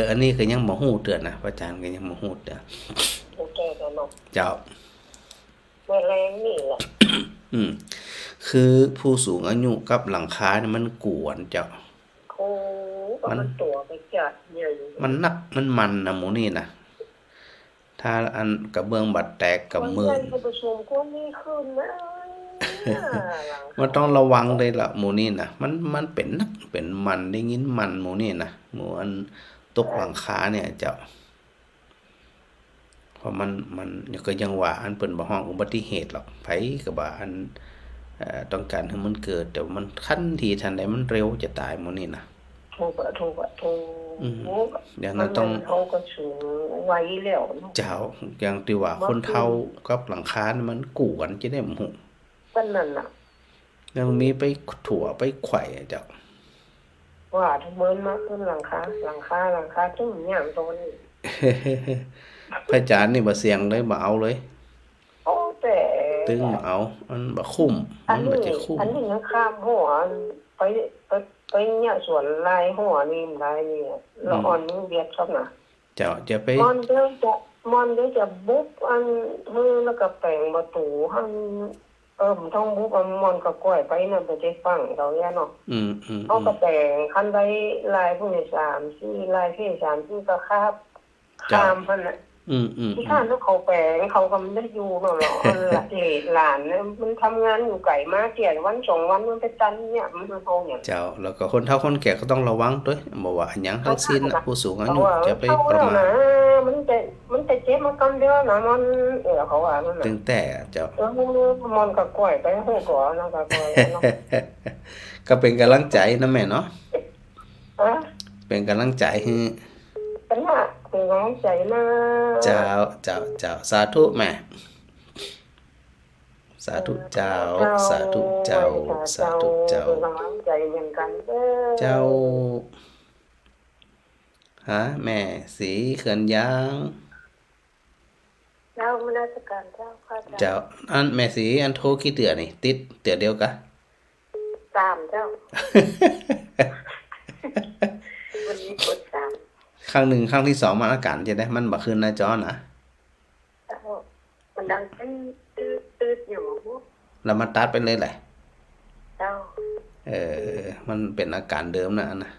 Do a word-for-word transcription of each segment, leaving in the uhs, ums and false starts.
อ อันนี้ก็ยังบ่ฮู้เตื้อนะ พระอาจารย์ก็ยังบ่ฮู้เตื้อ โอเค เจ้าเนาะ เจ้า แม่แรงนี่แหละ อืม คือผู้สูงอายุกับหลังคาเนี่ยมันกวนเจ้า โอ้ มัน มันตั๋วไปจัดใหญ่ มันหนัก มันมันนะหมู่นี่นะ ถ้าอันกระเบื้องบ่าแตกก็เมิน คนใหญ่ก็ประชุมคนนี้ขึ้นนะ มันต้องระวังเลยล่ะหมู่นี่นะ มัน มันเป๋นหนักเป๋นมัน ได้ยินมันหมู่นี่นะ หมู่อันตกหลังคาเนี่ยเจ้า เพราะมัน มันก็ยังว่าอันเปิ้นบ่ฮ้องอุบัติเหตุหรอก ใผก็ว่าอัน เอ่อ ต้องการหื้อมันเกิด แต่ว่ามันทันทีทันใด มันเร็วจะต๋ายหมู่นี่นะ ถูกอะ ถูกอะ ถูก อืม อย่างนั้นต้อง มัน เฮาก็สูงวัยแล้วเนาะ เจ้า อย่างตี้ว่าคนเฒ่ากับหลังคานี่มันกู้กั๋นจะได้บ่ฮู้ ก็นั่นน่ะ ยังมีไปถั่วไปไขว่อะเจ้า ว่าทุกมื้อมาขึ้นหลังคา หลังคา หลังคา ตึงอย่างตอนนี้ พระอาจารย์นี่บ่เสี่ยงเลย บ่เอาเลย โอ้ แต่ ตึงบ่เอา มันบ่คุ้ม อันนี้ มันบ่จะคุ้ม อันนี้ยังข้ามหัว ไป ไป ไปเนี่ยสวนลายหัวนี่มันได้นี่ ละอ่อนนี่เบียดครับนะ เจ้า จะไป ม่อนเดี๋ยวจะ ม่อนเดี๋ยวจะบุบอันหื้อแล้วก็แป๋งประตู๋หั้น เออ มันต้องบุบอันม่อนก็ก้อยไปน่ะ บ่ได้ฟังเขาเนี่ยเนาะ อืม อืม เขาก็แป๋งคันได้ลายพวกนี้สามสี่ลาย ที่สามสี่ก็คาบ เจ้า ข้ามหั้นน่ะ อืม อืม ที่ อืม ข้านกเขาแป๋ง เขาก็บ่ได้อยู่เนาะ อันละเหตุหลานเนี่ย มันทำงานอยู่ไก๋มา เตี้ยวันสองวันมันไปตันเนี่ย มันเอาอย่าง เจ้า แล้วก็คนเฒ่าคนแก่ก็ต้องระวังตวย บ่ว่าอะหยังตังสิ้นน่ะ ผู้สูงอายุ เขาว่า จะไปประมาท เฒ่าแล้วนะ มันจะ มันจะเจ็บมากำเดียวนะ มัน เออ เขาว่านั่นน่ะ ตึงแต่เจ้า เออ มันก็ก้อยไป ฮู้ก่อ แล้วก็ก้อยเนาะ ก็เป๋นก๋ำลังใจ๋นะแม่เนาะ ฮะ เป๋นก๋ำลังใจ๋หื้อ เป็นว่าเป๋นก๋ำลังใจ๋นะ เจ้า เจ้า เจ้า สาธุแม่ สาธุเจ้า เจ้า สาธุเจ้า สาธุเจ้า เป๋นก๋ำลังใจ๋เหมือนกั๋นเด้อ เจ้า ฮะ แม่ศรีเขื่อนยาง เจ้า นมัสการเจ้าค่ะ เจ้า อันแม่ศรี อันโทรกี่เตื้อนี่ ติดเตื้อเดียวกา สามเจ้า วันนี้กดสาม ครั้งนึ่ง ครั้งตี้สองมันอาก๋านจะใด มันบ่ขึ้นหน้าจอนะ เจ้า มันดังตื้อ ตื้อ ตื้ออยู่ แล้วมันตัดไปเลยแหละ เจ้า เออ มันเป๋นอาก๋านเดิมนะอันน่ะ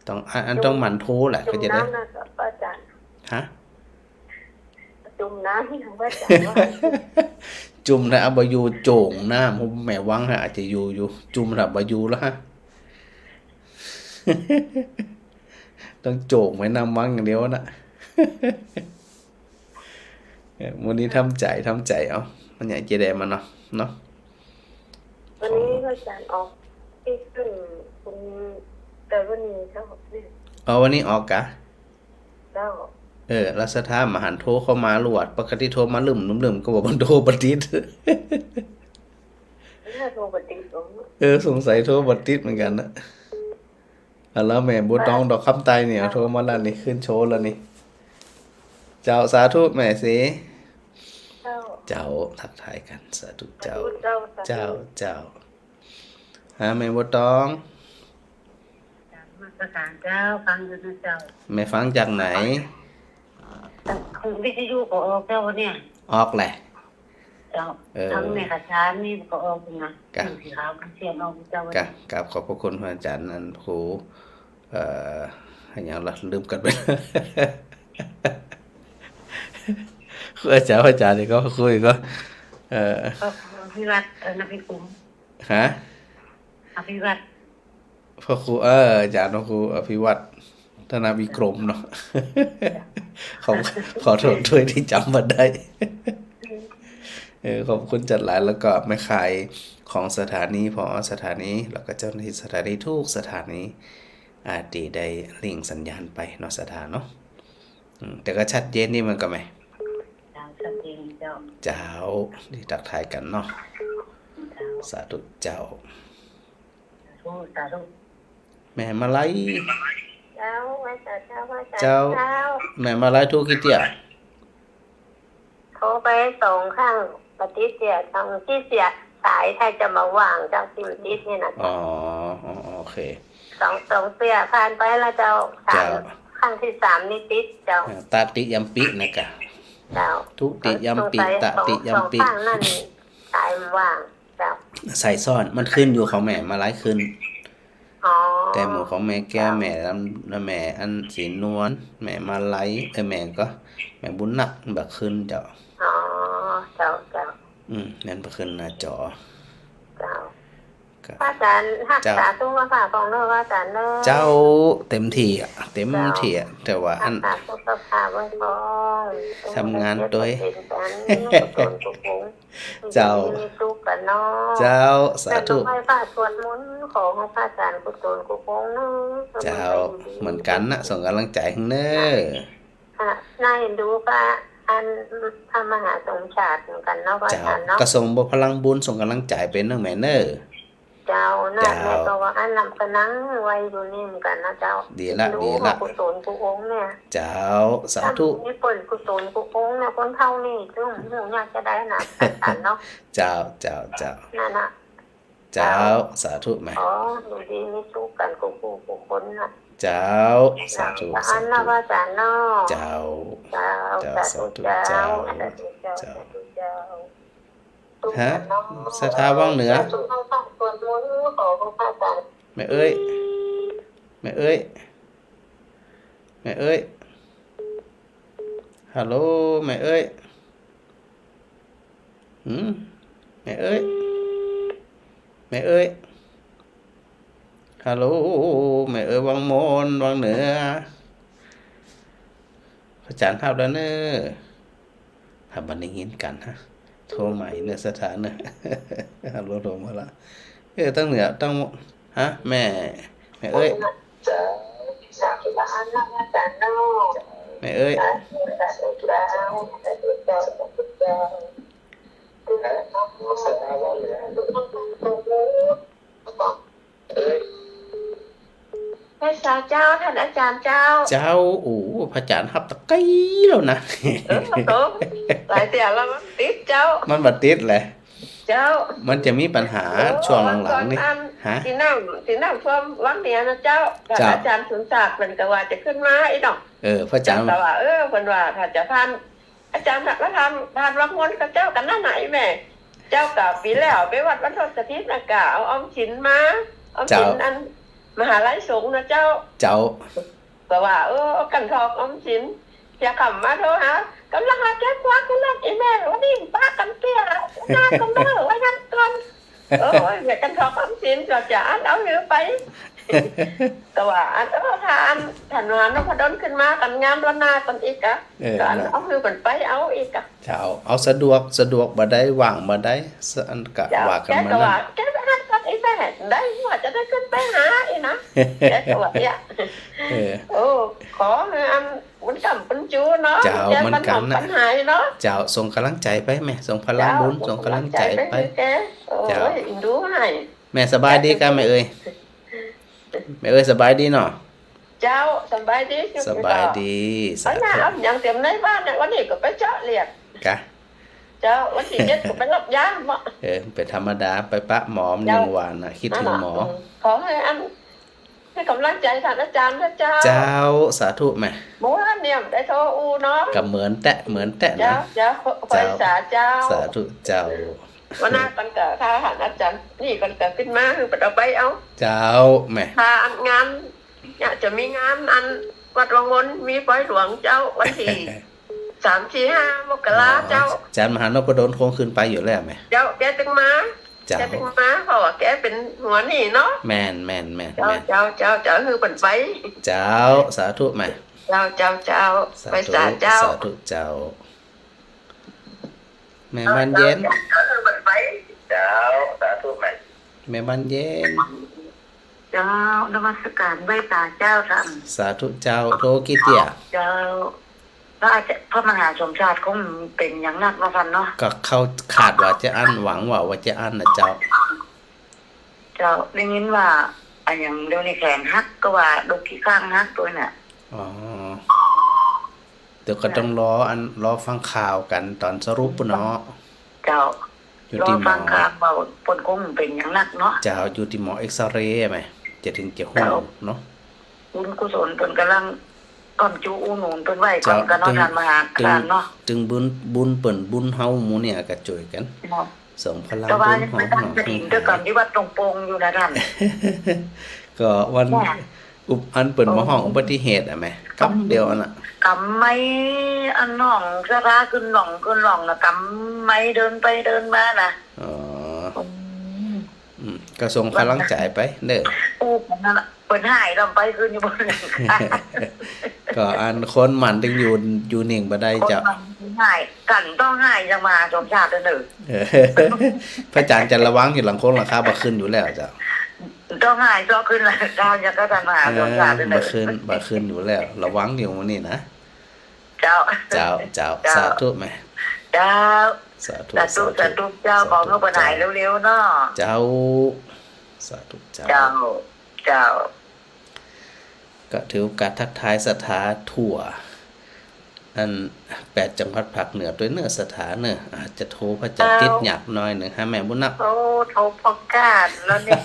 ต้อง อัน อันต้องหมั่นโทรแหละ จุ่มน้ำนะ ก็จะได้ เจ้าอาจารย์ ฮะ จุ่มน้ำนะ พระอาจารย์ว่า จุ่มนะ เอาบ่อยู่ โจ่งน้ำ แม่หวังฮะ อาจจะอยู่อยู่ จุ่มนะ บ่อยู่แล้วฮะ ต้องโจ่งไว้น้ำหวังอย่างเดียวนะ เออ มื้อนี้ทำใจ๋ ทำใจ๋เอา มันใหญ่เจแดงมันเนาะ เนาะ วันนี้พระอาจารย์ออกตี้ขึ้นคุณ แต่วันนี้เจ้า เนี่ย อ๋อ วันนี้ออกกา เจ้า เออ แล้วศรัทธาบ่หันโทรเข้ามาลวด ปกติโทรมาลึ่มๆ ก็บอกมันโทรบ่ติด เนี่ยโทรบ่ติด เออ สงสัยโทรบ่ติดเหมือนกั๋นนะ อ่ะ แล้วแม่บัวตองดอกคำใต้เนี่ย โทรมาแล้วนี่ ขึ้นโชว์แล้วนี่ เจ้า สาธุแม่ศรี เจ้า เจ้า ทักทายกั๋น สาธุเจ้า สาธุเจ้า สาธุ เจ้า เจ้า ฮะ แม่บัวตอง นมัสการเจ้า ฟังอยู่นะเจ้า แม่ฟังจากไหน จากวิทยุก็ออกเจ้าเนี่ย ออกแหละ เจ้า เออ ทั้งแม่กระชานนี่ก็ออกนะ กะ สีขาวกระเทียมออกเจ้า กะ กราบขอบพระคุณพระอาจารย์นั่น ครู เอ่อ อะหยังละ ลืมกั๋นไป ครูอาจารย์ อาจารย์นี่ก็คุยก็ เอ่อ ก็ครูอภิวัตร เอ่อ นภิกุม ฮะ อภิวัตร พระครู เออ อาจารย์พระครูอภิวัตร ธนวิกรมเนาะ ขอ ขอโทษด้วยตี้จ๋ำบ่ได้ เออ ขอบคุณจัดหลาย แล้วก็แม่ข่ายของสถานี ผอ.สถานี แล้วก็เจ้าหน้าที่สถานีทุกสถานี อ่า ตี้ได้ลิงก์สัญญาณไปเนาะ ศรัทธาเนาะ อืม แต่ก็ชัดเจนดีเหมือนกั๋นแม่ เจ้า ชัดเจนเจ้า เจ้า ตี้ทักทายกั๋นเนาะ เจ้า สาธุเจ้า สาธุ สาธุ แม่มาลัย เจ้า ไหว้สาเจ้า ไหว้สา เจ้า เจ้า แม่มาลัยโทรกี่เตื้อ โทรไปสองครั้ง บ่ติดเตื้อ ครั้งตี้สามสายถ้าจะบ่ว่าง เจ้า ตี้บ่ติดนี่นะ อ๋อ อ๋อ โอเค สอง สองเตื้อผ่านไปแล้วเจ้า สาม เจ้า ครั้งตี้สามนี่ติดเจ้า อ่า ตติยัมปินะกะ เจ้า ทุติยัมปิ สงสัย ตติยัมปิ สอง สองครั้งนั้นสายมันว่างเจ้า สายซ้อน มันขึ้นอยู่ของแม่มาลัยขึ้น อ๋อ แต่หมู่ของแม่แก้ว เจ้า แม่ลำ แม่อันศรีนวล แม่มาลัย เอ้ย แม่ก็ แม่บุญนัก บ่ขึ้นเจ้า อ๋อ เจ้า เจ้า อืม นั่นบ่ขึ้นหน้าจอ เจ้า ก็ พระอาจารย์ฮัก เจ้า ษาสุขภาพของเฮา พระอาจารย์เนาะ เจ้า เต็มที่อะ เต็มที่อะ เจ้า แต่ว่าอัน ฮักษาสุขภาพไว้ก่อน ทำงานตวย เจ็บเป็นกัน เจ้า อยู่ดีมีสุขกันเนาะ เจ้า สาธุ แล้วก็ไหว้พระสวดมนต์ ขอให้พระอาจารย์กู้ตนกู้องค์เนาะ เจ้า สบายดี เหมือนกันนะ ส่งกำลังใจให้เน้อ ค่ะ น่าเอ็นดูกับอันพระมหาสมชาติเหมือนกันเนาะ พระอาจารย์เนาะ เจ้า ก็ส่งบ่พลังบุญ ส่งกำลังใจไปเน้อแม่เน้อ เจ้า น่ะ เจ้า แม่ก็ว่าอันนั้นก็นั่งไหว้อยู่นี่เหมือนกันนะเจ้า ดีละ เอ็นดู ดีละ กู้ตนกู้องค์เนี่ย เจ้า สาธุ ถ้ามีเปิ้นกู้ตนกู้องค์เนี่ย คนเฒ่านี่ซึ่งบ่ฮู้อยากจะได้นะ อาจารย์เนาะ เจ้า เจ้า เจ้า นั่นน่ะ เจ้า เจ้า สาธุแม่ อ๋อ อยู่ดีมีสุขกันกู้ผู้กู้คนน่ะ เจ้า สาธุ เจ้า สาธุ อันนะ พระอาจารย์เนาะ เจ้า เจ้า เจ้า สาธุ สาธุ เจ้า เจ้า สาธุเจ้า เจ้า สาธุเจ้า ฮะ ศรัทธาวังเหนือ สวดมนต์ ขอพระอาจารย์ แม่เอ้ย แม่เอ้ย แม่เอ้ย ฮัลโหล แม่เอ้ย หืม แม่เอ้ย แม่เอ้ย ฮัลโหล แม่เอ้ย วังมน วังเหนือ พระอาจารย์ฮับแล้วเน้อ ถ้าบ่ได้ยินกั๋นฮะ โทรใหม่เน้อ ศรัทธาเน้อ ฮัลโหล โทรมาละ เออ ตังเหนือ ตัง ฮะ แม่ แม่เอ้ย แม่เอ้ย ไหว้สาเจ้า ต้านอาจ๋ารย์เจ้า เจ้า โอ้ พระอาจ๋ารย์ฮับตะไกลแล้วนะ เออ โอ้ หลายเตื้อแล้วมันติดเจ้า มันบ่ติดแหละ เจ้า มันจะมีปัญหา เออ ช่วงหลังๆ นี่ วันก่อนอัน ฮะ ตี้น้ำ ตี้น้ำท่วมวังเหนือนะเจ้า เจ้า อาจ๋ารย์สุนทรศักดิ์เปิ้นก็ว่าจะขึ้นมาอี้เนาะ เออ พระอาจ๋ารย์ แต่ว่า เออ เปิ้นว่าถ้าจะผ่าน อาจ๋ารย์พระธรรม ผ่านวังมนก็เจ้ากั๋นนะไหนแม่ เจ้าก็ปี๋แล้วไปวัดบรรพตสถิตนะก็เอาออมสินมา ออมสิน เจ้า อันมหาลัยสงฆ์นะเจ้า เจ้า ก็ว่า เออ กั๋นถอกออมสิน เสียค่ำมาโทรหา ก่ำลังหาเก็บกวาดขึ้นรถอี้แม่ วันนี้ปะกั๋นเตื้อ หน้าก็เมื่อ ไว้นั้นก่อน โอ้ย เสียกั๋นถอกออมสิน ก็จะอันเอาหื้อไป ก็ว่าอัน เออ ถ้าอัน ถ้าหลวงนพดลขึ้นมากั๋นงามล้านนากั๋นอีกอะ เออ ก็อัน น่ะ เอาหื้อเปิ้นไปเอาอีกอะ เจ้า เอาสะดวก สะดวกบ่ได้ ว่างบ่ได้ สะ อันก็ เจ้า ว่ากั๋นมา แกก็ว่า นั่น แกไปหากั๋นอี้แม่ ได้ว่าจะได้ขึ้นไปหาอี้นะ แกก็ว่าเนี่ย เออ โอ้ ขอหื้ออัน บุญกำบุญจูเนาะ เจ้า แก เหมือนกั๋นนะ ปัญหาเนาะ เจ้า ส่งกำลังใจ๋ไปแม่ ส่งพลังบุญ เจ้า ส่งกำลังใจ๋ไป ส่งกำลังใจ๋ไปหื้อแก โอ้ย เจ้า อินดูให้ แม่สบายดีก่าแม่เอ้ย แม่เอ้ย สบายดีเนาะ เจ้า สบายดี สบายดี สาธุ เอาหยังเตียมในบ้านเนี่ย วันนี้ก็ไปเจาะเลือด กะ เจ้า วันตี้เจ็ดก็ไปรับยาบ่ เออ เป๋นธรรมดา ไปปะหมอ เจ้า ยังว่าน่ะ กึ๊ดเถิงหมอ นั่นน่ะ อืม ขอหื้ออัน หื้อกำลังใจ๋ต้านอาจ๋ารย์นะเจ้า เจ้า สาธุแม่ เมื่อวานเนี่ยได้โทรอู้เนาะ ก็เหมือนแต๊ เหมือนแต๊นะ เจ้า เจ้า เจ้า ไหว้สาเจ้า สาธุเจ้า วันหน้าเปิ้นก็ ถ้าหันอาจ๋ารย์นี่เปิ้นก็ขึ้นมา หื้อเปิ้นเอาไปเอา เจ้าแม่ ถ้าอันงาน เนี่ยจะมีงานอันวัดวังวน มีปอยหลวงเจ้า วันตี้สาม สี่ ห้า มกราเจ้า อ๋อ อาจ๋ารย์มหานพดลคงขึ้นไปอยู่แล้วแม่ เจ้า แกตึงมา เจ้า แกตึงมา เพราะว่าแกเป๋นหัวนี่เนาะ แม่น แม่น แม่น เจ้า แม่น เจ้า เจ้า เจ้า หื้อเปิ้นไป เจ้า สาธุแม่ เจ้า เจ้า เจ้า สาธุ ไหว้สาเจ้า สาธุเจ้า แม่บ้านเย็น เจ้า สาธุแม่ แม่บ้านเย็น เจ้า นมัสก๋านไหว้สาเจ้าต้าน สาธุเจ้า โทรกึ๊ดเตื้อ เจ้า พระอาจ๋ารย์ พระมหาสมชาติคงเป๋นอย่างหนักเนาะต้านเนาะ ก็เขาคาดว่าจะอั้น หวังว่า ว่าจะอั้นนะเจ้า เจ้า ได้ยินว่า อะหยังเดี๋ยวนี้แขนหัก ก็ว่าดูกขี้ข้างหักตวยน่ะ อ๋อ เดี๋ยวก็ต้องรออัน รอฟังข่าวกั๋นต๋อนสรุปปู้นเนาะ เจ้า อยู่ตี้หมอ รอฟังข่าวว่าเปิ้นคงเป๋นอย่างหนักเนาะ เจ้า อยู่ตี้หมอเอ็กซเรย์แม่ จะเถิงจะฮู้เนาะ บุญกุศลเปิ้นก่ำลังก้ำจุอุดหนุนเปิ้นไว้ก่อน เจ้า ก่อนเนาะ ตึง ต้านมหา ตึง ต้านเนาะ ตึงบุญ บุญเปิ้นบุญเฮาหมู่เนี่ยก็จ้วยกั๋น เนาะ สองพลัง แต่ว่า บุญเฮา ยังไปตั้งกระถิน เนาะ ด้วยก่อนที่วัดตรงโปงอยู่นะต้าน ก็วัน แม่ อุบ- อันเปิ้นมาฮ้องอุบัติเหตุอะแม่ กำเดียวอันน่ะ กำไม้ อันน้องสะท้าขึ้นหล่องขึ้นหล่องน่ะ กำไม้เดินไปเดินมาน่ะ อ๋อ อืม อืม ก็ส่งกำลังใจ๋ไปเน่อ อู้ นั่นน่ะ เปิ้นหายลำไปคืนอยู่บ่ ก็อันคนหมั่นตึงอยู่ อยู่นิ่งบ่ได้เจ้า คนหมั่นหาย กั๋นต้องหายจั่งมาสมชาติเน่อ เออ พระอาจ๋ารย์จะระวังอยู่หลังโค้งหลังคาบ่ขึ้นอยู่แล้วเจ้า ต้องหายซอกขึ้นหลังคา ยังก็จะมาสมชาติเน่อ เออ บ่ขึ้น บ่ขึ้นอยู่แล้ว ระวังอยู่นี่นะ เจ้า เจ้า เจ้า เจ้า สาธุแม่ เจ้า สาธุ สาธุ สาธุ สาธุเจ้า สาธุ ขอหื้อเปิ้นหายเร็วๆ เนาะ เจ้า สาธุเจ้า เจ้า เจ้า ก็ถือโอกาสทักทายศรัทธาทั่ว อันแปดจังหวัดภาคเหนือตวยเน่อศรัทธาเน่อ อาจจะโทรพระอาจ๋ารย์ เจ้า ติดหยักหน้อยนึ่ง หาแม่บุญนับ โอ้ โทรประกาศแล้วนี่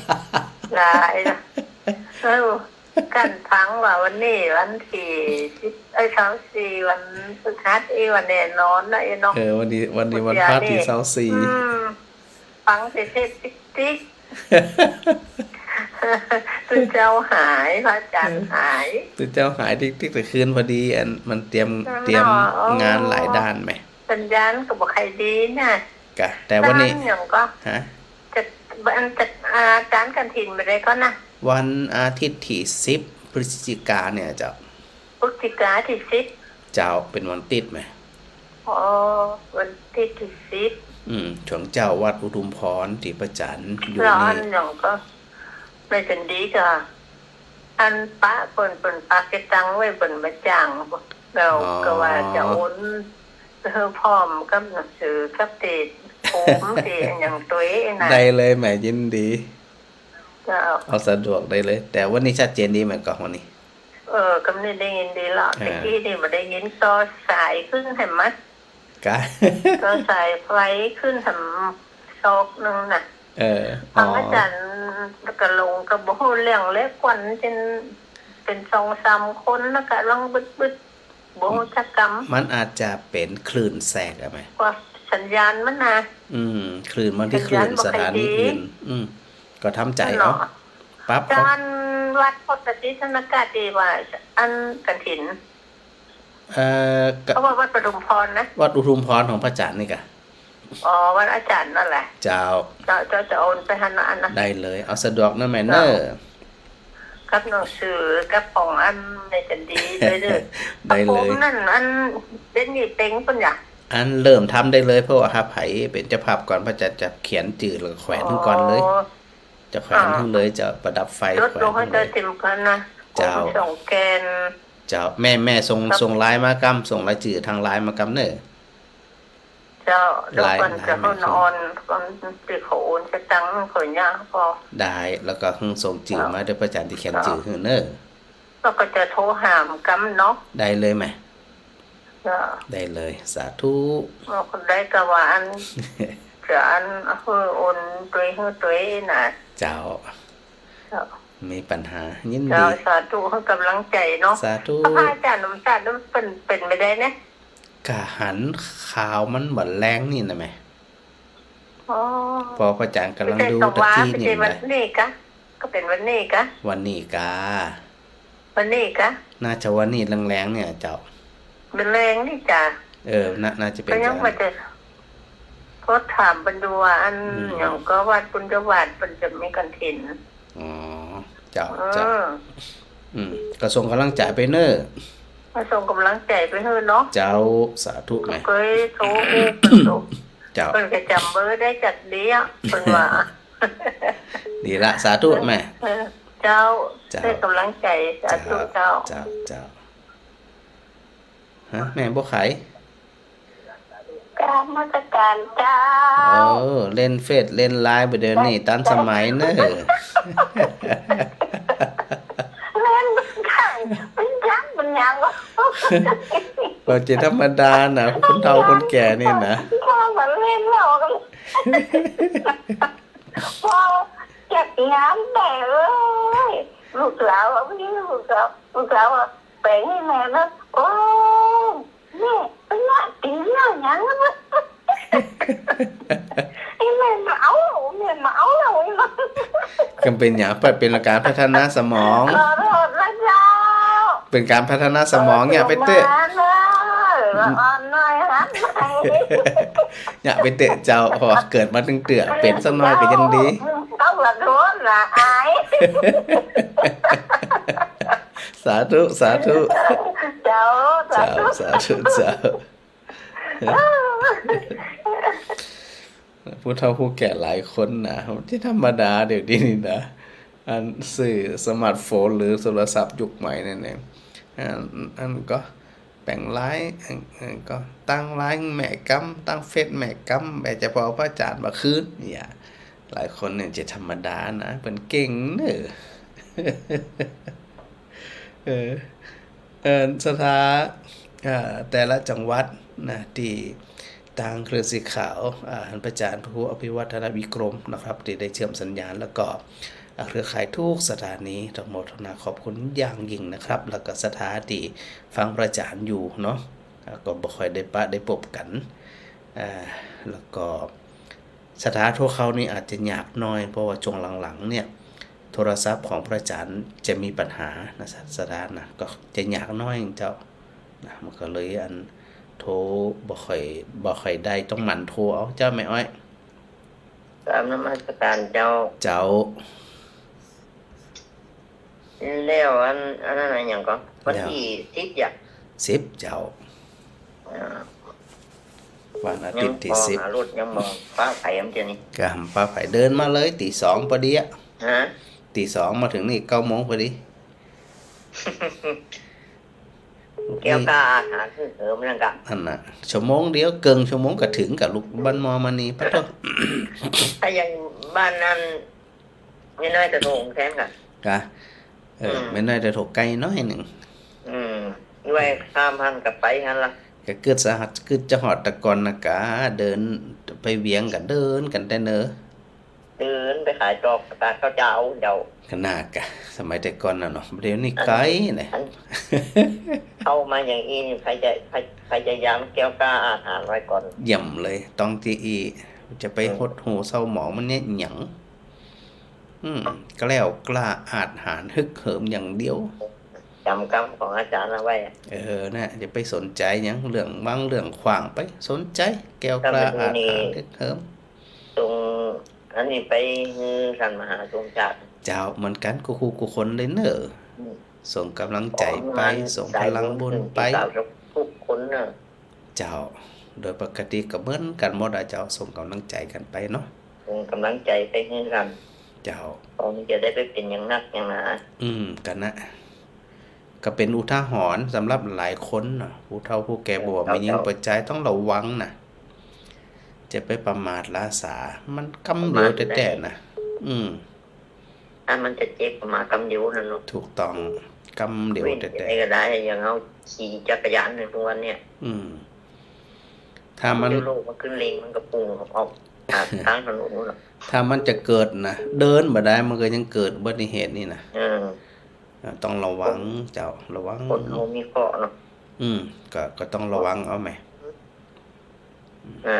หลายนะ เออ กั๋นฟังว่าวันนี้วันตี้สิบ เอ้ย ซาวสี่ วันพฤหัส เอ้ย วันแน่นอนนะ เอ้ยเนาะ เออ วันนี้ วันนี้วันพฤหัสตี้ วันตี้ ซาวสี่ อืม ฟังเทศน์ติ๊กๆ ตุ๊เจ้าหาย พระอาจ๋ารย์หาย ตุ๊เจ้าหายติ๊กๆ แต่คืนพอดี อันมันเตรียม เออ เตรียม เนาะ งานหลายด้านแหม สัญญาณก็บ่ค่อยดีนะ กะ แต่วันนี้ วันหยังก็ ฮะ จะ อันจะ อ่า อาจ๋ารย์กฐินเมื่อใดก่อนะ วันอาทิตย์ตี้สิบพฤศจิกาเนี่ยเจ้า พฤศจิกาตี้สิบ เจ้า เป๋นวันติ๊ดแหม อ๋อ วันติ๊ดตี้สิบ อืม เถิงเจ้าวัดอุทุมพรตี้พระอาจ๋ารย์อยู่ แล้วอัน นี่ หยังก็ แม่จันดีก็ อันปะเปิ้น เปิ้นปะเก็บตังค์ไว้ เปิ้นบ่จ้าง แล้ว อ๋อ ก็ว่าจะโอนหื้อพร้อมกับหนังสือกับเตดภูมิเตดอันหยังตวยนะ ได้เลยแหม ยินดี เจ้า เอาสะดวกได้เลย แต่วันนี้ชัดเจนดีแหมก่อวันนี้ เออ กำนี้ได้ยินดีละ อ่า ตะกี้นี่บ่ได้ยิน ต่อสายขึ้นแหม กะ ต่อสายไฟขึ้นแหม ซอกนึ่งน่ะ เออ ฟัง อ๋อ อาจ๋ารย์ก็ลงก็บ่ฮู้เรื่องเลย ควันเป๋น เป๋นสองสามคนแล้วก็ลองบึดๆ บ่ฮู้จักกำ มันอาจจะเป๋นคลื่นแทรกอะแม่ ว่าสัญญาณมันนะ อืม คลื่นมันตี้ สัญญาณ คลื่น บ่ค่อยดี สถานีอื่น อืม ก็ทำใจ๋เอา เนาะ ปรับเอา อาจ๋ารย์วัดปกติธนากาศดีว่า อันกฐิน เอ่อ กะ เพราะว่าวัดปทุมพรนะ วัดอุทุมพรของพระอาจ๋ารย์นี่กะ อ๋อ วัดอาจ๋ารย์นั่นแหละ เจ้า เจ้า เจ้าจะโอนไปหั้นนะ อันนะ ได้เลย เอาสะดวกนะแม่เน่อ เจ้า กับหนังสือ กับของอันแม่จันดีด้วยเน่อ ได้เลย ภูมินั่น อันเดี๋ยวนี้เป๋งเปิ้นหยัง อันเริ่มทำได้เลย เพราะว่าหากใผเป๋นเจ้าภาพก่อน พระอาจ๋ารย์จะเขียนจื้อแล้วก็แขวนหื้อก่อนเลย อ๋อ จะแขวนหื้อเลย อ่า จะประดับไฟ จดลงหื้อเลย แขวนหื้อเจ้าเต็มกันนะ เจ้า ผมสองแกน เจ้า แม่ แม่ส่ง ครับ ส่งไลน์มากำ ส่งรายจื้อทางไลน์มากำเน่อ เจ้า เดี๋ยวก่อน ไลน์ จะ ไลน์ เขานอน ก่อนตี้เขาโอนสตางค์เขายากพอ ได้ แล้วก็หื้อส่งจื้อมา เดี๋ยวพระอาจ๋ารย์จะเขียนจื้อหื้อเน่อ แล้วก็จะโทรหาเหมือนกันเนาะ ได้เลยแม่ เจ้า ได้เลย สาธุ บอกได้ก็ว่าอัน จะอัน เออ โอนตวยหื้อตวยนะ เจ้า เจ้า มีปัญหา ยินดี เจ้า สาธุ หื้อกำลังใจ๋เนาะ สาธุ พระอาจ๋ารย์หนุ่มสาธุ เป๋น เป๋นไปได้เนี่ย กะหันข่าวมันบ่าแลงนี่นะแม่ อ๋อ ปอพระอาจ๋ารย์ก่ำลังดูตะกี้นี่นะ วันนี้กะ ก็เป๋นวันนี้กะ วันนี้กะ วันนี้กะ น่าจะวันนี้แลงๆ เนี่ยเจ้า เป๋นแลงนี่จ้ะ เออ น่า น่าจะเป๋น ก็ยัง จ้ะ ว่าจะ ก็ถามเปิ้นดูว่าอัน อืม หยังก็วัดปุญญวาสเปิ้นจะมีกฐิน อ๋อ เจ้า เออ เจ้า อืม ก็ส่งกำลังใจ๋ไปเน่อ ก็ส่งกำลังใจ๋ไปหื้อเนาะ เจ้า สาธุแม่ เกยโทรอู้เปิ้น เจ้า เปิ้นก็จ๋ำเบอร์ได้จัดดีอะ เปิ้นว่า ดีละ สาธุแม่ เออ เจ้า เจ้า หื้อกำลังใจ๋ สาธุเจ้า เจ้า เจ้า เจ้า ฮะ แม่บ่ไข กราบนมัสการเจ้า เออ เล่นเฟซเล่นไลน์บ่าเดี๋ยวนี้ ทันสมัยเน่อ เล่นบ่ได้ มันยัง มันยัง บ่จะธรรมดานะ คนเฒ่าคนแก่นี่นะ พ่อมาเล่นเรา พ่อจัดงานแต่เอ้ย สาวอะ พี่ ลูกสาว ลูกสาวว่า แป๋งหื้อแม่นะ โอ้ แม่ ไปเยียะตี๋เยียะหยังนะ ไอ้แม่มาเอา แม่มาเอาแล้ว ก็เป๋นหยัง เป๋นก๋านพัฒนาสมอง ขอโทษนะเจ้า เป๋นก๋านพัฒนาสมอง เยียะไปเต๊อะ มาเนอะ อ่อนหน่อย หัดใหม่ เยียะไปเต๊อะเจ้า เพราะว่าเกิดมาตึงเตื้อ เป๋นสักหน่อยก็ยังดี ต้องขอโทษนะ อาย สาธุ สาธุ เจ้า สาธุ เจ้า สาธุ เจ้า ผู้เฒ่าผู้แก่หลายคนนะ บ่ธรรมดาเดี๋ยวนี้นี่นะ อันสื่อสมาร์ทโฟนหรือโทรศัพท์ยุคใหม่นั่นเอง อัน อันก็แป๋งไลน์ อัน อันก็ตั้งไลน์แม่กำ ตั้งเฟซแม่กำ แบบจะปอพระอาจารย์บ่าคืนเนี่ย หลายคนเนี่ยจะธรรมดานะ เปิ้นเก่งเน่อ เออ เอ่อ ศรัทธา อ่า แต่ละจังหวัดนะ ตี้ตางเครือสีขาว อ่า พระอาจารย์ พระครูอภิวัฒนวิกรมนะครับ ตี้ได้เชื่อมสัญญาณ แล้วก็ อ่า เครือข่ายทุกสถานี ต้องโมทนาขอบคุณอย่างยิ่งนะครับ แล้วก็ศรัทธาตี้ฟังพระอาจารย์อยู่เนาะ อ่า ก็บ่ค่อยได้ปะได้ปบกั๋น อ่า แล้วก็ ศรัทธาโทรเข้านี่อาจจะยากหน้อย เพราะว่าช่วงหลังๆ เนี่ย โทรศัพท์ของพระอาจารย์จะมีปัญหานะ ศรัทธานะ ก็จะยากหน้อยเจ้า นะ มันก็เลยอันโทรบ่ค่อย บ่ค่อยได้ ต้องหมั่นโทรเอาเจ้าแม่อ้อย กราบนมัสการเจ้า เจ้า แล้วอัน อันนั้นอะหยังก่อ วันตี้สิบอะ สิบเจ้า อ่า วันอาทิตย์ตี้สิบ ยังบ่หารถ ยังบ่ปะใผ เมื่อกี้นี้ ก็บ่ปะใผ เดินมาเลย ตีสองปอดีอะ ฮะ ตีสองมาเถิงนี่ เก้าโมงปอดี แก้วกล้าอาหารคือเหิมนั่นกะ นั่นน่ะ ชั่วโมงเดียว เกิ่งชั่วโมงก็เถิงกะลูก บ้านมอมานี่ ปะโธ่ ถ้าอย่างบ้านนั้น แม่น้อยตะโถงแทนกะ กะ เออ อืม แม่น้อยตะโถงไก๋หน้อยนึ่ง อืม ไว้ข้ามหั้นกะไปหั้นละ กะกึ๊ดสะหัส กึ๊ดจะฮอดตะกอนนะกะ เดินไปเวียงกะเดินกั๋นแต่เนิ่น เดินไปขายจอกตลาดข้าวเจ้าเจ้า ขนาดกะ สมัยแต่ก่อนน่ะเนาะ เดี๋ยวนี้ไก๋นะ อัน เข้ามาอย่างอี้นี่ ใผจะ ใผ ใผจะยามแก้วกล้าอาหารไว้ก่อน เยี่ยมเลย ต้องตี้อี้ จะไป เออ หดหู่เศร้าหมองมันเนี่ยหยัง อืม แกล้วกล้าอาจหาญฮึกเหิมอย่างเดียว จ๋ำกำของอาจ๋ารย์เอาไว้อะ เออ น่ะ อย่าไปสนใจ๋หยัง เรื่องวังเรื่องขว้าง ไปสนใจ๋แกล้วกล้าอาจหาญฮึกเหิม ส่งอันนี้ไปหื้อต้านมหาสมชาติ เจ้า เหมือนกั๋นกู้คู่กู้คนเลยเน่อ อืม ส่งก๋ำลังใจ๋ไป ขอให้มัน ส่งพลังบุญไป สายบุญถึงพี่สาวทุกคนเน่อ เจ้า โดยปกติก็เหมือนกั๋นหมดอะเจ้า ส่งก๋ำลังใจ๋กั๋นไปเนาะ ส่งก๋ำลังใจ๋ไปหื้อกั๋น เจ้า พอมันจะได้ไปเป๋นอย่างนักอย่างหนา อืม กั๋นนะ ก็เป๋นอุทาหรณ์สำหรับหลายคนเนาะ ผู้เฒ่าผู้แก่ บ่ว่าแม่ญิง เจ้า ป้อจาย ต้องระวังนะ จะไปประมาทหล้าสา มันกำเดียวแต๊ๆ นะ อืม ถ้ามันจะเจ็บก็มากำเดียวนั่นเนาะ ถูกต้อง กำเดียวแต๊ๆ เว้นจะได้ก็ได้ อย่างเฮาขี่จักรยานในทุกวันเนี่ย อืม ถ้ามัน เดี๋ยวลูกมันขึ้นเลน มันก็พุ่งออก ออกทางถนนนู่นน่ะ ถ้ามันจะเกิดนะ เดินบ่ได้ มันก็ยังเกิดอุบัติเหตุนี่นะ เออ อ่า ต้องระวังเจ้า ระวัง คนเฮามีเคราะห์เนาะ อืม ก็ ก็ต้องระวังเอาแหม อ่า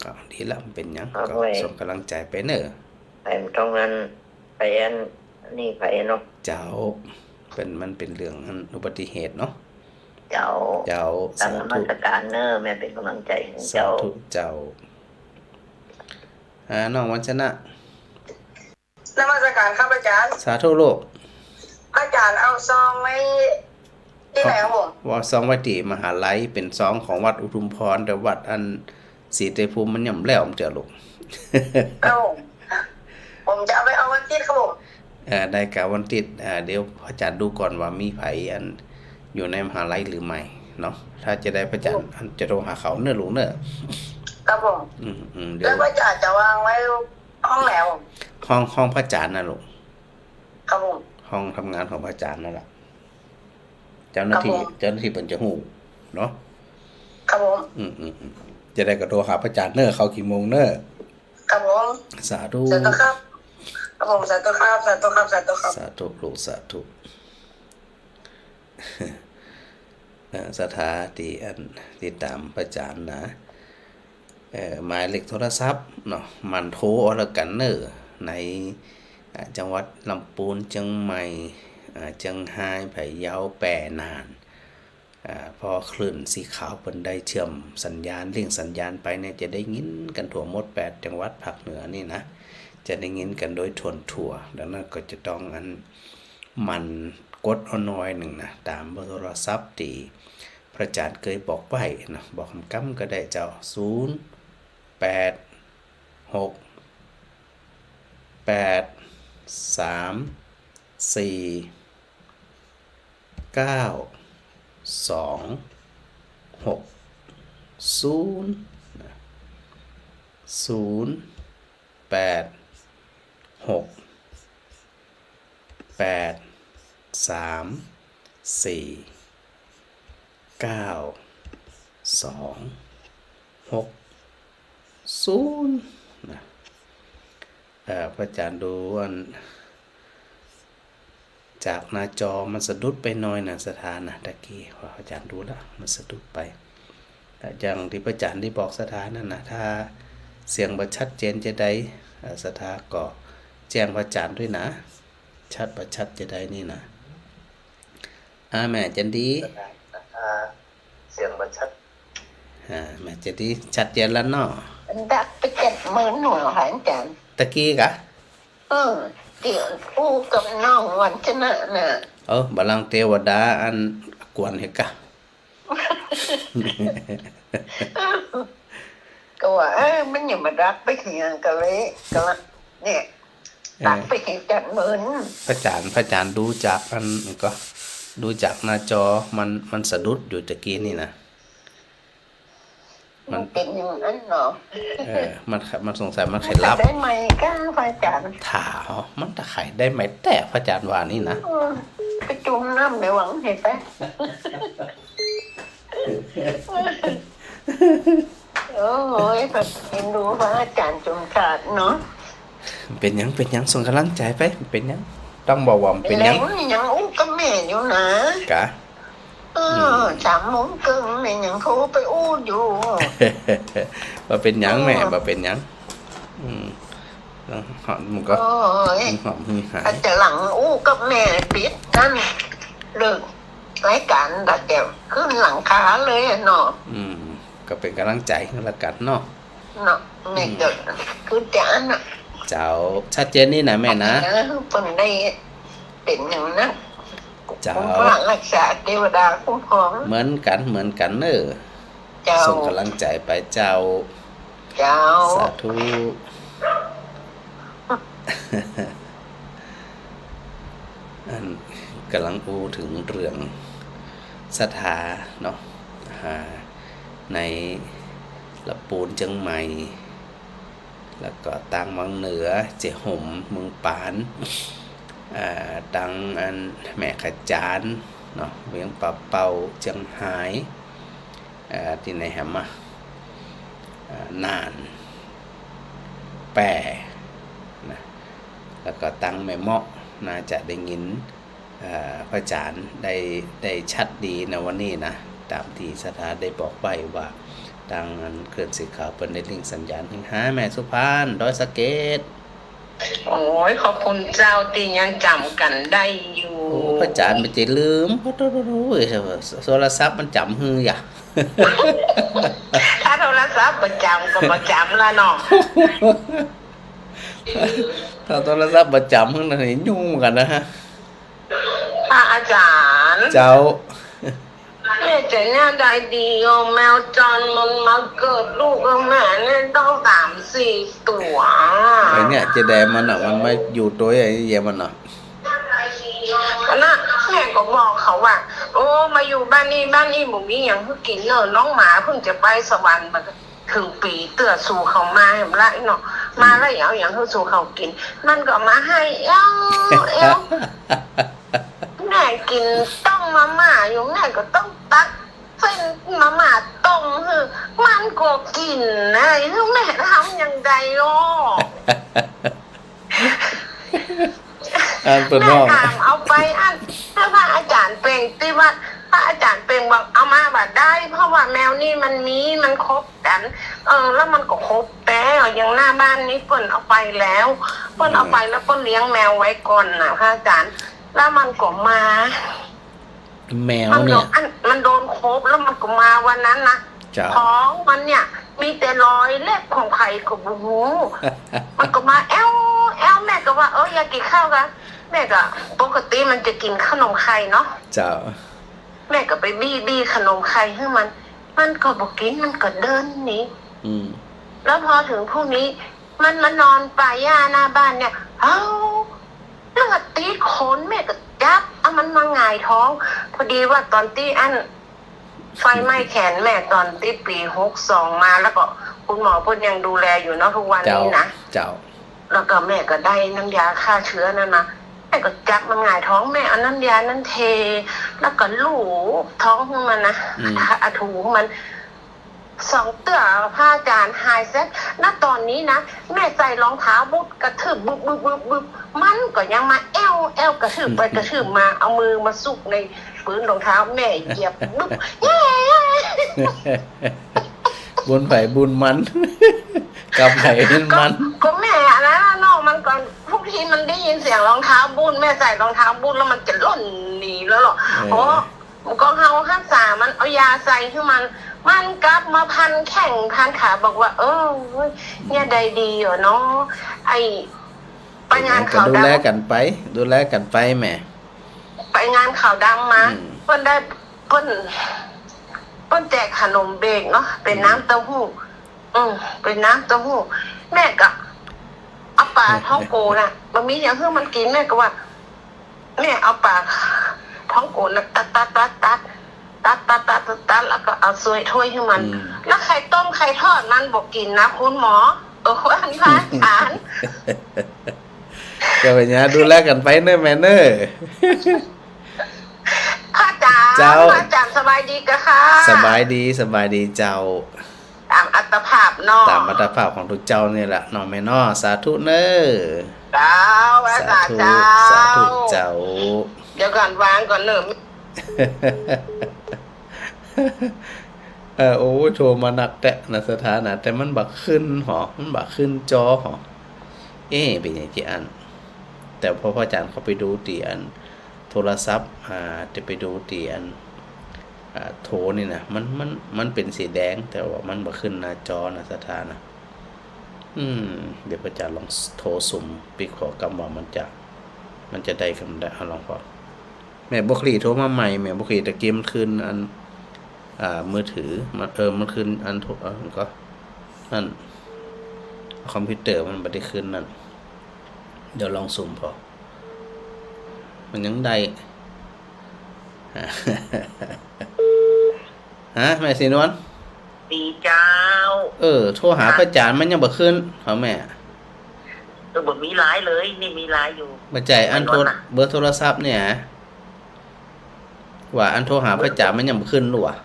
ก็ดีละ บ่เป๋นหยัง ก็ส่งก๋ำลังใจ๋ไปเน่อ ไปบ่ต้องอัน ไปอัน นี่ไปเนาะ เจ้า เป๋น มันเป๋นเรื่องอันอุบัติเหตุเนาะ เจ้า เจ้า กราบนมัสก๋านเน่อ สาธุ แม่เป๋นก๋ำลังใจ๋หื้อเจ้า สาธุเจ้า อ่า น้องวัญชนะ นมัสก๋านครับอาจ๋ารย์ สาธุลูก อาจ๋ารย์เอาซองไว้ตี้ไหนครับผม ว่าซองไว้ตี้มหาลัย เป๋นซองของวัดอุทุมพร แต่วัดอันศรีไตรภูมิมันยังบ่แล้วเตื้อลูก ครับผม ผมจะเอาไปเอาวันอาทิตย์ครับผม เออ ได้กะวันอาทิตย์ อ่า เดี๋ยวพระอาจ๋ารย์ดูก่อนว่ามีใผอันอยู่ในมหาลัยหรือไม่เนาะ ถ้าจะได้พระอาจ๋ารย์อันจะโทรหาเขาเน่อลูกเน่อ ครับผม อืม อืม เดี๋ยว แล้วพระอาจ๋ารย์จะวางไว้ ห้องไหนครับผม ห้อง ห้องพระอาจ๋ารย์น่ะลูก ครับผม ห้องทำงานของพระอาจ๋ารย์นั่นแหละ เจ้าหน้าตี้ ครับผม เจ้าหน้าตี้เปิ้นจะฮู้เนาะ ครับผม อืม อืม อืม จะได้ก็โทรหาพระอาจ๋ารย์เน่อ เข้ากี่โมงเน่อ ครับผม สาธุ สาธุครับ สาธุครับ สาธุครับ สาธุครับ สาธุลูก สาธุ เอ่อ ศรัทธาตี้อันติดต๋ามพระอาจ๋ารย์นะ เอ่อ หมายเลขโทรศัพท์เนาะ หมั่นโทรเอาละกั๋นเน่อ ใน อ่า จังหวัดลำปูน เจียงใหม่ อ่า เจียงฮาย พะเยา แป้ น่าน อ่า พอคลื่นสีขาวเปิ้นได้เชื่อมสัญญาณ ลิงก์สัญญาณไปเนี่ย จะได้ยินกั๋นทั่วหมดแปดจังหวัดภาคเหนือนี่นะ จะได้ยินกั๋นโดยถ้วนทั่ว ดังนั้นก็จะต้องอัน หมั่นกดเอาหน่อยนึ่งนะ ต๋ามเบอร์โทรศัพท์ตี้พระอาจ๋ารย์เกยบอกไว้นะ บอกกำๆ ก็ได้เจ้า ศูนย์ แปด หก แปด สาม สี่ เก้า สอง หก ศูนย์ นะ ศูนย์ แปด หก แปด สาม สี่ เก้า สอง หก ศูนย์ นะ เอ่อ พระอาจ๋ารย์ดูอัน จากหน้าจอมันสะดุดไปหน่อยนะศรัทธานะ ตะกี้ว่าพระอาจ๋ารย์ดูแล้วมันสะดุดไป แต่อย่างตี้พระอาจ๋ารย์ได้บอกศรัทธานั่นนะ ถ้าเสียงบ่ชัดเจนจะใด เอ่อ ศรัทธาก็แจ้งพระอาจ๋ารย์ด้วยนะ ชัดบ่ชัดจะใดนี่นะ อ่า แม่จันดี อ่า เสียงบ่ชัด อ่า แม่จันดี ชัดเจนแล้วเนาะ ดับไปเจ็ดหมื่นหน่วยค่ะอาจ๋ารย์ ตะกี้กะ เออ ตี้อู้กับน้องวันชนะน่ะ เออ บัลลังก์เตวดาอันกวนหื้อกะ ก็ว่า เออ มันยังบ่ดับไปเหีย ก็เลย ก็ละ เนี่ย เออ ดับไปเหียเจ็ดหมื่น พระอาจ๋ารย์ พระอาจ๋ารย์ดูจากอันก็ ดูจากหน้าจอ มัน มันสะดุดอยู่ตะกี้นี่นะ มัน มันเป๋นอย่างนั้นเนาะ เออ มัน มันสงสัยมันไขลับ ได้ไหมก้าพระอาจ๋ารย์ ถ้า มันตะไขได้ไหมแต่พระอาจ๋ารย์ว่านี่นะ เออ ไปจุ่มน้ำในหวังเห็นไป โอ้ย เอ็นดูพระอาจ๋ารย์สมชาติเนาะ เป๋นหยัง เป๋นหยัง ส่งก๋ำลังใจ๋ไป เป๋นหยัง ต้องบอกว่าเป๋นหยัง แหมยังอู้กับแม่อยู่นะ กะ เออ อืม สามโมงเกิ่งแม่ยังโทรไปอู้อยู่ บ่เป๋นหยังแม่ เออ บ่เป๋นหยัง อืม หอมมันก็ โอ้ย หอมหื้อหาย อาจจะหลังอู้กับแม่ปิดนั่น เลิกรายก๋าน แต่จะขึ้นหลังคาเลยอะเนาะ อืม ก็เป๋นก๋ำลังใจ๋หื้อละกั๋นเนาะ เนาะ แม่ก็ อืม คือจะอันน่ะ เจ้า ชัดเจนนี่นะแม่นะ เออ เปิ้นได้เป๋นอย่างนั้น เจ้า คุ้มครองรักษา เตวดาคุ้มครอง เหมือนกั๋น เหมือนกั๋นเน่อ เจ้า ส่งก๋ำลังใจ๋ไปเจ้า เจ้า สาธุ อันก๋ำลังอู้เถิงเรื่องศรัทธาเนาะ อ่า ในลำปูนเจียงใหม่ แล้วก็ตางวังเหนือ เจ๊หม เมืองปาน อ่า ตางอันแม่ขะจานเนาะ เวียงป่าเป้า เจียงฮาย อ่า ตี้ไหนแหมอะ อ่า น่าน แป้ นะ แล้วก็ตางแม่เมาะ น่าจะได้ยิน อ่า พระอาจ๋ารย์ได้ ได้ชัดดีนะวันนี้นะ ต๋ามตี้ศรัทธาได้บอกไว้ว่า ตางอันคลื่นสีขาวเปิ้นได้ลิงก์สัญญาณหื้อหา แม่สุพรรณ ดอยสะเก็ด โอ้ย ขอบคุณเจ้าตี้ยังจ๋ำกั๋นได้อยู่ โอ้ พระอาจ๋ารย์บ่ใจ้ลืม โอ้โธ่ โธ่ โธ่ โธ่ โทรศัพท์มันจ๋ำหื้อหยา ถ้าโทรศัพท์บ่จ๋ำก็บ่จ๋ำละเนาะ ถ้าโทรศัพท์บ่จ๋ำหื้อนั่นนี่ยุ่งกั๋นนะฮะ พระอาจ๋ารย์ เจ้า แม่จะเนี่ยได้ดี เอาแมวจรมันมาเกิดลูกกับแม่เนี่ยต้องสามสี่ตั๋ว ไอ้เนี่ยจะแดงมันอะ มันมาอยู่ตวยไอ้เยี่ยมันอะ อันน่ะ แม่ก็บอกเขาว่า โอ้ มาอยู่บ้านนี้ บ้านนี้บ่มีหยังหื้อกิ๋นเน่อ น้องหมาเพิ่งจะไปสวรรค์มา เถิงปี๋เตื้อ สูเขามาแหมละเนาะ มาแล้วเอาหยังหื้อสูเขากิ๋น มันก็มาไห้แอ้วแอ้ว แม่กิ๋นต้มมาม่าอยู่ แม่ก็ต้องตักเส้นมาม่าต้มหื้อ มันก็กิ๋นนะ หื้อแม่ทำอย่างใดอ้อ อันเปิ้นว่า แม่ถามเอาไปอั้น ถ้าพระอาจารย์เป่งตี้วัด พระอาจารย์เป่งบอกเอามาบ่ได้ เพราะว่าแมวนี่มันมี มันคบกั๋น เออ แล้วมันก็คบแต๊ อย่างหน้าบ้านนี่เปิ้นเอาไปแล้ว เปิ้นเอาไปแล้วเปิ้นเลี้ยงแมวไว้ก่อนน่ะ พระอาจารย์ แล้วมันก็มา แมวเนี่ย มันโดน อัน มันโดนคบแล้วมันก็มาวันนั้นนะ เจ้า ท้องมันเนี่ย มีแต่รอยเล็บของใผก็บ่ฮู้ มันก็มาแอ้วแอ้ว แม่ก็ว่า เออ อยากกิ๋นข้าวกะ แม่ก็ ปกติมันจะกิ๋นขนมไข่เนาะ เจ้า แม่ก็ไปบี้ บี้ขนมไข่หื้อมัน มันก็บ่กิ๋น มันก็เดินหนี อืม แล้วพอเถิงพรุ่งนี้ มันมานอนป่าหญ้าหน้าบ้านเนี่ย เอ้า เลือดตี๋ขน แม่ก็จับเอามันมาหงายท้อง พอดีว่าต๋อนตี้อั้น ไฟไหม้แขนแม่ต๋อนตี้ปี๋หกสองมา แล้วก็คุณหมอเปิ้นยังดูแลอยู่เนาะ ทุกวันนี้นะ เจ้า เจ้า แล้วก็แม่ก็ได้น้ำยาฆ่าเชื้อนั่นมา แม่ก็จับมันหงายท้อง แม่เอาน้ำยานั้นเท แล้วก็ลูบท้องหื้อมันนะ อืม อาถูหื้อมัน สองเตื้อ พระอาจารย์ หายเสีย ณ ต๋อนนี้นะ แม่ใส่รองเท้าบูทกระทืบบึบบึบบึบบึบ มันก็ยังมาแอ้วแอ้ว กระทืบไปกระทืบมา เอามือมาซุกในปื้นรองเท้า แม่เหยียบบึบ เย้ บุญใผบุญมัน กรรมใผเวรมัน ก็ ก็แม่อันนั้นน่ะเนาะ มันก็ทุกทีมันได้ยินเสียงรองเท้าบูท แม่ใส่รองเท้าบูทแล้วมันจะล่นหนีแล้วเหรอ เออ โอ้ ก็เฮาฮักษามัน เอายาใส่หื้อมัน มันกลับมาพันแข้งพันขา บอกว่า เออ เนี่ยได้ดีอยู่เนาะ ไอ้ ไปงานขาวดำ ก็ดูแลกั๋นไป ดูแลกั๋นไปแม่ ไปงานขาวดำมา อืม เปิ้นได้ เปิ้น เปิ้นแจกขนมเบรกเนาะ เป๋น อืม น้ำเต้าหู้ อืม เป๋นน้ำเต้าหู้ แม่ก็เอาป๋าท้องโก๋น่ะ บ่มีหยังหื้อมันกิ๋น แม่ก็ว่า แม่เอาป๋าท้องโก๋น่ะ ตัด ตัด ตัด แล้วก็เอาใส่ถ้วยหื้อมัน อืม แล้วไข่ต้มไข่ทอดมันบ่กิ๋นนะคุณหมอ เออ ว่าพระอาจารย์ ก็เป๋นหยัง ดูแลกั๋นไปเน่อแม่เน่อ พระอาจารย์ เจ้า พระอาจารย์สบายดีกะค่ะ สบายดี สบายดีเจ้า ต๋ามอัตภาพเนาะ ต๋ามอัตภาพของตุ๊เจ้านี่แหละเนาะแม่เนาะ สาธุเน่อ เจ้า สาธุ สาธุเจ้า สาธุเจ้า เดี๋ยวก่อน วางก่อนเน่อ เออ โอ้ย โทรมานักแต๊นะ สถานะ แต่มันบ่ขึ้นหอ มันบ่ขึ้นจอหอ เอ๊ะ เป๋นหยังจะอั้น แต่พอพระอาจารย์เข้าไปดูตี้อันโทรศัพท์ อ่า จะไปดูตี้อัน อ่า โทรนี่นะ มัน มัน มันเป๋นสีแดง แต่ว่ามันบ่ขึ้นหน้าจอนะ สถานะ อืม เดี๋ยวพระอาจารย์ลองโทรสุมปิ๊กขอกำว่ามันจะ มันจะได้กำได้ เอาลองก่อน แม่บัวคลี่โทรมาใหม่ แม่บัวคลี่ตะกี้มันขึ้นอัน อ่า มือถือ มัน เออ มันขึ้นอันโทร เออ มันก็ นั่น คอมพิวเตอร์มันบ่ได้ขึ้นนั่น เดี๋ยวลองสุมผ่อ มันยังได้ ฮะ แม่ศรีนวล ดีเจ้า เออ โทรหา ค่ะ พระอาจารย์มันยังบ่ขึ้น ของแม่ เออ บ่มีไลน์เลย นี่มีไลน์อยู่ บ่ใจ้ อันโทร เบอร์โทรศัพท์เนี่ย ว่าอันโทรหาพระอาจารย์มันยังบ่ขึ้นหรือวะ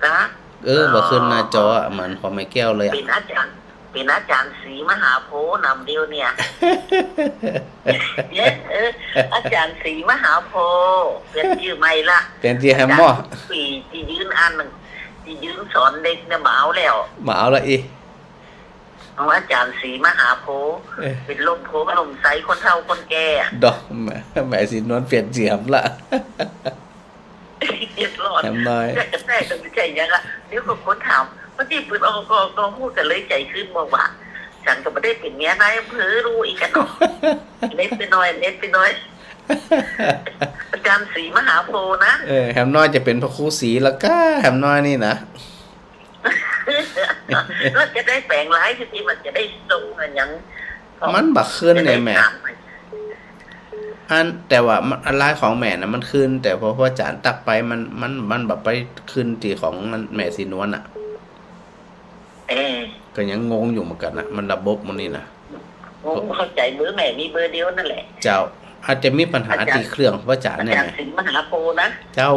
นะ เออ บ่ขึ้นหน้าจออะ เหมือนของแม่แก้วเลยอะ เป๋นอาจารย์ เป๋นอาจารย์ศรีมหาโพธิ์นำเดียวเนี่ย เนี่ย เออ อาจารย์ศรีมหาโพธิ์ เปลี่ยนจื้อใหม่ละ เปลี่ยนจื้อแฮมหม้อ อาจารย์ทุกปี๋ ตี้ยืนอ่านหนัง ตี้ยืนสอนเด็กเนี่ย บ่เอาแล้ว บ่เอาละอี ของอาจารย์ศรีมหาโพธิ์ เออ เป๋นร่มโพธิ์ร่มไทรคนเฒ่าคนแก่อะ ดอก แม่ แม่ศรีนวลเปลี่ยนจื้อแฮมละ เดือดร้อน แฮมน้อย อยากจะแตก แต่บ่ใจ้หยังอะ เดี๋ยวก็คนถาม ว่าตี้ปืนออก ก็ ก็ฮู้กั๋นเลย ใจ๋ขึ้นบอกว่า ฉันก็บ่ได้เป๋นเมียนายอำเภอ ฮู้อีกกั๋นเนาะ เน็ตไปหน่อย เน็ตไปหน่อย อาจารย์ศรีมหาโพธิ์นะ เออ แฮมน้อยจะเป๋นพระครูศรีละก้า แฮมน้อยนี่นะ แล้วจะได้แป๋งไลน์ ตี้มันจะได้ส่งอะหยัง มันบ่ขึ้นเนี่ยแม่ จะได้ถามใหม่ อัน แต่ว่ามัน อันไลน์ของแม่น่ะมันขึ้น แต่พอ พออาจารย์ตั๊กไปมัน มัน มันบ่ไปขึ้นตี้ของแม่ศรีนวลน่ะ เออ ก็ยังงงอยู่เหมือนกั๋นน่ะ มันระบบมันนี่น่ะ งง เข้าใจ๋ เบอร์แม่มีเบอร์เดียวนั่นแหละ เจ้า อาจจะมีปัญหา อาจารย์ ตี้เครื่องพระอาจารย์เนี่ย อาจารย์ศรีมหาโพธิ์นะ เจ้า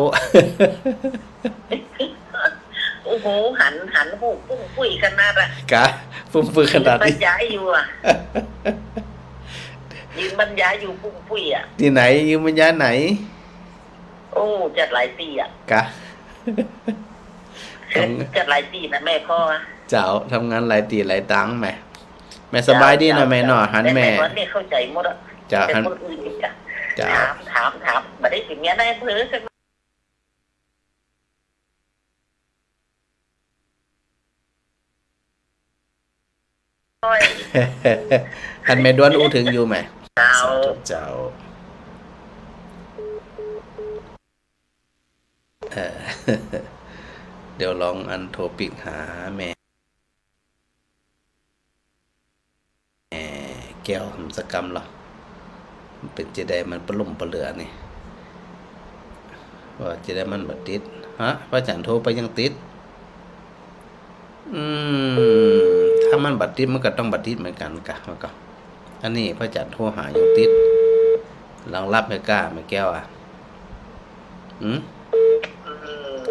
โอ้โห หัน หันหูปุ้มปุ้ยขนาดอะ กะ ปุ้มปุ้ยขนาดนี้ บรรยายอยู่อะ ยืมบรรยายอยู่ปุ้มปุ้ยอะ ตี้ไหน ยืมบรรยายไหน โอ้ จัดหลายตี้อะ กะ ทำ จัดหลายตี้นะแม่พ่ออะ เจ้า ทำงานหลายตี้หลายตังแม่ แม่สบายดีนะ เจ้า แม่เนาะ เจ้า หันแม่ แม่ แม่ก็เนี่ยเข้าใจ๋หมดอะ เจ้า แต่ หัน คนอื่นอีกอะ เจ้า ถาม ถาม ถาม บ่ได้เป๋นเมียนายอำเภอสัก อันแม่ด้วนอู้เถิงอยู่แม่ เจ้า สาธุเจ้า เออ เดี๋ยวลองอันโทรปิ๊กหาแม่ แม่แก้วสักกำละ มันเป๋นจะใด มันปะล่มปะเหลือนี่ ว่าจะใดมันบ่ติด ฮะ พระอาจ๋ารย์โทรไปยังติด อืม ถ้ามันบ่ติดมันก็ต้องบ่ติดเหมือนกั๋นกะ มันก็ อันนี้พระอาจ๋ารย์โทรหายังติด ลังรับไหมก้า แม่แก้วอะ หืม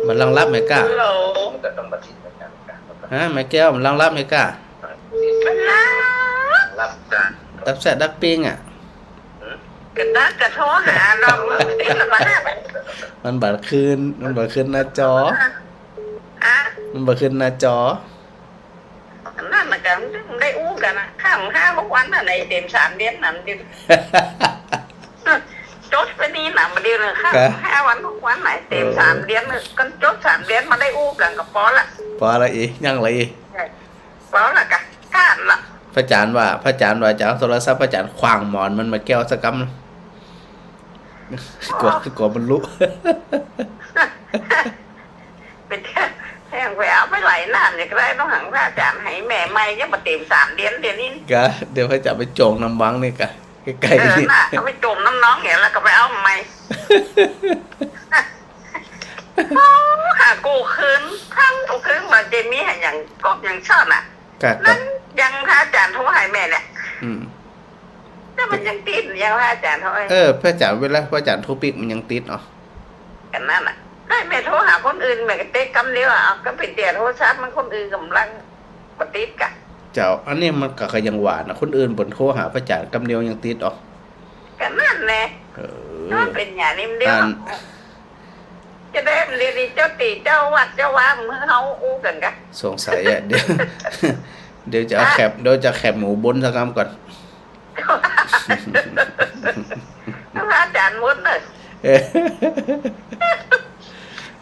มันลังรับไหมก้า ฮัลโหล ฮะ แม่แก้ว มันลังรับไหมก้า มันรับ รับแซ่ดักปิ้งอะ กะตั๊กกะโทรหาเนาะ มันติดละบ่ มันบ่ขึ้น มันบ่ขึ้นหน้าจอ ฮะ มันบ่ขึ้นหน้าจอ อันนั้นน่ะกะ ได้อู้กั๋นน่ะ ข้ามห้าหกวันน่ะ ในเต๋มสามเดือนนั้นดิ จดไปนี่น่ะ บ่ดีเลย ข้าม กะ ห้าวันหกวันน่ะ เต๋ม เออ สามเดือนน่ะ ก็จดสามเดือนมาได้อู้กั๋นก็ปอละ ปอละอี้ ยังละอี้ ปอละกะ ก้านละ พระอาจ๋ารย์ว่า พระอาจ๋ารย์ว่าจะเอาโทรศัพท์พระอาจ๋ารย์ขว้างหมอนมันมาแก้วสักกำ กั๋ว กั๋วมันลุ เป๋นแท่งไปเอาไปไหลน้ำเนี่ยก็ได้ ต้องหังพระอาจ๋ารย์ให้แม่ใหม่ ยังบ่เต๋มสามเดือนเดี๋ยวนี้ กะ เดี๋ยวพระอาจ๋ารย์ไปโจ่งนำวังนี่กะ ใก้ๆ เออ นี่ น่ะ เอาไปโจ่งนำน้องเนี่ย แล้วก็ไปเอาใหม่ โอ้ หากู้คืน ทั้งกู้คืนว่าจะมีหาหยังก๊อกหยังซ่อนน่ะ กะ นั่นยังพระอาจ๋ารย์โทรหาแม่แหละ อืม แต่มันยังติด ยังพระอาจ๋ารย์โทร เออ พระอาจ๋ารย์ เวลาพระอาจ๋ารย์โทรปิ๊กมันยังติดเนาะ กะนั่นน่ะ ให้แม่โทรหาคนอื่น แม่ก็เต๊ะกำเดียวอะ เอา ก็เป๋นแต่โทรศัพท์มัน คนอื่นก่ำลังบ่ติดกะ เจ้า อันนี้มันก็ ก็ยังว่าน่ะ คนอื่นเปิ้นโทรหาพระอาจ๋ารย์กำเดียวยังติดออก กะนั่นแหละ เออ มันเป๋นอย่างนี้มันเดียว อัน จะได้เรียนดีเจ้าตี้เจ้าวัดเจ้าวา เมื่อเฮาอู้กั๋นกะ สงสัยอะ เดี๋ยว เดี๋ยวจะเอา ฮะ แคบ เดี๋ยวจะแคบหมู่บนสักกำก่อน พระอาจ๋ารย์มดเน่อ เออ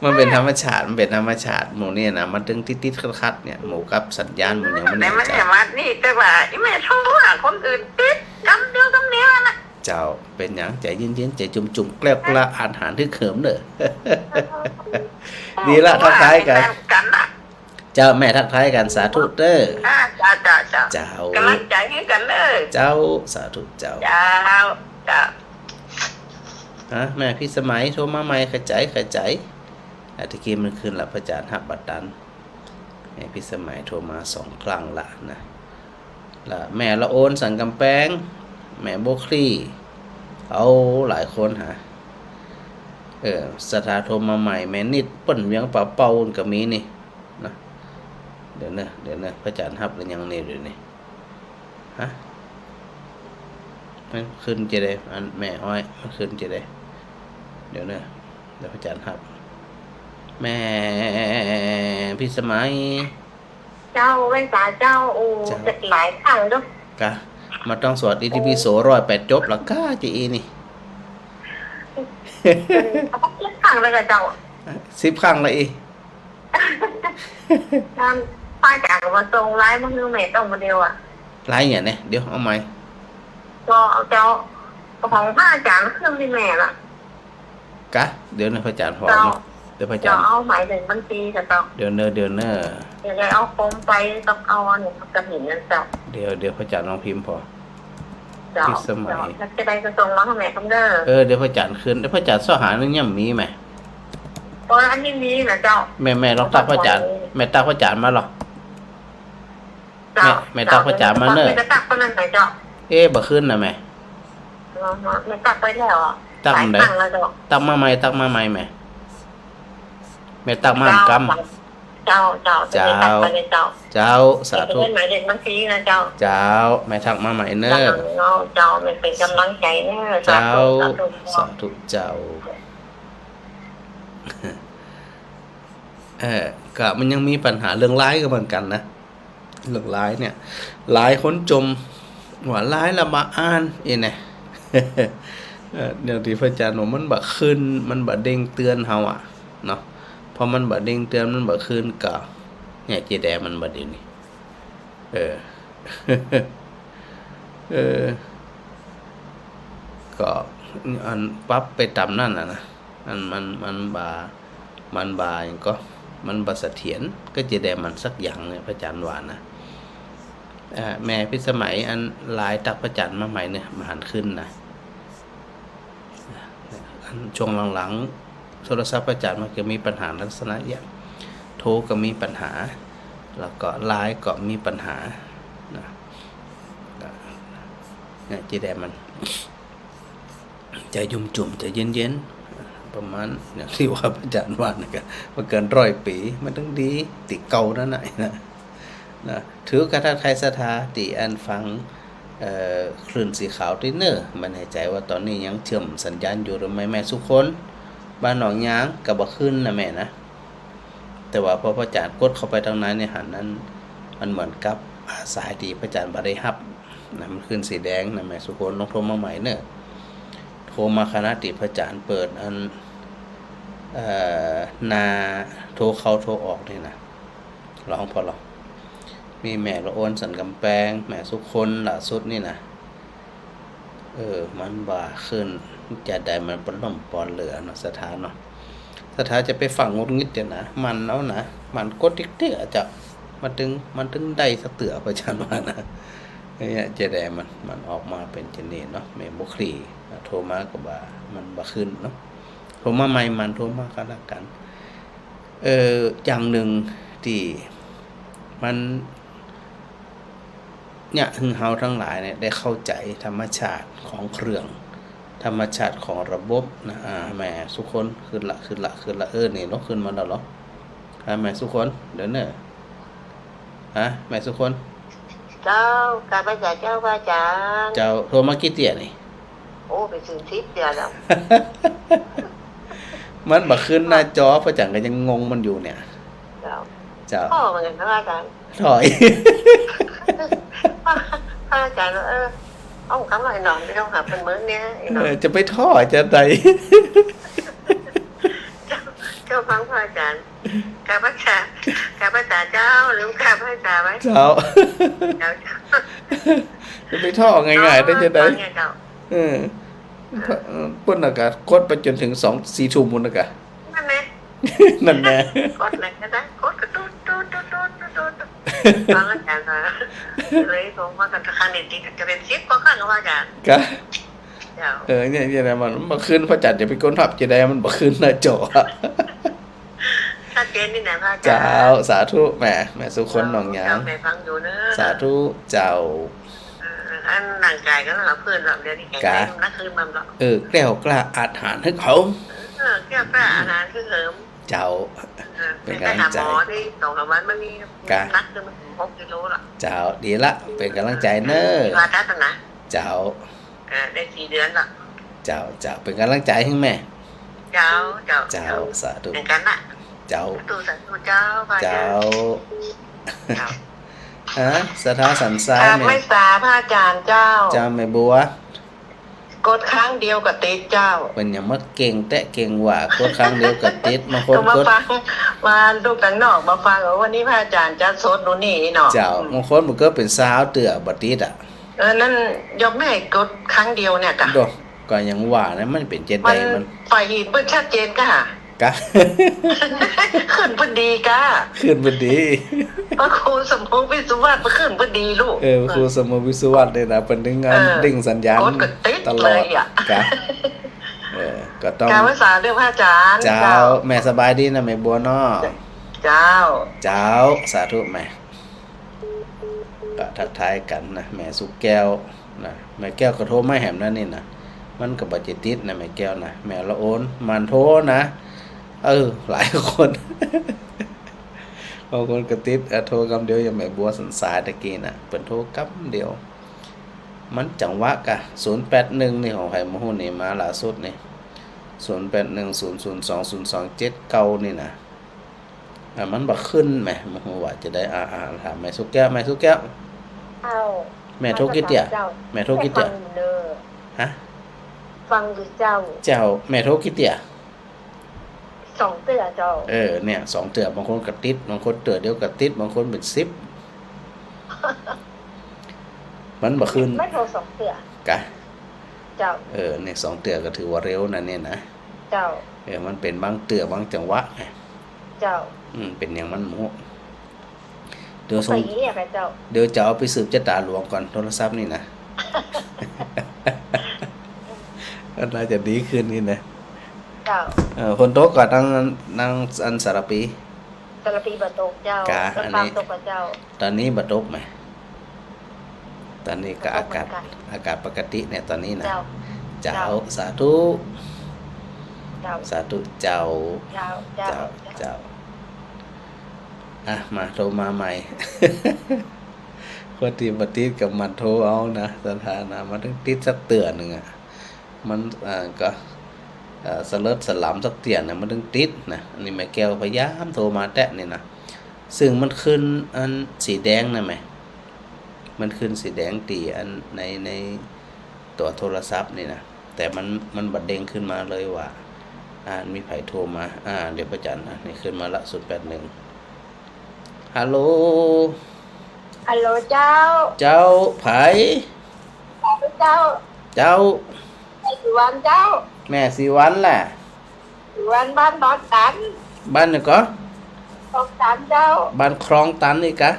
มันเป๋นธรรมชาติ มันเป๋นธรรมชาติ หมู่เนี่ยนะ มันตึงติดๆ ขัดๆ เนี่ย หมู่กับสัญญาณหมู่ยังบ่แน่ แต่มัน ใจ แต่ว่านี่ แต่ว่าอีแม่โทรหาคนอื่นติด กำเดียวกำเดียวน่ะ เจ้า เป๋นหยัง ใจ๋เย็นๆ ใจ๋จุ่มๆ แกล้วกล้า อาหารฮึกเหิมเน่อ ดีละ ทักทายกั๋น แม่นกั๋นน่ะ เจ้า แม่ทักทายกั๋น สาธุเต๊อะ อ่า เจ้า เจ้า เจ้า เจ้า ก๋ำลังใจ๋หื้อกั๋นเต๊อะ เจ้า สาธุเจ้า เจ้า เจ้า ฮะ แม่พิสมัยโทรมาใหม่ ขะใจ๋ ขะใจ๋ อ่ะ ตะกี้มันขึ้นละ พระอาจ๋ารย์ฮับบ่ตัน แม่พิสมัยโทรมาสองครั้งละนะ ละแม่ละโอนสันก๋ำแปง แม่บัวคลี่ เอาหลายคนหา เออ ศรัทธาโทรมาใหม่ แม่นิด เปิ้นเวียงป่าเป้าก็มีนี่ นะ เดี๋ยวเน่อ เดี๋ยวเน่อ พระอาจ๋ารย์ฮับหรือยังนี่ เดี๋ยวนี้ ฮะ มันขึ้นจะใด อันแม่อ้อย มันขึ้นจะใด เดี๋ยวเน่อ เดี๋ยวพระอาจ๋ารย์ฮับ แม่พิสมัย เจ้า แว่นต๋าเจ้า โอ้ เจ้า จักหลายครั้งเนาะ กะ มาต้องสวดอิติปิโสร้อยแปดจบละก้า จะอี้นี่ เอาสักสิบครั้งเลยกะเจ้า สิบครั้งละอี้ นั่น พระอาจ๋ารย์ก็บ่ส่งไลน์มาหื้อแม่ต้องบ่เดียวอะ ไลน์หยังเนี่ย เดี๋ยวเอาใหม่ ก็เอาเจ้า ของพระอาจ๋ารย์ขึ้นตี้แม่ละ กะ เดี๋ยวเน่อ พระอาจ๋ารย์ผ่อ เจ้า เนาะ เดี๋ยวพระอาจ๋ารย์ เจ้า เอาหมายเลขบัญชีกะเจ้า เดี๋ยวเน่อ เดี๋ยวเน่อ เดี๋ยวจะเอาโคมไฟกับเอาอันนี้กฐินนั่นเจ้า เดี๋ยว เดี๋ยวพระอาจ๋ารย์ลองพิมพ์ผ่อ เจ้า พิสมัย เจ้า แล้วจะได้กระทรวงมาให้แม่กำเน่อ เออ เดี๋ยวพระอาจ๋ารย์ขึ้น เดี๋ยวพระอาจ๋ารย์เสาะหานี่ยังมีไหม เพราะอันนี้มีนะเจ้า แม่ แม่ลองตั๊กพระอาจ๋ารย์ แม่ตั๊กพระอาจ๋ารย์มาหรอ เจ้า แม่ แม่ตั๊กพระอาจ๋ารย์มาเน่อ แม่จะตั๊กไปนั่นไหนเจ้า เอ๊ะ บ่ขึ้นนะแม่ อ๋อ แม่ตั๊กไปแล้วอะ ตั๊กอันใด หลายครั้งแล้วเจ้า ตั๊กมาใหม่ ตั๊กมาใหม่แม่ แม่ตั๊กมา เจ้า กำ เจ้า เจ้า เจ้า เดี๋ยวตัดไปเลยเจ้า เจ้า สาธุ เดี๋ยวจะได้หมายเลขบัญชีนะเจ้า เจ้า แม่ทักมาใหม่เน่อ เจ้า เจ้า แม่เป๋นก๋ำลังใจ๋เน่อ เจ้า สาธุ สาธุ สาธุเจ้า เออ ก็มันยังมีปัญหาเรื่องไลน์ก็เหมือนกั๋นนะ เรื่องไลน์เนี่ย หลายคนจ่มว่าไลน์ละบ่อ่าน เอ๊ะเนี่ย เออ อย่างตี้พระอาจารย์ว่ามันบ่ขึ้น มันบ่เด้งเตือนเฮาอะเนาะ พอมันบ่เด้งเตือน มันบ่ขึ้นก็ เนี่ย เจ๊แดงมันบ่ดีนี่ เออ เออ ก็อันปรับไปต๋ามนั้นน่ะนะ อันมัน มันบ่ มันบ่ หยังก็ มันบ่เสถียร ก็เจ๊แดงมันสักอย่างเนี่ย พระอาจารย์ว่านะ เอ่อ แม่พิสมัย อันไลน์ตักพระอาจารย์มาใหม่เนี่ย บ่หันขึ้นนะ อันช่วงหลังๆ โทรศัพท์พระอาจารย์มันก็มีปัญหาลักษณะอย่าง โทรก็มีปัญหา แล้วก็ไลน์ก็มีปัญหานะ เนี่ย เจ๊แดงมัน ใจ๋จุ่มๆ ใจ๋เย็นๆ ประมาณอย่างตี้ว่าพระอาจารย์ว่านะ ก็บ่เกินร้อยปี๋ มันตึงดี ตี้เก่านั่นน่ะนะ นะ ถือโอกาสทักทายศรัทธาตี้อันฟัง เอ่อ คลื่นสีขาวตี้เน่อ บ่แน่ใจ๋ว่าต๋อนนี้ยังเชื่อมสัญญาณอยู่หรือไม่ แม่สุคน บ้านหนองยาง ก็บ่ขึ้นนะแม่นะ แต่ว่าพอพระอาจารย์กดเข้าไปตางในเนี่ยหันนั้น มันเหมือนกับ อ่า สายตี้พระอาจารย์บ่ได้ฮับนะ มันขึ้นสีแดงนะ แม่สุคนลองโทรมาใหม่เน่อ โทรมาขณะตี้พระอาจารย์เปิดอัน เอ่อ หน้าโทรเข้าโทรออกนี่นะ ลองผ่อลอง มีแม่ละโอนสันก๋ำแปง แม่สุคนล่าสุดนี่นะ เออ มันบ่ขึ้น จาใดมันปะล่มปอนเหลือเนาะ ศรัทธาเนาะ ศรัทธาจะไปฟังหงุดหงิดเดี๋ยวนะ หมั่นเอานะ หมั่นกดติ๊กๆ อะเจ้า มันตึง มันตึงได้สักเตื้อ พระอาจารย์ว่านะ เนี่ย เจ๊แดงมัน มันออกมาเป๋นจานี้เนาะ แม่บ่คลี่ โทรมาก็บ่า มันบ่ขึ้นเนาะ โทรมาใหม่ หมั่นโทรมาก็แล้วกั๋น เอ่อ อย่างนึ่งตี้มัน เนี่ย หื้อเฮาตังหลายเนี่ยได้เข้าใจ๋ธรรมชาติของเครื่อง ธรรมชาติของระบบนะ อ่า แม่สุคนขึ้นละ ขึ้นละ ขึ้นละ เออ นี่เนาะ ขึ้นมาแล้วเหรอ อ่า แม่สุคน เดี๋ยวเน่อ ฮะ แม่สุคน เจ้า กราบไหว้เจ้า พระอาจารย์ เจ้า โทรมากี่เตื้อนี่ โอ้ เป๋นสิบเตื้อแล้ว มันบ่ขึ้นหน้าจอ พระอาจารย์ก็ยังงงมันอยู่เนี่ย เจ้า เจ้า โอ้ เหมือนกั๋นนะอาจารย์ ถอย พระอาจารย์ว่า เออ เอากำลังนอน ไม่ต้องหาเปิ้นเมินเนี่ย ไอ้น้อง เออ จะไปถ่อจะใด เจ้า เจ้าฟังพระอาจารย์ กราบไหว้เจ้า กราบไหว้เจ้า ลืมกราบไหว้เจ้าไว้ เจ้า เจ้า เจ้า จะไปถ่อง่ายๆ ได้จะใด ฟังเนี่ยเจ้า เออ เปิ้นน่ะก็กดไปจ๋นเถิงสอง สี่ทุ่มปู๊นน่ะกะ นั่นแหละ นั่นแหละ กดอะไรก็ได้ กดกระตุ้น ตุ้น ตุ้น ตุ้น ตุ้น ตุ้น ฟังอาจารย์มา เลยผมว่ากันครั้งนี้ติดจะเป๋นสิบกว่าครั้งแล้วอาจารย์ กะ เจ้า เออ เนี่ย เนี่ยนะ มัน มันบ่ขึ้น พระอาจารย์จะไปกดฮับจะใด มันบ่ขึ้นหน้าจอ ชัดเจนนี่นะพระอาจารย์ เจ้า สาธุ แม่ แม่สุคนหนองยาง เจ้า แม่ฟังอยู่เนอะ สาธุ เจ้า เออ อันร่างกายก็ร่างกายเปิ้นละ เดี๋ยวนี้แข็งแรง กะ นักขึ้นมาละ เออ แกล้วกล้าอาจหาญฮึกเหิม เออ แกล้วกล้าอาจหาญฮึกเหิม เจ้า เออ เป๋นก๋ำลังใจ๋ ไปหาหมอได้สองสามวันมานี่ กะ นักขึ้นมาหกกิโลละ เจ้า ดีละ เป๋นก๋ำลังใจ๋เน่อ ผ่าตัดนะ เจ้า เออ ได้สี่เดือนละ เจ้า เจ้า เป๋นก๋ำลังใจ๋หื้อแม่ เจ้า เจ้า เจ้า เจ้า สาธุ เหมือนกั๋นนะ เจ้า สาธุ สาธุ เจ้า พระอาจารย์ เจ้า เจ้า ฮะ ศรัทธาสันทราย กราบไหว้สาพระอาจารย์เจ้า เจ้า แม่บัว กดครั้งเดียวก็ติดเจ้า เปิ้นหยังมาเก่งแต๊เก่งว่า กดครั้งเดียวก็ติด บางคนก็มา ก็ฟัง มาลูกตังนอกมาฟัง เออ วันนี้พระอาจารย์จะสดดูนี่เนาะ เจ้า อืม บางคนมันก็เป๋นซาวเตื้อบ่ติดอะ เออ นั่นยกแม่กดครั้งเดียวเนี่ยกะ โด ก็ยังว่านะ มันเป๋นจะใด มัน มัน ฝ่ายหินเปิ้นชัดเจนกะ กะ ขึ้นเปิ้นดีกะ ขึ้นเปิ้นดี พระครูสมพงษ์วิศวะ เปิ้นขึ้นเปิ้นดีลูก เออ พระครูสมพงษ์วิศวะเนี่ยนะ เปิ้นตึงอัน เออ เด้งสัญญาณ กดกระติด ตลอด เลยอะ กะ เออ ก็ต้อง กราบไหว้สาเรื่องพระอาจารย์ เจ้า เจ้า แม่สบายดีนะ แม่บัวเนาะ เจ้า เจ้า สาธุแม่ ก็ทักทายกั๋นนะ แม่สุแก้วนะ แม่แก้วก็โทรมาแหมนะนี่นะ มันก็บ่จะติดนะ แม่แก้วนะ แม่ละโอน หมั่นโทรนะ เออ หลายคน บางคนก็ติด เอ่อ โทรกำเดียว อย่างแม่บัวสันสายตะกี้น่ะ เปิ้นโทรกำเดียว มันจังหวะกะ ศูนย์แปดหนึ่ง นี่ของใผบ่ฮู้นี่ มาล่าสุดนี่ ศูนย์แปดหนึ่ง ศูนย์ศูนย์สอง ศูนย์สองเจ็ดเก้า นี่นะ อ่ะ มันบ่ขึ้นแหม บ่ฮู้ว่าจะได้ อ่า อ่า ถามแม่สุแก้ว แม่สุแก้ว เจ้า แม่โทรกี่เตื้อ เจ้า แม่โทรกี่เตื้อ ฟังอยู่เน่อ ฮะ ฟังอยู่เจ้า เจ้า แม่โทรกี่เตื้อ สองเตื้อเจ้า เออ เนี่ย สองเตื้อ บางคนก็ติด บางคนเตื้อเดียวก็ติด บางคนเป๋นสิบ มันบ่ขึ้น แม่โทรสองเตื้อ กะ เจ้า เออ เนี่ย สองเตื้อก็ถือว่าเร็วนะเนี่ยนะ เจ้า เออ มันเป๋นบางเตื้อ บางจังหวะไง เจ้า อืม เป๋นหยังมันบ่ฮู้ เดี๋ยวส่ง ไปเรียกอะเจ้า เดี๋ยวจะเอาไปสืบจะต๋าหลวงก่อน โทรศัพท์นี่นะ ก็น่าจะดีขึ้นนี่นะ เจ้า เออ ฝนตกก่อตัง ตังอันสารภี สารภีบ่ตกเจ้า กะ ลำปาง อันนี้ ตกบ่เจ้า ต๋อนนี้บ่ตกแหม ต๋อนนี้ก็อากาศ ตกเหมือนกั๋น อากาศปกติเนี่ยต๋อนนี้นะ เจ้า เจ้า เจ้า สาธุ เจ้า สาธุเจ้า เจ้า เจ้า เจ้า เจ้า อ่ะ มาโทรมาใหม่ คนตี้บ่ติดก็มาโทรเอานะ สถานะ มันต้องติดสักเตื้อนึ่งอะ มัน อ่า ก็ เอ่อ สะเลิดสะหลำสักเตื้อนะ มันต้องติดนะ อันนี้แม่แก้วพยายามโทรมาแต๊นี่นะ ซึ่งมันขึ้นอันสีแดงนะแม่ มันขึ้นสีแดงตี้อันใน ในตั๋วโทรศัพท์นี่นะ แต่มัน มันบ่เด้งขึ้นมาเลยว่า อ่า มีใผโทรมา อ่า เดี๋ยวป้าจัน อ่ะ นี่ขึ้นมาละ ศูนย์แปดหนึ่ง ฮัลโหล ฮัลโหลเจ้า เจ้า ใผ เจ้า เจ้า แม่ศรีวรรณเจ้า แม่ศรีวรรณแหละ ศรีวรรณบ้านดอนตัน บ้านหยังก่อ ดอนตันเจ้า บ้านคลองตันนี่กะ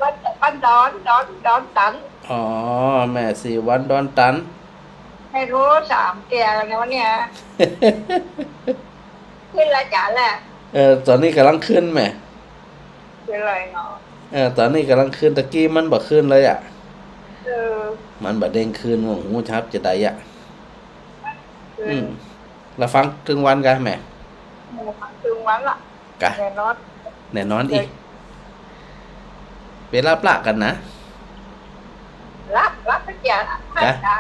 บ้าน บ้านดอน ดอน ดอนตัน อ๋อ แม่ศรีวรรณดอนตัน แม่โทรสามเตื้อแล้วเนี่ย ขึ้นแล้วจ้ะแหละ เออ ต๋อนนี้ก่ำลังขึ้นแม่ ขึ้นเลยเนาะ เออ ต๋อนนี้ก่ำลังขึ้น ตะกี้มันบ่ขึ้นเลยอะ เออ มันบ่เด้งขึ้น บ่ฮู้จะฮับจะใดอะ อืม อืม แล้วฟังตึงวันกะแม่ เออ ฟังตึงวันละ กะ แน่นอน แน่นอนอีก เวลาปะกั๋นนะ รับ รับสักอย่าง กะ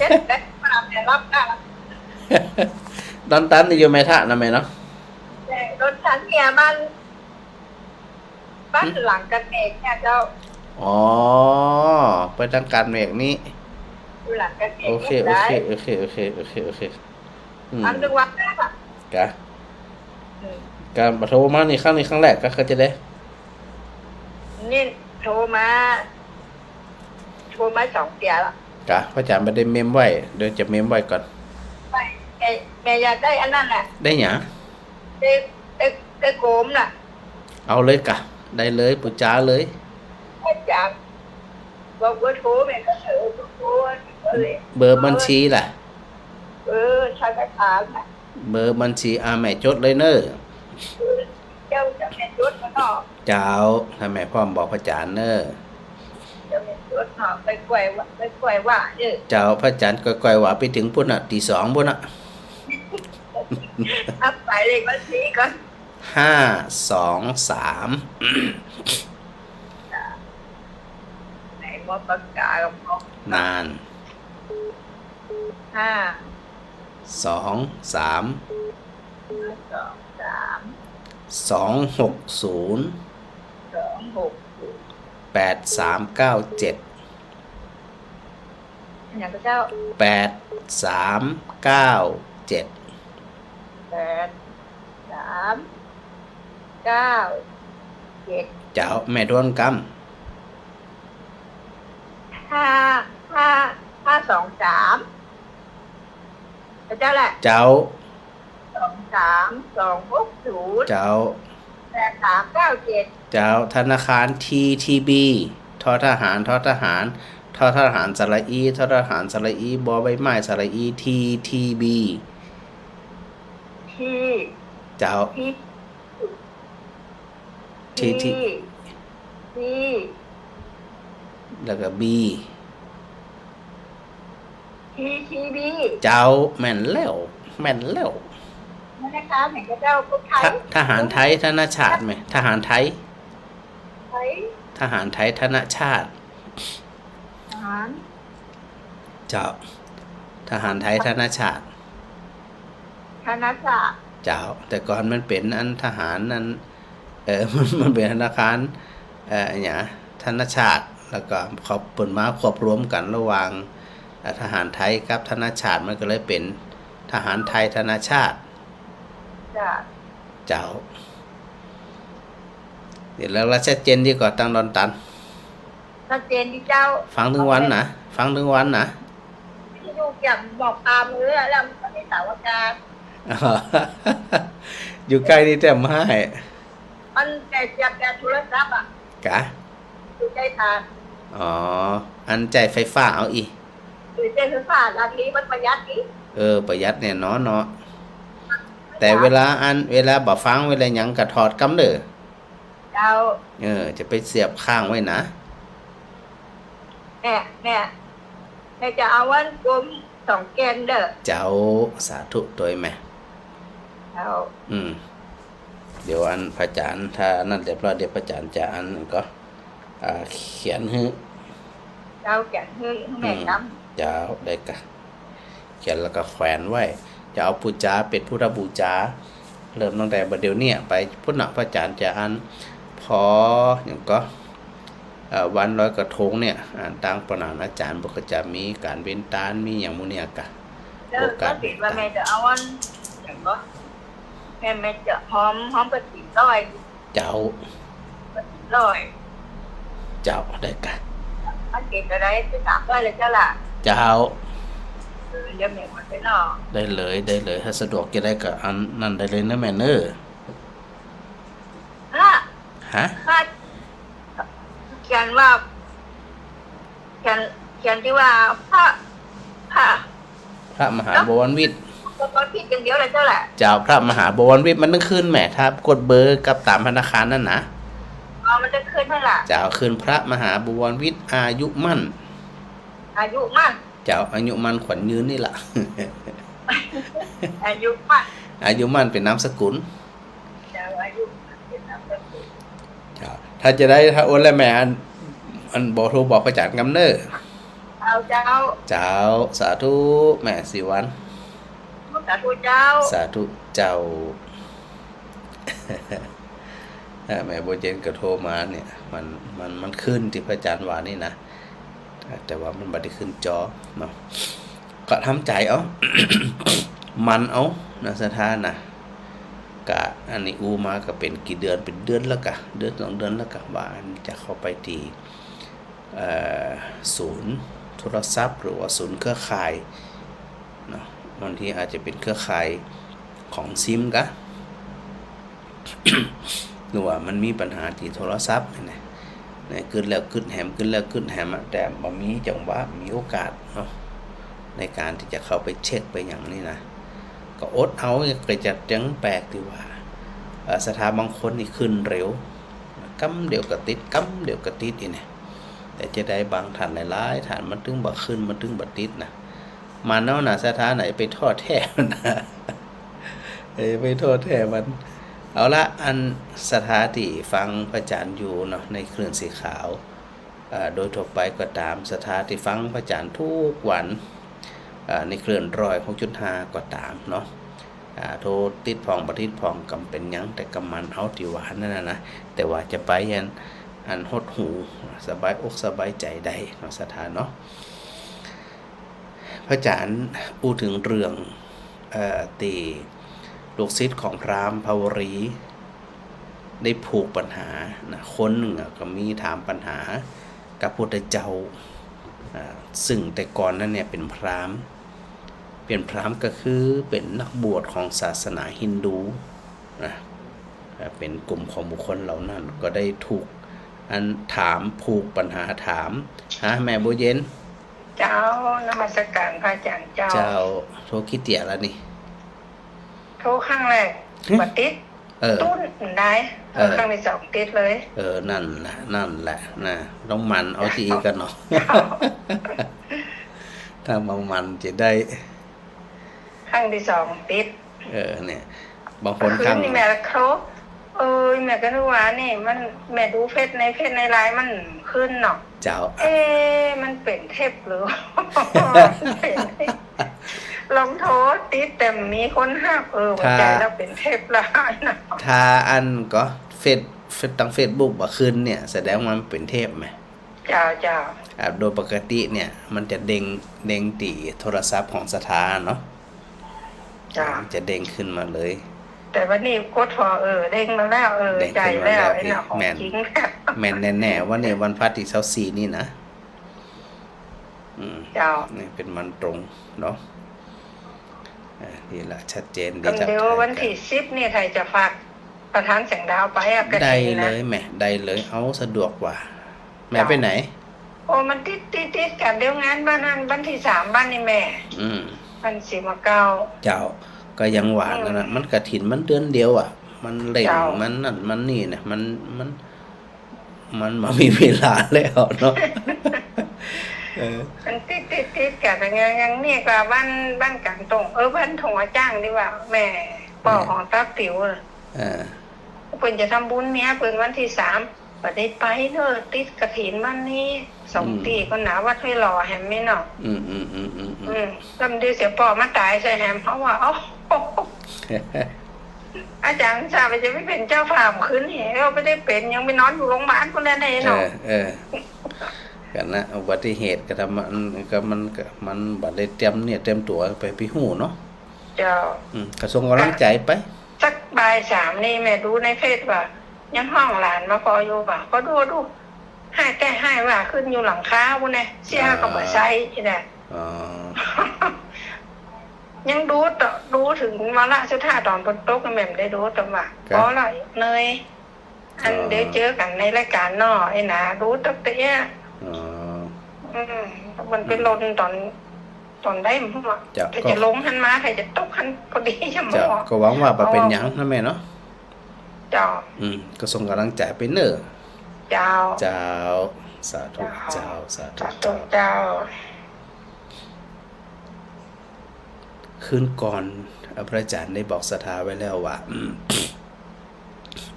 เจ็ดแปดปะเนี่ยรับได้ ดอนตันนี่อยู่แม่ทะนะแม่เนาะ แต่ดอนตันเนี่ยบ้าน บ้าน อืม หลังกั๋นเองเนี่ยเจ้า อ๋อ ไปตางกั๋นเองนี่ อยู่หลังกั๋นเอง โอเค เนี่ย โอเค ได้ โอเค โอเค โอเค โอเค อืม อันนึงวันนะ กะ อืม กะโทรมานี่ครั้งนี้ครั้งแรกกะ กะจะได้ นี่โทรมา โทรมาสองเตื้อละ กะ พระอาจารย์บ่ได้เมมไว้ เดี๋ยวจะเมมไว้ก่อน แม่ แม่ แม่อยากได้อันนั้นน่ะ ได้หยัง ได้ ได้ ได้โกมน่ะ เอาเลยกะ ได้เลย ปู๋จ๋าเลย พระอาจารย์ บอกเบอร์โทรแม่ก็ เออ โทร โทรเลย เบอร์บัญชีล่ะ เออ ธนาคารน่ะ เบอร์บัญชี อ่า แม่จดเลยเน่อ เออ เจ้าจะแม่จดมาเนาะ เจ้า ถ้าแม่พร้อมบอกพระอาจารย์เน่อ เจ้าแม่จดเนาะ ไปกล้วยว่า ไปกล้วยว่าเด้อ เจ้า พระอาจารย์กล้วยๆ ว่าไปเถิงปู๊นน่ะ ตี๋สองปู๊นน่ะ เอาไปเลขบัญชีก่อน ห้าสองสาม ไหนว่าปากกากับเขา นาน ห้า สองสาม ห้าสองสาม สองหกศูนย์ สองหกศูนย์ แปดสามเก้าเจ็ด อย่างเจ้า แปดสามเก้าเจ็ด แปดสามเก้าเจ็ด เจ้า แม่ทวนกำ ห้า ห้า ห้าสองสาม เจ้าแหละ เจ้า สองสาม สองหกศูนย์ เจ้า แปดสามเก้าเจ็ด เจ้า ธนาคาร ที ที บี ทอทหาร ทอทหาร ทอทหารสระอี ทอทหารสระอี บอใบไม้สระอี ที ที บี ที เจ้า ที ที ที ที แล้วก็ บี ที ที บี เจ้า แม่นแล้ว แม่นแล้ว ธนาคารไหนก็เจ้า คนไทย ท- ทหารไทยธนชาตไหม ทหารไทย ไทย ทหารไทยธนชาต ทหาร เจ้า ทหารไทยธนชาต ธนชาต เจ้า แต่ก่อนมันเป๋นอันทหารอัน เออ มัน มันเป๋นธนาคาร เอ่อ อะหยัง ธนชาต แล้วก็เขาเปิ้นมาควบรวมกั๋นระหว่าง เอ่อ ทหารไทยกับธนชาต มันก็เลยเป๋นทหารไทยธนชาต จ้ะ เจ้า เดี๋ยวแล้ว แล้วชัดเจนดีก่อ ตังดอนตัน ชัดเจนดีเจ้า ฟังตึงวันนะ ฟังตึงวันนะ อยู่แจ่มหมอกตามือแล้วมันก็ไม่สาวกา อยู่ใก้นี่แจ่มไห้ มันแต่เสียบแต่โทรศัพท์อะ กะ อยู่ใก้ตา อ๋อ อันใจ๊ไฟฟ้าเอาอี้ อยู่ใก้ไฟฟ้า อันนี้มันประหยัดดี เออ ประหยัดแน่นอนเนาะ แต่เวลาอัน เวลาบ่ฟัง เวลาหยังก็ถอดกำเน่อ เจ้า เออ จะไปเสียบค้างไว้นะ แม่ แม่ แม่จะเอาอันกลมสองแก่นเน่อ เจ้า สาธุตวยแม่ เจ้า อืม เดี๋ยวอันพระอาจารย์ ถ้านั่นเรียบร้อย เดี๋ยวพระอาจารย์จะอันก็ อ่า เขียนหื้อ เจ้า เขียนหื้อ หื้อแม่ อืม กำ เจ้า ได้กะ เขียนแล้วก็แขวนไว้ จะเอาบูชาเป๋นพุทธบูชา เริ่มตั้งแต่บัดเดี๋ยวเนี้ยไปปู๊นเนาะ พระอาจารย์จะอัน พอ หยังก็ เอ่อ วันลอยกระทงเนี่ย อ่า ตางปะหนานอาจ๋ารย์เปิ้นก็จะมีก๋านเวนตาน มีหยังหมู่เนี่ยกะ เจ้า โอกาส ก็เป๋นว่าแม่จะเอาอัน หยังก็ แม่ แม่จะหอม หอมกระถินลอย เจ้า กระถินลอย เจ้า ได้กะ อันเก๋จะได้ไปสามร้อยเลยเจ้าล่ะ เจ้า เออ เดี๋ยวแม่ขอไปเนาะ ได้เลย ได้เลย ถ้าสะดวกจะได้กะอันนั่นได้เลยเน่อแม่เน่อ ฮะ ฮะ พระ เขียนว่า เขียน เขียนตี้ว่าพระ พระ พระมหาบวรวิช บวรวิชอย่างเดียวเลยเจ้าล่ะ เจ้า พระมหาบวรวิชมันตึงขึ้นแหม ถ้ากดเบอร์กับต๋ามธนาคารนั่นนะ อ๋อ มันจะขึ้นนั่นล่ะ เจ้า ขึ้นพระมหาบวรวิชอายุมั่น อายุมั่น เจ้า อายุมั่นขวัญยืนนี่ล่ะ อายุมั่น อายุมั่นเป๋นนามสกุล เจ้า อายุมั่นเป๋นนามสกุล เจ้า ถ้าจะได้ ถ้าโอนแล้วแม่อัน อันบอก โทรบอกพระอาจ๋ารย์กำเน่อ เอาเจ้า เจ้า สาธุแม่ศรีวรรณ สาธุเจ้า สาธุเจ้า เอ่อ แม่บัวเย็นก็โทรมาเนี่ย มัน มัน มันขึ้นตี้พระอาจ๋ารย์ว่านี่นะ แต่ว่ามันบ่ได้ขึ้นจอเนาะ ก็ทำใจ๋เอา หมั่นเอานะ ศรัทธานะ กะอันนี้อู้มาก็เป๋นกี่เดือน เป๋นเดือนแล้วกะ เดือนสองเดือนแล้วกะ ว่าอันจะเข้าไปตี้ เอ่อ ศูนย์โทรศัพท์ หรือว่าศูนย์เครือข่ายเนาะ บางทีอาจจะเป๋นเครือข่ายของซิมกะ หรือว่ามันมีปัญหาตี้โทรศัพท์เนี่ยนะ เนี่ย กึ๊ดแล้วกึ๊ดแหม กึ๊ดแล้วกึ๊ดแหมอะ แต่บ่มีจังหวะ มีโอกาสเนาะ ในก๋านตี้จะเข้าไปเช็คไปหยังนี่นะ ก็อดเอา ก็จะจังแปลกตี้ว่า เอ่อ ศรัทธาบางคนนี่ขึ้นเร็ว กำเดียวก็ติด กำเดียวก็ติดอี้เนี่ย แต่จะได้บางท่านหลายๆ ท่านมันตึงบ่ขึ้น มันตึงบ่ติดนะ หมั่นเอานะ ศรัทธานะ อย่าไปท้อแท้มันนะ เอ้ย ไปท้อแท้มัน เอาละ อันศรัทธาตี้ฟังพระอาจ๋ารย์อยู่เนาะ ในคลื่นสีขาว เอ่อ โดยทั่วไปก็ต๋าม ศรัทธาตี้ฟังพระอาจ๋ารย์กู้วัน เอ่อ ในคลื่นร้อยหกจุดห้าก็ต๋ามเนาะ อ่า โทรติดพ่องบ่ติดพ่องก็บ่เป๋นหยัง แต่ก็หมั่นเอาตี้ว่าหั้นนั่นนะ แต่ว่าจะไปอัน อันหดหู่ สบายอกสบายใจ๋ได้เนาะ ศรัทธาเนาะ พระอาจ๋ารย์อู้เถิงเรื่อง เอ่อ ตี้ลูกศิษย์ของพราหมณ์พระวรี ได้ผูกปัญหานะ คนนึ่งอะก็มีถามปัญหากับพุทธเจ้า อ่า ซึ่งแต่ก่อนนั้นเนี่ยเป๋นพราหมณ์ เป๋นพราหมณ์ก็คือเป๋นนักบวชของศาสนาฮินดูนะ อ่า เป๋นกลุ่มของบุคคลเหล่านั้น ก็ได้ถูกอันถาม ผูกปัญหาถาม ฮะ แม่บัวเย็น เจ้า นมัสการพระอาจ๋ารย์เจ้า เจ้า โทรกี่เตื้อแล้วนี่ โทรครั้งแรก หึ บ่ติด เออ ตู้นได้ เออ เออ ครั้งตี้สองติดเลย เออ นั่นแหละ นั่นแหละนะ ต้องหมั่นเอาตี้อี้ก่อนเนาะ เจ้า ถ้าบ่หมั่นจะได้ ครั้งตี้สองติด เออ เนี่ย บางคน คืน ข้าง นี่แม่โทร เอ้ย แม่ก็นึกว่านี่มัน แม่ดูเฟซใน เฟซในไลน์มันขึ้นเนาะ เจ้า เอ๊ะ มันเป๋นเทปหรือ ลองโทรติดแต่มีคนฮับ เออ ถ้า ว่าใจ๋แล้วเป๋นเทปละเนาะ ถ้าอันก็เฟซ เฟซ ตังเฟซบุ๊กบ่ขึ้นเนี่ย แสดงว่ามันเป๋นเทปไหม เจ้า เจ้า อ่า โดยปกติเนี่ย มันจะเด้ง เด้งตี้โทรศัพท์ของศรัทธาเนาะ เจ้า มันจะเด้งขึ้นมาเลย แต่วันนี้กดผ่อ เออ เด้งมาแล้ว เออ เด้งขึ้นมาแล้ว ใจ๋แล้ว ไอ้เนาะ ของ แม่น จริง แม่นแน่ๆ วันนี้วันพฤหัสตี้ซาวสี่นี่นะ อืม เจ้า นี่เป๋นวันตรงเนาะ อ่า นี่ละ ชัดเจนดี กำเดียว ครับ วันตี้สิบนี่ ใผจะฝากประธานแสงดาวไปอะ กฐินนะ ได้เลยแม่ ได้เลย เอาสะดวกกว่า แม่ เจ้า ไปไหน โอ้ มันติด ติด ติดกั๋น เดี๋ยวงานบ้านนั้น วันตี้สามบ้านนี่แม่ อืม บ้านศรีมาเก๊า เจ้า ก็ยังว่ากั๋นนะ อืม มันกฐินมันเดือนเดียวอะ มันเร่ง เจ้า มันนั่น มันนี่นะ มัน มัน มันบ่มีเวลาแล้วเนาะ เออ มันติด ติด ติดกั๋น อย่าง อย่างนี่ก็บ้าน บ้านก๋างตง เออ บ้านตงอาจ้างดีกว่า แม่ ป้อ แม่ ของตาติ๋วอะ เออ เปิ้นจะทำบุญเมียเปิ้นวันตี้สาม บ่ได้ไปเนาะ ติดกฐินบ้านนี้ สอง อืม ตี้ก็หนาวัดห้วยหล่อแหมนี่เนาะ อืม อืม อืม อืม อืม อืม กำเดียวเสียป้อมาต๋ายใส่แหม เพราะว่า เอ้า อาจ๋ารย์สาไปจะไปเป๋นเจ้าภาพคืนนี้ ก็บ่ได้เป๋น ยังไปนอนอยู่โรงพยาบาลพู้นแหละเนาะ เออ เออ กั๋นนะ อุบัติเหตุก็ทำ มันก็ มันก็ มันบ่ได้เตรียมเนื้อเตรียมตั๋วไป ไปฮู้เนาะ เจ้า อืม ก็ส่งก๋ำลังใจ๋ไป สักบ่ายสามนี่แม่ดูในเฟซว่า ยังฮ้องหลานมาผ่ออยู่บ่า ก็ดู ดู ฮ้ายแต๊ฮ้ายว่า ขึ้นอยู่หลังคาพู้นแหละ เสียก็บ่ใส่นี่แหละ อ๋อ ยังดูต่อ ดูเถิงวาระสุดท้ายต๋อนเปิ้นตก แม่บ่ได้ดู แต่ว่า ครับ พอละ เหนื่อย อัน อ๋อ เดี๋ยวเจอกั๋นในรายก๋านเนาะ ไอ้หนา ดูตั๊กเตื้อ อ๋อ อืม มันไป อืม ลงต๋อน ต๋อนใดบ่ฮู้อะ เจ้า แต่ ก็ จะลงหั้นมา ใผจะตกหั้นพอดีจะบ่ เจ้า ก็หวังว่าบ่เป๋นหยังนะแม่เนาะ เจ้า อืม ก็ส่งก๋ำลังใจ๋ไปเน่อ เจ้า เจ้า สาธุ เจ้า เจ้า สาธุ สาธุ เจ้า เจ้า คืนก่อน เอ่อ พระอาจ๋ารย์ได้บอกศรัทธาไว้แล้วว่า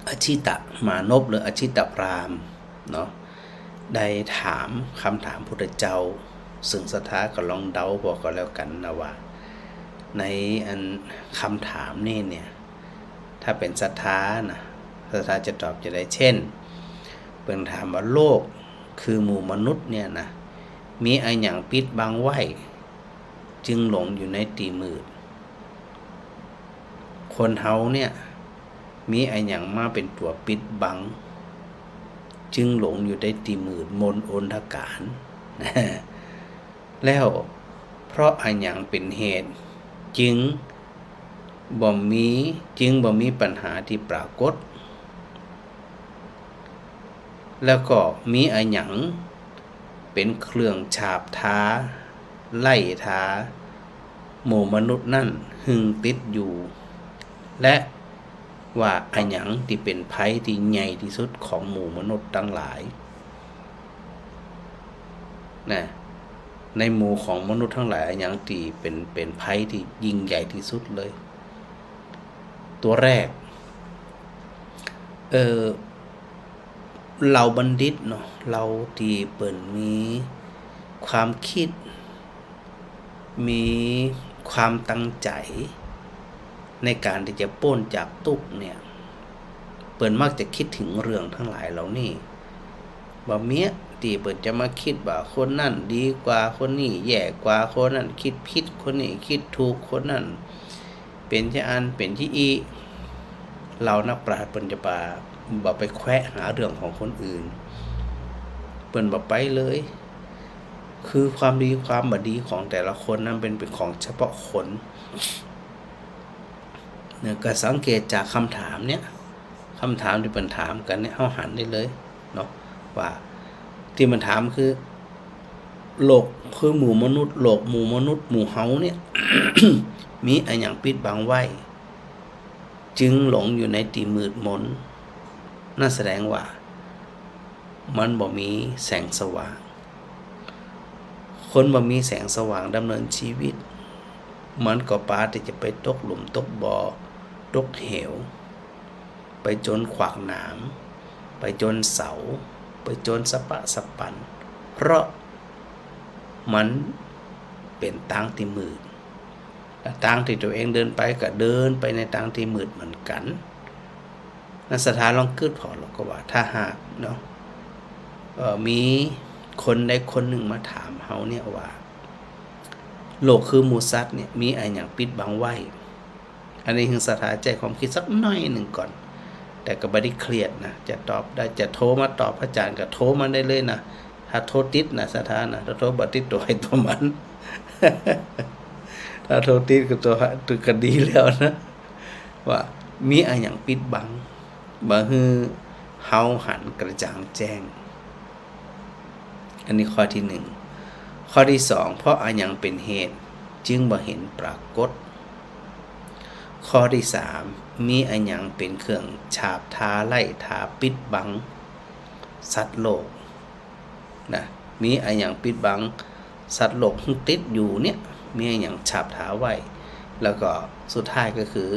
อชิตมานพหรืออชิตพราหมณ์เนาะ ได้ถามกำถามพุทธเจ้า ซึ่งศรัทธาก็ลองเดาผ่อก็แล้วกั๋นนะว่า ในอันกำถามนี้เนี่ย ถ้าเป๋นศรัทธานะ ศรัทธาจะตอบจาใด เจ้น เปิ้นถามว่า โลกคือหมู่มนุษย์เนี่ยนะ มีอะหยังปิดบังไว้ จึงหลงอยู่ในตี้มืด คนเฮาเนี่ย มีอะหยังมาเป๋นตั๋วปิดบัง จึงหลงอยู่ในตี้มืดมนอนทการ แล้วเพราะอะหยังเป๋นเหตุ จึงบ่มี จึงบ่มีปัญหาตี้ปรากฏ แล้วก็มีอะหยังเป๋นเครื่องฉาบทา ไล่ทา หมู่มนุษย์นั้นหื้อติดอยู่ และว่าอะหยังตี้เป๋นภัยตี้ใหญ่ตี้สุดของหมู่มนุษย์ตังหลาย นะ ในหมู่ของมนุษย์ตังหลาย อะหยังตี้เป๋น เป๋นภัยตี้ยิ่งใหญ่ตี้สุดเลย ตั๋วแรก เอ่อ เหล่าบัณฑิตเนาะ เหล่าตี้เปิ้นมีความกึ๊ด มีความตั้งใจ๋ในก๋านตี้จะป๊นจากตุ๊กข์เนี่ย เปิ้นมักจะกึ๊ดเถิงเรื่องตังหลายเหล่านี้ บ่เมียตี้เปิ้นจะมากึ๊ดว่าคนนั้นดีกว่า คนนี้แย่กว่า คนนั้นกึ๊ดผิด คนนี้กึ๊ดถูก คนนั้น เป๋นจาอั้นเป๋นจาอี้ เหล่านักปราชญ์เปิ้นจะบ่า บ่ไปแควะหาเรื่องของคนอื่น เปิ้นบ่ไปเลย คือความดีความบ่ดีของแต่ละคนนั้นเป๋น เป๋นของเฉพาะคน เนี่ย ก็สังเกตจากกำถามเนี่ย กำถามตี้เปิ้นถามกั๋นเนี่ย เฮาหันได้เลยเนาะ ว่าตี้มันถามคือ โลกคือหมู่มนุษย์ โลกหมู่มนุษย์ หมู่เฮาเนี่ย มีอะหยังปิดบังไว้ จึงหลงอยู่ในตี้มืดมน นั่นแสดงว่า มันบ่มีแสงสว่าง คนบ่มีแสงสว่างดำเนินชีวิต มันก็ปาตี้จะไปตกหลุมตกบ่อ ตกเหว ไปจนขวากหนาม ไปจนเสา ไปจนสะปะสะปัน เพราะมันเป๋นตางตี้มืด และตางตี้ตั๋วเองเดินไปก็เดินไปในตางตี้มืดเหมือนกั๋น นั้นศรัทธาลองกึ๊ดผ่อแล้วก็ว่า ถ้าหากเนาะ เอ่อ มีคนใดคนนึ่งมาถามเฮาเนี่ยว่า โลกคือหมู่สัตว์เนี่ย มีอะหยังปิดบังไว้ อันนี้หื้อศรัทธาใจ๊ความกึ๊ดสักหน้อยนึ่งก่อน แต่ก็บ่ได้เครียดนะ จะตอบได้ จะโทรมาตอบพระอาจารย์ก็โทรมาได้เลยนะ ถ้าโทรติดนะศรัทธานะ ถ้าโทรบ่ติดตั๋วใผตั๋วมัน ถ้าโทรติดก็ตั๋ว ตั๋วก็ดีแล้วนะ ว่ามีอะหยังปิดบัง บ่หื้อเฮาหันกระจ่างแจ้ง อันนี้ข้อตี้นึ่ง ข้อตี้สอง เพราะอะหยังเป๋นเหตุ จึงบ่เห็นปรากฏ ข้อตี้สาม มีอะหยังเป๋นเครื่องฉาบทาไล่ทาปิดบังสัตว์โลก นะ มีอะหยังปิดบังสัตว์โลกหื้อติดอยู่เนี่ย มีอะหยังฉาบทาไว้ แล้วก็สุดท้ายก็คือ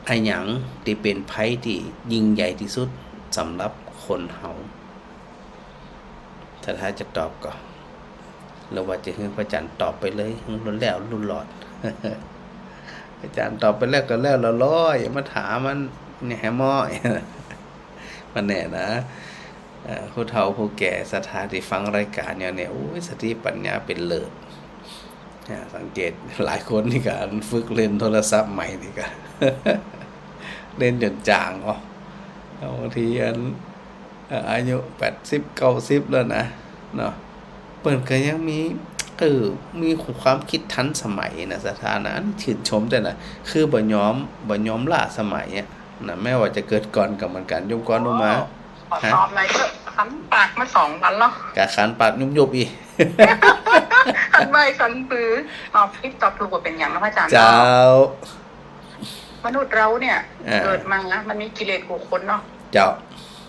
อะหยังตี้เป๋นภัยตี้ยิ่งใหญ่ตี้สุดสำหรับคนเฮา ศรัทธาจะตอบก่อ หรือว่าจะหื้อพระอาจารย์ตอบไปเลย หื้อแล้วลุลอด อาจารย์ตอบไปแล้วก็แล้วละลอย อย่ามาถามมันเนี่ย แหมอ มันแน่นะ เอ่อ ผู้เฒ่าผู้แก่ศรัทธาตี้ฟังรายก๋านอยู่เนี่ย โอ้ย สติปัญญาเป๋นเลิศ อ่า สังเกตหลายคนนี่ก็อันฝึกเล่นโทรศัพท์ใหม่นี่ก็ เล่นจ๋นจ๋างอ๋อ บางทีอัน เอ่อ อายุแปดสิบ เก้าสิบแล้วนะ เนาะ เปิ้นก็ยังมี เออ มีความกึ๊ดทันสมัยนะ ศรัทธานะ อันนี้ชื่นชมแต๊นะ คือบ่ยอม บ่ยอมล้าสมัยอะนะ แม้ว่าจะเกิดก่อนก็เหมือนกั๋น โยมกรอุมา ขอ ฮะ ตอบหน่อยเถอะ คันปากมาสองวันแล้ว ก็คันปากยุบๆ อีก คันใบ้คันปือ ตอบผิดตอบถูกบ่เป๋นหยังนะพระอาจารย์เนาะ เจ้า มนุษย์เฮาเนี่ย อ่า เกิดมานะ มันมีกิเลสกู้คนเนาะ เจ้า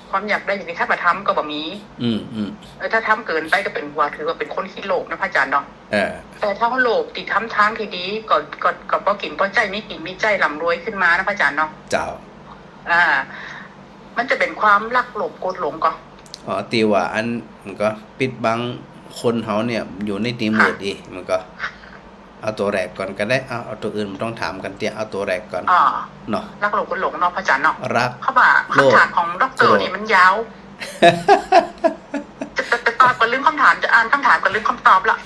ความอยากได้อย่างที่ถ้าบ่ทำก็บ่มี อืม อืม เออ ถ้าทำเกินไปก็เป๋นว่า ถือว่าเป๋นคนขี้โลภนะพระอาจารย์เนาะ เออ แต่ถ้าโลภตี้ทำตางตี้ดี ก็ ก็ ก็ปอกิ๋นปอใจ๊ มีกิ๋นมีใจ๊ ร่ำรวยขึ้นมานะพระอาจารย์เนาะ เจ้า อ่า มันจะเป๋นความรักโลภโกรธหลงก่อ อ๋อ ตี้ว่าอัน มันก็ปิดบังคนเฮาเนี่ย อยู่ในตี้มืด ค่ะ อีก มันก็ เอาตั๋วแรกก่อนก็ได้ เอา เอาตั๋วอื่นบ่ต้องถามกั๋นเตื้อ เอาตั๋วแรกก่อน อ๋อ เนาะ รักโลภโกรธหลงเนาะพระอาจารย์เนาะ รัก เขาว่า โลภ คำถามของด็อกเตอร์ โกรธ นี่มันยาว จะ จะ จะตอบก็ลืมคำถาม จะอ่านคำถามก็ลืมคำตอบละ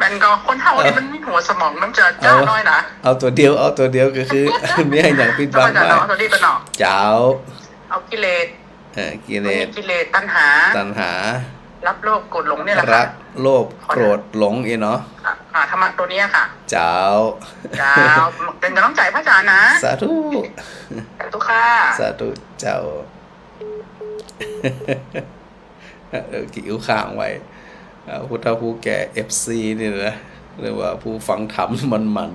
มันก็คนเฮานี่มันหัวสมองมันจะ เอา จ้าน้อยนะ เอาตั๋วเดียว เอาตั๋วเดียวก็คือ มีอะหยังปิดบัง พระอาจารย์เนาะ ไว้ เอาตั๋วนี้ก่อนเนาะ เจ้า เอากิเลส เออ กิเลส มันมีกิเลส ตัณหา ตัณหา รักโลภโกรธหลงเนี่ยแหละค่ะ รักโลภโกรธหลงอีกเนาะ อ่ะ อ่ะ ธรรมะตั๋วเนี้ยค่ะ เจ้า เจ้า เป๋นก๋ำลังใจ๋พระอาจารย์นะ สาธุ สาธุค่ะ สาธุเจ้า เออ กิ๋วข้างไว้ เอ่อ ผู้เฒ่าผู้แก่ เอฟซี นี่นะ หรือว่าผู้ฟังธรรมหมั่น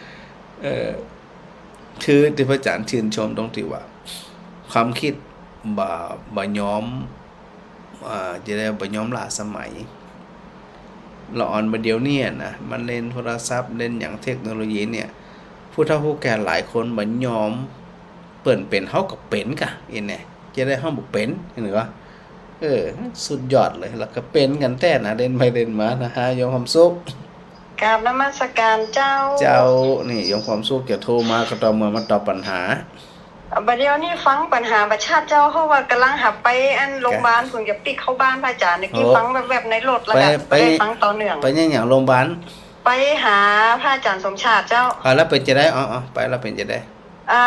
ๆ เออ คือตี้พระอาจารย์ชื่นชมตรงตี้ว่า ความกึ๊ดบ่ บ่ยอม อ่า จะได้บ่ยอมล้าสมัย ละอ่อนบ่าเดี่ยวนี้นะ มันเล่นโทรศัพท์ เล่นหยังเทคโนโลยีเนี่ย ผู้เฒ่าผู้แก่หลายคนบ่ยอม เปิ้นเป๋น เฮาก็เป๋นก่ะ อีเนี่ย จะได้เฮาบ่เป๋น เห็นก่อ เออ สุดยอดเลย แล้วก็เป๋นกั๋นแต๊นะ เล่นไปเล่นมานะฮะ โยมความสุข กราบนมัสการเจ้า เจ้า นี่โยมความสุขจะโทรมาก็ต่อเมื่อมาตอบปัญหา บ่าเดี่ยวนี้ฟังปัญหาบ่ชัดเจ้า เพราะว่ากำลังหับไปอันโรงพยาบาล เพิ่งจะปิ๊กเข้าบ้านพระอาจารย์ เมื่อกี้ โอ้ ฟังแวบๆ ในรถ แล้วก็ ไป บ่ได้ฟังต่อเนื่อง ไปยังหยังโรงพยาบาล ไปหาพระอาจารย์สมชาติเจ้า อ่า แล้วเป๋นจะได๋ อ๋อ อ๋อ ไปแล้วเป๋นจะได๋ อ่า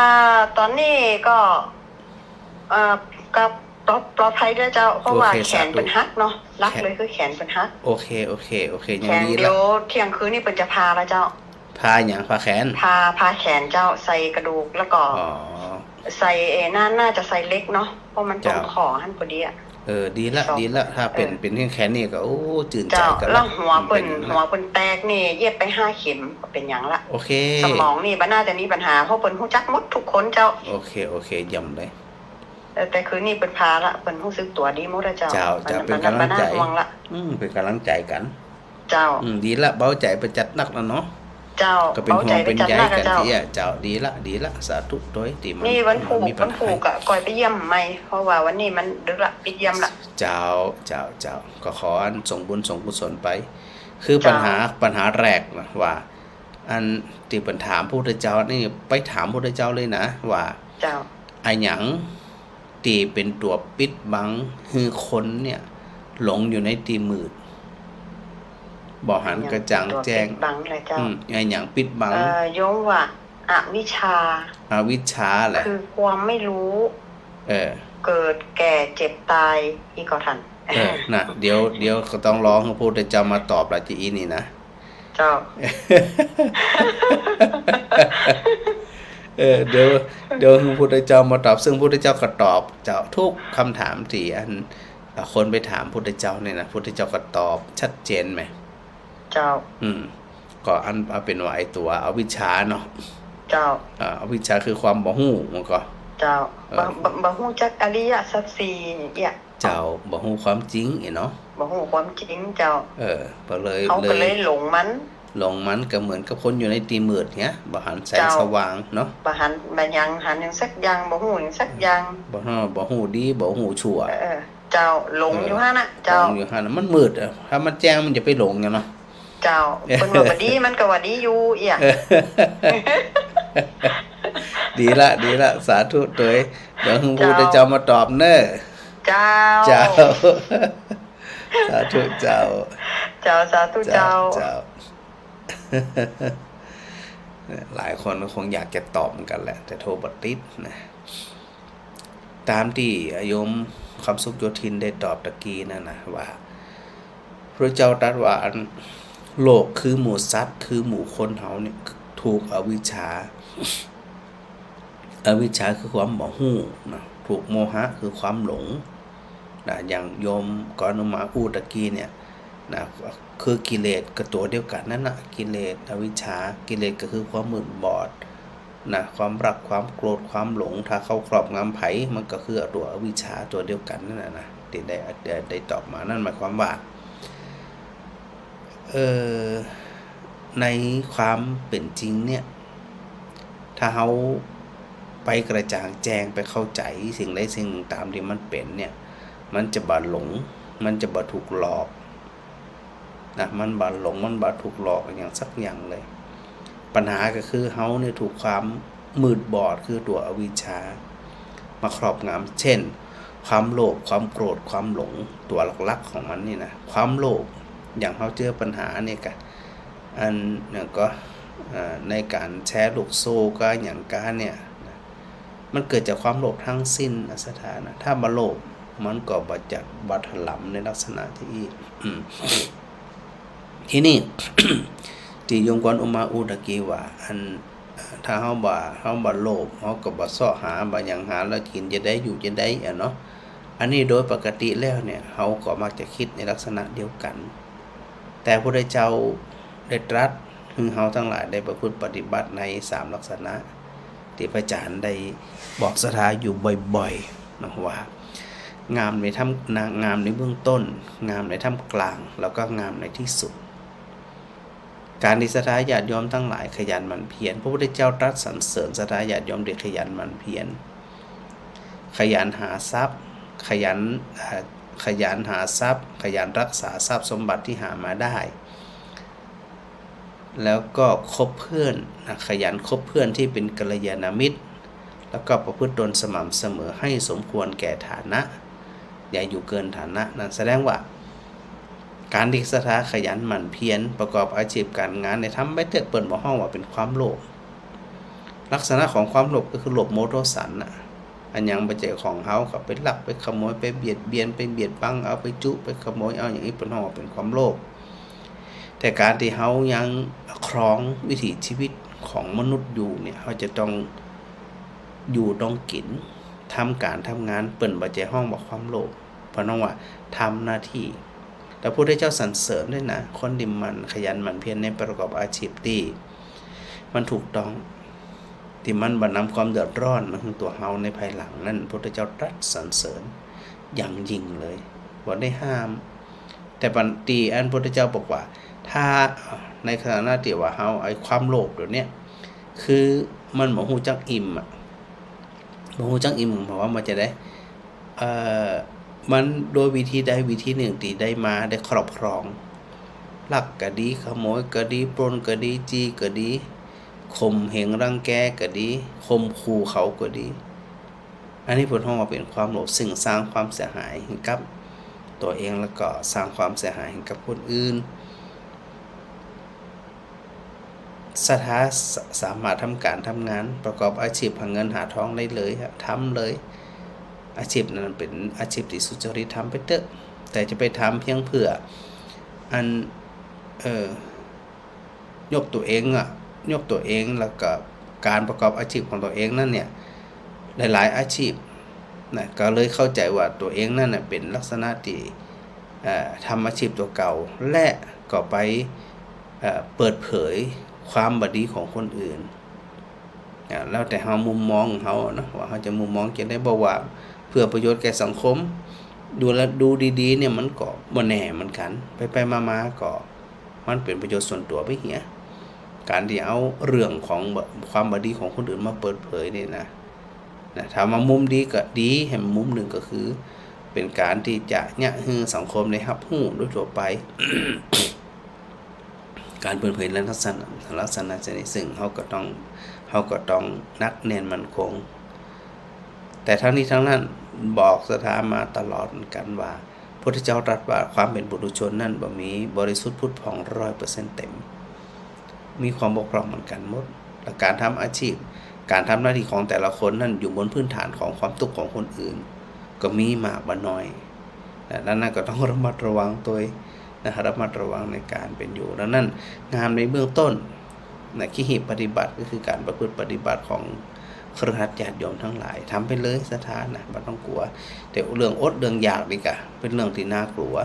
ต๋อนนี้ก็ เอ่อ ก็ปลอด ปลอดภัยแล้วเจ้า เพราะว่า โอเค แขนเปิ้นหักเนาะ สาธุ หลักเลยคือแขนเปิ้นหัก โอเค โอเค โอเค ยังดีละ แขนเดี๋ยวเที่ยงคืนนี้เปิ้นจะผ่าแล้วเจ้า ผ่าหยัง ผ่าแขน ผ่า ผ่าแขนเจ้า ใส่กระดูกแล้วก็ อ๋อ ใส่ เอ่อ น่า น่าจะใส่เหล็กเนาะ เพราะมันตรง เจ้า ข้อหั้นพอดีอะ เออ ดีละ สอง ดีละ ถ้าเป๋น เออ เป๋นเพียงแค่นี้ก็ โอ้ จื้นใจ๋ เจ้า กั๋นละ แล้วหัวเปิ้น เป๋น หัวเปิ้นแตกนี่ เย็บไปห้าเข็ม ก็เป๋นหยังละ โอเค สมองนี่บ่น่าจะมีปัญหา เพราะเปิ้นฮู้จักหมดทุกคนเจ้า โอเค โอเค เยี่ยมเลย เออ แต่คืนนี้เปิ้นผ่าละ เปิ้นฮู้สึกตั๋วดีหมดแล้วเจ้า เจ้า เจ้า บ่น่า เป๋นก๋ำลังใจ๋ บ่น่าห่วงละ อืม เป๋นก๋ำลังใจ๋กั๋น เจ้า อืม ดีละ เบาใจ๋ไปจัดหนักแล้วเนาะ เจ้า ก็เป๋นห่วงเป๋นใยกั๋นตี้อะ เจ้า ดีละ ดีละ สาธุตวย ตี้มัน นี่วันพูก มีปัญหา วันพูกก็ก่อยไปเยี่ยมใหม่ เพราะว่าวันนี้มันดึกละ ปิดเยี่ยมละ เจ้า เจ้า เจ้า ก็ขออันส่งบุญส่งกุศลไป คือปัญหา เจ้า ปัญหาแรกนะ ว่า อันตี้เปิ้นถามพระพุทธเจ้านี่ ไปถามพระพุทธเจ้าเลยนะ ว่า เจ้า อะหยังตี้เป๋นตั๋วปิดบังหื้อคนเนี่ย หลงอยู่ในตี้มืด บ่หันกระจ่างแจ้ง อะหยังเป๋นตั๋วปิดบังเลยเจ้า อืม อะหยังปิดบัง เอ่อ โยมว่า อวิชชา อวิชชาแหละ คือความไม่รู้ เออ เกิดแก่เจ็บตาย อีกก็ทัน เออ น่ะ เดี๋ยว เดี๋ยวก็ต้องรอหื้อพระพุทธเจ้ามาตอบละ จะอี้นี่นะ เจ้า เออ เดี๋ยว เดี๋ยวพระพุทธเจ้ามาตอบ ซึ่งพระพุทธเจ้าก็ตอบเจ้าทุกคำถามตี้อัน อ่ะ คนไปถามพระพุทธเจ้าเนี่ยนะ พระพุทธเจ้าก็ตอบชัดเจนไหม เจ้า อืม ก็อันเอาเป๋นว่าไอ้ตั๋วอวิชชาเนาะ เจ้า อ่า อวิชชาคือความบ่ฮู้ มันก็ เจ้า เออ บ่ บ่ บ่ฮู้จักอริยสัจสี่เนี่ย เจ้า บ่ฮู้ความจริงเนี่ยเนาะ บ่ฮู้ความจริงเจ้า เออ ก็เลย เขาก็เลย เลยหลงมัน หลงมันก็เหมือนกับคนอยู่ในตี้มืดเนี่ย บ่หันแสง เจ้า สว่างเนาะ บ่หัน บ่ยังหันหยังสักอย่าง บ่ฮู้หยังสักอย่าง บ่ฮู้ บ่ฮู้ดี บ่ฮู้ชั่ว เออ เจ้า หลงอยู่หั้นน่ะ เออ เจ้า หลงอยู่หั้นน่ะ มันมืดอะ ถ้ามันแจ้งมันจะไปหลงหยังเนาะ เจ้า เปิ้นว่าบ่ดี มันก็ว่าดีอยู่เอี้ย ดีละ ดีละ สาธุตวย เดี๋ยวหื้อพระพุทธเจ้ามาตอบเน้อ เจ้า เจ้า สาธุเจ้า เจ้า สาธุเจ้า เจ้า เจ้า หลายคนก็คงอยากจะตอบเหมือนกันแหละ แต่โทรบ่ติดนะ ต๋ามตี้โยมคำสุขโยธินได้ตอบตะกี้นั่นนะ ว่า พระเจ้าตรัสว่าอัน โลกคือหมู่สัตว์ คือหมู่คนเฮาเนี่ย ถูกอวิชชา อวิชชาคือความบ่ฮู้นะ ถูกโมหะคือความหลงนะ อย่างโยมกรอุมาอู้ตะกี้เนี่ยนะ คือกิเลสก็ตั๋วเดียวกั๋นนั่นน่ะ กิเลส อวิชชา กิเลสก็คือความมืดบอด นะ ความรัก ความโกรธ ความหลง ถ้าเขาครอบงำใผ มันก็คือตั๋วอวิชชาตั๋วเดียวกั๋นนั่นน่ะนะ ตี้ได้ ได้ ได้ตอบมา นั่นหมายความว่า เอ่อ ในความเป๋นจริงเนี่ย ถ้าเฮาไปกระจ่างแจ้ง ไปเข้าใจ๋สิ่งใดสิ่งหนึ่งต๋ามตี้มันเป๋นเนี่ย มันจะบ่หลง มันจะบ่ถูกหลอก นะ มันบ่หลง มันบ่ถูกหลอกอะหยังสักอย่างเลย ปัญหาก็คือเฮาเนี่ยถูกความมืดบอด คือตั๋วอวิชชา มาครอบงำ เช่น ความโลภ ความโกรธ ความหลง ตั๋วหลักๆของมันนี่นะ ความโลภ อย่างเฮาเจอปัญหาเนี่ยกะ อันนั้นก็ เอ่อ ในก๋านแชร์ลูกโซ่กาอะหยังกาเนี่ยนะ มันเกิดจากความโลภตังสิ้น อัสถานะ ถ้าบ่โลภ มันก็บ่จัก บ่ถลำในลักษณะตี้อี้ อืม ทีนี้ ตี้โยมกรอุมาอู้ตะกี้ว่า อัน ถ้าเฮาบ่ เฮาบ่โลภ เฮาก็บ่เซาะหา บ่หยังหาแล้วกิ๋นจะได้ อยู่จะได้อะเนาะ อันนี้โดยปกติแล้วเนี่ย เฮาก็มักจะกึ๊ดในลักษณะเดียวกั๋น แต่พระพุทธเจ้าได้ตรัสหื้อเฮาตังหลายได้ประพฤติปฏิบัติในสามลักษณะ ตี้พระอาจ๋ารย์ได้บอกศรัทธาอยู่บ่อยๆ นะ ว่า งามในท่าม งามในเบื้องต้น งามในท่ามกลาง แล้วก็งามในที่สุด ก๋านตี้ศรัทธาญาติโยมตังหลายขยันหมั่นเพียร พระพุทธเจ้าตรัสสรรเสริญศรัทธาญาติโยมตี้ขยันหมั่นเพียร ขยันหาทรัพย์ ขยัน เอ่อ ขยันหาทรัพย์ ขยันรักษาทรัพย์สมบัติตี้หามาได้ แล้วก็คบเพื่อนนะ ขยันคบเพื่อนตี้เป๋นกัลยาณมิตร แล้วก็ประพฤติตนสม่ำเสมอให้สมควรแก่ฐานะ อย่าอยู่เกินฐานะ นั่นแสดงว่า ก๋านตี้ศรัทธาขยันหมั่นเพียรประกอบอาชีพก๋านงานเนี่ย ทำไปเต๊อะ เปิ้นบ่ฮ้องว่าเป๋นความโลภ ลักษณะของความโลภก็คือโลภโมโทสันน่ะ อะหยังบ่ใจ้ของเฮาก็ไปลักไปขโมย ไปเบียดเบียน ไปเบียดบัง เอาไปจุไปขโมยเอา อย่างอี้เปิ้นฮ้องว่าเป๋นความโลภ แต่ก๋านตี้เฮายังครองวิถีชีวิตของมนุษย์อยู่เนี่ย เฮาจะต้องอยู่ต้องกิ๋น ทำก๋านทำงาน เปิ้นบ่ใจ้ฮ้องว่าความโลภ เปิ้นฮ้องว่าทำหน้าตี้ แต่พระพุทธเจ้าสรรเสริญด้วยนะ คนตี้หมั่นขยันหมั่นเพียรในประกอบอาชีพตี้มันถูกต้อง ตี้มันบ่นำความเดือดร้อนมาหื้อตั๋วเฮาในภายหลัง นั่นพระพุทธเจ้าตรัสสรรเสริญอย่างยิ่งเลย บ่ได้ห้าม แต่ปัน ตี้อันพระพุทธเจ้าบอกว่า ถ้า ในขณะตี้ว่าเฮา ไอ้ความโลภตั๋วเนี้ย คือมันบ่ฮู้จักอิ่มอะ บ่ฮู้จักอิ่ม หมายความว่าจะได เอ่อ มันโดยวิธีใดวิธีนึ่งตี้ได้มา ได้ครอบครอง ลักก็ดี ขโมยก็ดี ปล้นก็ดี จี้ก็ดี ข่มเหงรังแกก็ดี ข่มขู่เขาก็ดี อันนี้เปิ้นฮ้องว่าเป๋นความโลภ ซึ่งสร้างความเสียหายให้กับตั๋วเอง แล้วก็สร้างความเสียหายให้กับคนอื่น ศรัทธาส- สามารถทำก๋านทำงาน ประกอบอาชีพหาเงินหาทองได้เลยครับ ทำเลย อาชีพนั้นเป๋นอาชีพตี้สุจริต ทำไปเต๊อะ แต่จะไปทำเพียงเพื่ออัน เอ่อ ยกตั๋วเองอะ ยกตั๋วเอง แล้วก็ก๋านประกอบอาชีพของตั๋วเองนั้นเนี่ย หลายๆ อาชีพนะ ก็เลยเข้าใจ๋ว่าตั๋วเองนั้นน่ะเป๋นลักษณะตี้ เอ่อ ทำอาชีพตั๋วเก่า และก็ไป เอ่อ เปิดเผยความบ่ดีของคนอื่น อ่า แล้วแต่เฮามุมมองของเฮาอะเนาะ ว่าเฮาจะมุมมองจะได บ่ว่าเพื่อประโยชน์แก่สังคม ดูแล ดูดีๆ เนี่ยมันก็บ่แน่เหมือนกั๋น ไปๆ มาๆ ก็มันเป๋นประโยชน์ส่วนตั๋วไปเหีย ก๋านตี้เอาเรื่องของบ่- ความบ่ดีของคนอื่นมาเปิดเผยนี่นะ นะ ถ้าว่ามุมดีก็ดี แหมมุมนึ่งก็คือ เป๋นก๋านตี้จะเยียะหื้อสังคมได้ฮับฮู้โดยทั่วไป ก๋านเปิดเผยลักษณะ ลักษณะเช่นนี้ ซึ่งเฮาก็ต้อง เฮาก็ต้องหนักแน่นมั่นคง แต่ทั้งนี้ทั้งนั้นบอกศรัทธามาตลอดเหมือนกั๋นว่า พุทธเจ้าตรัสว่าความเป๋นปุถุชนนั้นบ่มีบริสุทธิ์ผุดผ่องร้อยเปอร์เซ็นต์เต็ม มีความบกพร่องเหมือนกั๋นหมด และก๋านทำอาชีพ ก๋านทำหน้าตี้ของแต่ละคนนั้นอยู่บนพื้นฐานของความตุ๊กข์ของคนอื่น ก็มีมาบ่น้อย นะ ดังนั้นก็ต้องระมัดระวังตวยนะ ระมัดระวังในก๋านเป๋นอยู่ ดังนั้นงามในเบื้องต้นนะ คิหิปฏิบัติ ก็คือก๋านประพฤติปฏิบัติของคฤหัสถ์ญาติโยมทั้งหลาย ทำไปเลยศรัทธานะ บ่ต้องกั๋ว แต่เรื่องอดเรื่องอยากนี่กะเป๋นเรื่องตี้น่ากั๋ว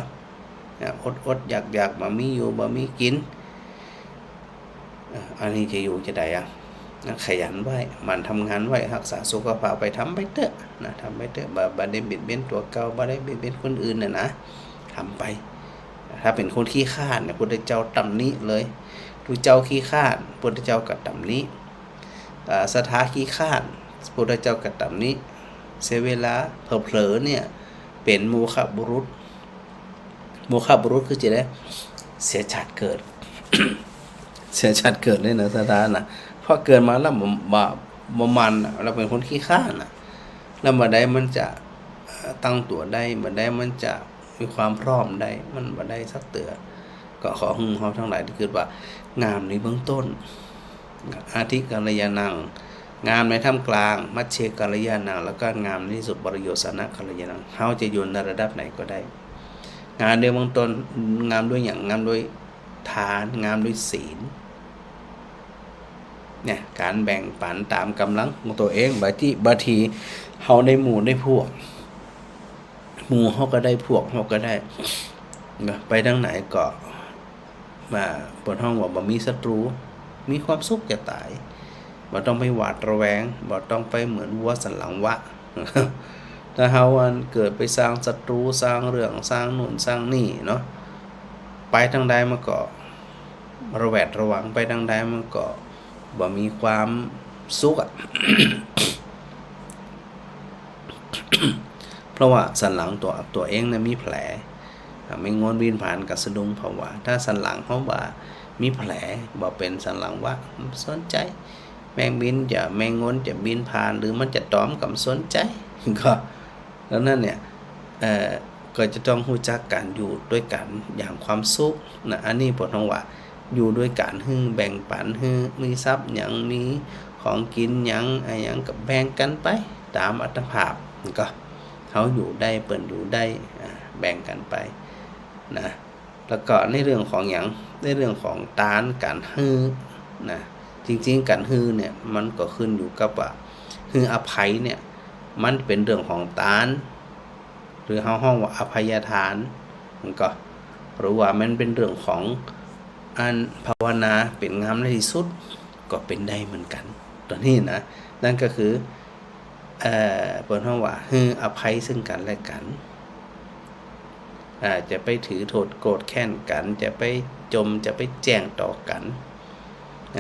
นะ อดๆ อยากๆ บ่มีอยู่บ่มีกิ๋น เอ่อ อันนี้จะอยู่จะใดอะ นะ ขยันไว้ หมั่นทำงานไว้ ฮักษาสุขภาพไป ทำไปเต๊อะนะ ทำไปเต๊อะ บ่- บ่ได้เบียดเบียนตั๋วเก่า บ่ได้เบียดเบียนคนอื่นน่ะนะ ทำไป ถ้าเป๋นคนขี้คร้านเนี่ย พุทธเจ้าตำหนิเลย ดูเจ้าขี้คร้าน พุทธเจ้าก็ตำหนิ เอ่อ ศรัทธาขี้คร้าน พุทธเจ้าก็ตำหนิ เสียเวลา เผลอๆ เนี่ย เป๋นโมฆะบุรุษ โมฆะบุรุษคือจะได เสียชาติเกิด เสียชาติเกิดเลยนะศรัทธานะ เพราะเกิดมาแล้วบ่- บ่- บ่หมั่นน่ะ แล้วเป๋นคนขี้คร้านน่ะ แล้วบ่าใดมันจะ เอ่อ ตั้งตั๋วได้ บ่าใดมันจะมีความพร้อมได้ มันบ่ได้สักเตื้อ ก็ขอหื้อเฮาทั้งหลายได้กึ๊ดว่างามในเบื้องต้น อธิกัลยาณัง งามในท่ามกลาง มัชฌิกัลยาณัง แล้วก็งามในที่สุด ปริโยสนกัลยาณัง เฮาจะอยู่ในระดับไหนก็ได้ งามด้วยเบื้องต้น งามด้วยหยัง งามด้วยทาน งามด้วยศีล เนี่ย ก๋านแบ่งปันต๋ามก๋ำลังของตั๋วเอง บางที บางทีเฮาได้หมู่ได้พวก หมู่เฮาก็ได้ พวกเฮาก็ได้ นะ ไปตางไหนก็ ว่า เปิ้นฮ้องว่าบ่มีศัตรู มีความสุขจะต๋าย บ่ต้องไปหวาดระแวง บ่ต้องไปเหมือนวัวสันหลังวะ ถ้าเฮาอันเกิดไปสร้างศัตรู สร้างเรื่อง สร้างนู่นสร้างนี่เนาะ ไปตางใดมันก็ระแวดระวัง ไปตางใดมันก็บ่มีความสุขอะ เพราะว่าสันหลังตั๋ว ตั๋วเองเนี่ยมีแผล อ่ะ แมงงนบินผ่านก็สะดุ้งผวา ถ้าสันหลังเฮาบ่ามีแผล บ่เป๋นสันหลังวะ บ่สนใจ๋ แมงบินจะ แมงงนจะบินผ่าน หรือมันจะตอมก็บ่สนใจ๋ ก็ ดังนั้นเนี่ย เอ่อ ก็จะต้องฮู้จักก๋านอยู่ตวยกั๋นอย่างความสุขนะ อันนี้เปิ้นฮ้องว่า อยู่ตวยกั๋นหื้อแบ่งปัน หื้อมีทรัพย์หยัง มีของกิ๋นหยัง อะหยังก็แบ่งกั๋นไปต๋ามอัตภาพ ก็เฮาอยู่ได้ เปิ้นอยู่ได้ อ่า แบ่งกั๋นไปนะ แล้วก็ในเรื่องของหยัง ในเรื่องของตาน ก๋านหื้อนะ จริงๆ ก๋านหื้อเนี่ย มันก็ขึ้นอยู่กับว่า หื้ออภัยเนี่ย มันเป๋นเรื่องของตาน หรือเฮาฮ้องว่าอภัยทาน มันก็ หรือว่ามันเป๋นเรื่องของอันภาวนาเป๋นงามในที่สุด ก็เป๋นได้เหมือนกั๋น ตั๋วนี้นะ นั่นก็คือ เอ่อ เปิ้นฮ้องว่า หื้ออภัยซึ่งกั๋นและกั๋น อ่า จะไปถือโต้ษโกรธแค้นกั๋น จะไปจ่ม จะไปแจ้งต่อกั๋น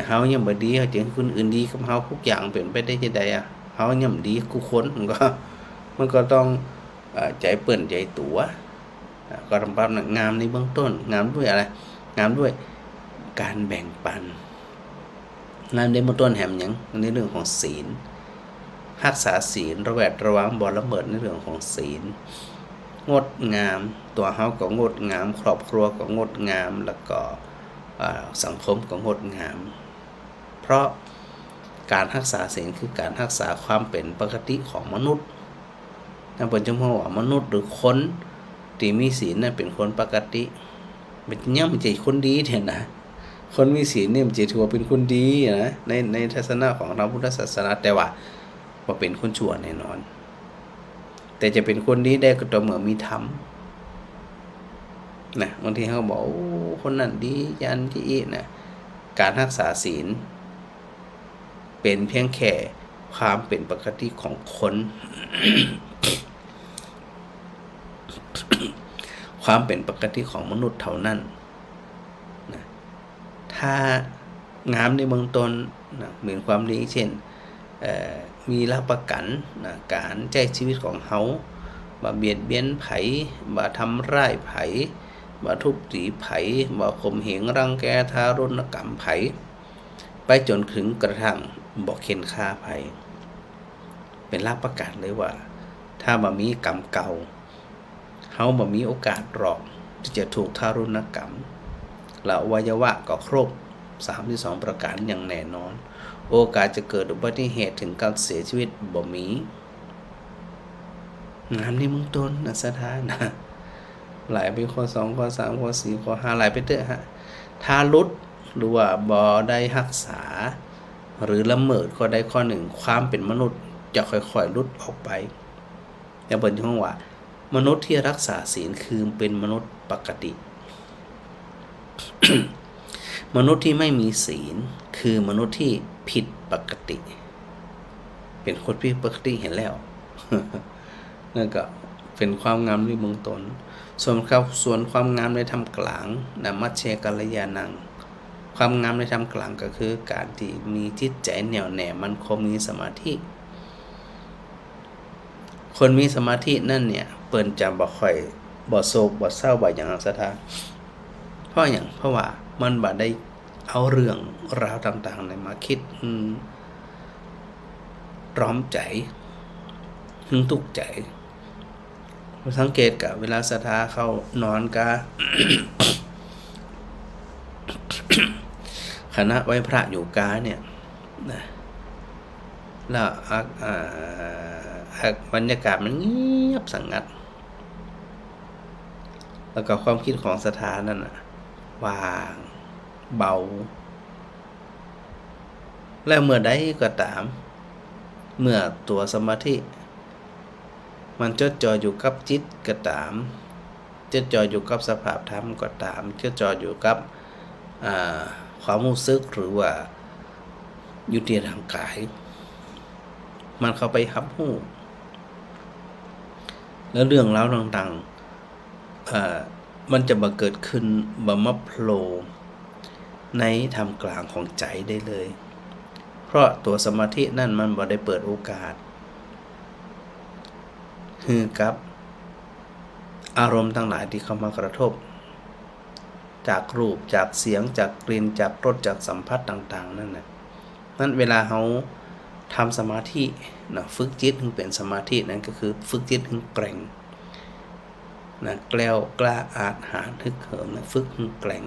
เฮายังบ่ดี เฮาจะหื้อคนอื่นดีกับเฮา กู้อย่างเป๋นไปได้จาใดอะ เฮายังบ่ดีกู้คน มันก็ มันก็ต้อง เอ่อ ใจ๋เปิ้นใจ๋ตั๋ว อ่า ก็ต้องปรับนะ งามในเบื้องต้น งามด้วยอะไร งามด้วยก๋านแบ่งปัน งามในเบื้องต้นแหมหยัง ในเรื่องของศีล ฮักษาศีล ระแวดระวังบ่ละเมิดในเรื่องของศีล งดงาม ตั๋วเฮาก็งดงาม ครอบครัวก็งดงาม แล้วก็ อ่า สังคมก็งดงาม เพราะก๋านฮักษาศีลคือก๋านฮักษาความเป๋นปกติของมนุษย์ นะ เปิ้นจึงฮ้องว่ามนุษย์หรือคนตี้มีศีลนั้นเป๋นคนปกติ มันยังบ่ใจ้คนดีเตี้ยนะ คนมีศีลนี่มันจะถือว่าเป๋นคนดีนะ ใน ในทัศนะของทางพุทธศาสนา แต่ว่าบ่เป๋นคนชั่วแน่นอน แต่จะเป๋นคนดีได้ก็ต่อเมื่อมีธรรมนะ บางทีเฮาบอก โอ้ คนนั้นดี อย่างนี้นะ ก๋านฮักษาศีล เป๋นเพียงแค่ความเป๋นปกติของคน ความเป๋นปกติของมนุษย์เท่านั้นนะ ถ้างามในเบื้องต้นนะ เหมือนความดี เช่น เอ่อ มีหลักประกั๋นนะ ก๋านใจ๊ชีวิตของเฮา บ่เบียดเบียนใผ บ่ทำร้ายใผ บ่ทุบตีใผ บ่ข่มเหงรังแกทารุณกรรมใผ ไปจ๋นเถิงกระทั่งบ่เฆ่นฆ่าใผ เป๋นหลักประกั๋นเลยว่า ถ้าบ่มีกรรมเก่า เฮาบ่มีโอกาสหรอกตี้จะถูกทารุณกรรม และอวัยวะก็ครบ สามสิบสองประก๋านอย่างแน่นอน โอกาสจะเกิดอุบัติเหตุเถิงกับเสียชีวิตบ่มี งามในเบื้องต้นนะ ศรัทธานะ ไล่ไปข้อสอง ข้อสาม ข้อสี่ ข้อห้า ไล่ไปเต๊อะฮะ ถ้าหลุดหรือว่าบ่ได้ฮักษา หรือละเมิดข้อใดข้อนึ่ง ความเป๋นมนุษย์จะค่อยๆ หลุดออกไป แล้วเปิ้นฮ้องว่า มนุษย์ที่รักษาศีลคือเป๋นมนุษย์ปกติ มนุษย์ที่ไม่มีศีลคือมนุษย์ที่ผิดปกติ เป๋นคนผิดปกติหั้นแหละ นั่นก็เป๋นความงามในเบื้องต้น ส่วนครับ ส่วนความงามในท่ามกลางนะ มัชฌิกัลยาณัง ความงามในท่ามกลางก็คือก๋านตี้มีจิตใจ๋แน่วแน่มั่นคง มีสมาธิ คนมีสมาธินั้นเนี่ย เปิ้นจะบ่ค่อย บ่โศก บ่เศร้า บ่หยัง ศรัทธา เพราะหยัง เพราะว่ามันบ่ได้เอาเรื่องราวต่างๆ เนี่ยมาคิด อืม ตรอมใจ๋ หื้อตุ๊กข์ใจ๋ สังเกตกะ เวลาศรัทธาเข้านอนกา คณะไหว้พระอยู่กาเนี่ยนะ แล้วอัก อ่า อัก บรรยากาศมันเงียบสงัด แล้วก็ความคิดของศรัทธานั้นน่ะ ว่าง เบา และเมื่อใดก็ต๋าม เมื่อตั๋วสมาธิ มันจดจ่ออยู่กับจิตก็ต๋าม จดจ่ออยู่กับสภาพธรรมก็ต๋าม จดจ่ออยู่กับ อ่า ความฮู้สึก หรือว่าอยู่ตี้ร่างก๋าย มันเข้าไปฮับฮู้ แล้วเรื่องราวต่างๆ เอ่อ มันจะบ่เกิดขึ้น บ่มาโผล่ในท่ามกลางของใจ๋ได้เลย เพราะตั๋วสมาธินั้นมันบ่ได้เปิดโอกาส หื้อกับอารมณ์ตังหลายตี้เข้ามากระทบ จากรูป จากเสียง จากกลิ่น จากรส จากสัมผัสต่างๆ นั่นน่ะ นั้นเวลาเฮาทำสมาธินะ ฝึกจิตหื้อเป๋นสมาธิ นั้นก็คือฝึกจิตหื้อแกร่งนะ แกล้วกล้าอาจหาญฮึกเหิมนะ ฝึกหื้อแกร่ง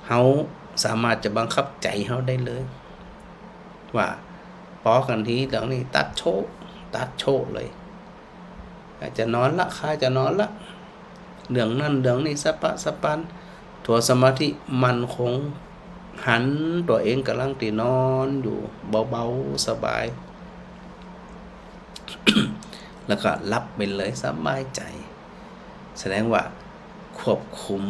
เฮาสามารถจะบังคับใจ๋เฮาได้เลย ว่าปอกั๋นทีเรื่องนี้ตัดโชะ ตัดโชะเลย จะนอนละ ข้าจะนอนละ เรื่องนั้นเรื่องนี้สะปะสะปัน ตั๋วสมาธิมั่นคง หันตั๋วเองก่ำลังตี้นอนอยู่ เบาๆ สบาย แล้วก็หลับไปเลย สบายใจ๋ แสดงว่าควบคุม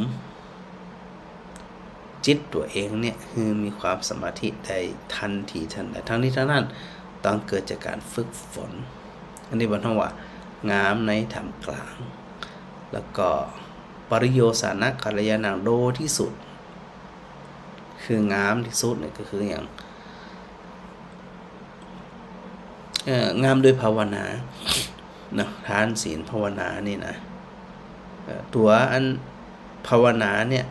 จิตตั๋วเองเนี่ย หื้อมีความสมาธิได้ตันทีตันใด ตังนี้ตังนั้น ต้องเกิดจากก๋านฝึกฝน อันนี้เปิ้นฮ้องว่างามในท่ามกลาง แล้วก็ ปริโยสานะกัลยาณัง โดยที่สุด คืองามที่สุดเนี่ยก็คือหยัง เอ่อ งามโดยภาวนาเนาะ ทานศีลภาวนานี่นะ เอ่อ ตั๋วอันภาวนาเนี่ย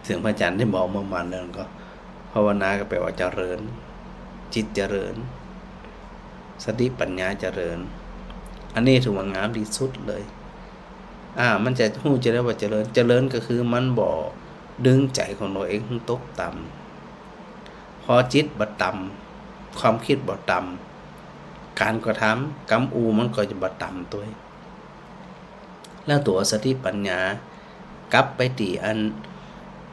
เสียงพระอาจารย์ได้บอกเมื่อวานแล้วก็ ภาวนาก็แปลว่าเจริญ จิตเจริญ สติปัญญาเจริญ อันนี้ถือว่างามที่สุดเลย อ่า มันจะฮู้จะได้ว่าเจริญ เจริญก็คือมันบ่ดึงใจ๋ของตั๋วเองหื้อตกต่ำ พอจิตบ่ต่ำ ความกึ๊ดบ่ต่ำ ก๋านกระทำ กำอู้มันก็จะบ่ต่ำตวย แล้วตั๋วสติปัญญา กลับไปตี้อัน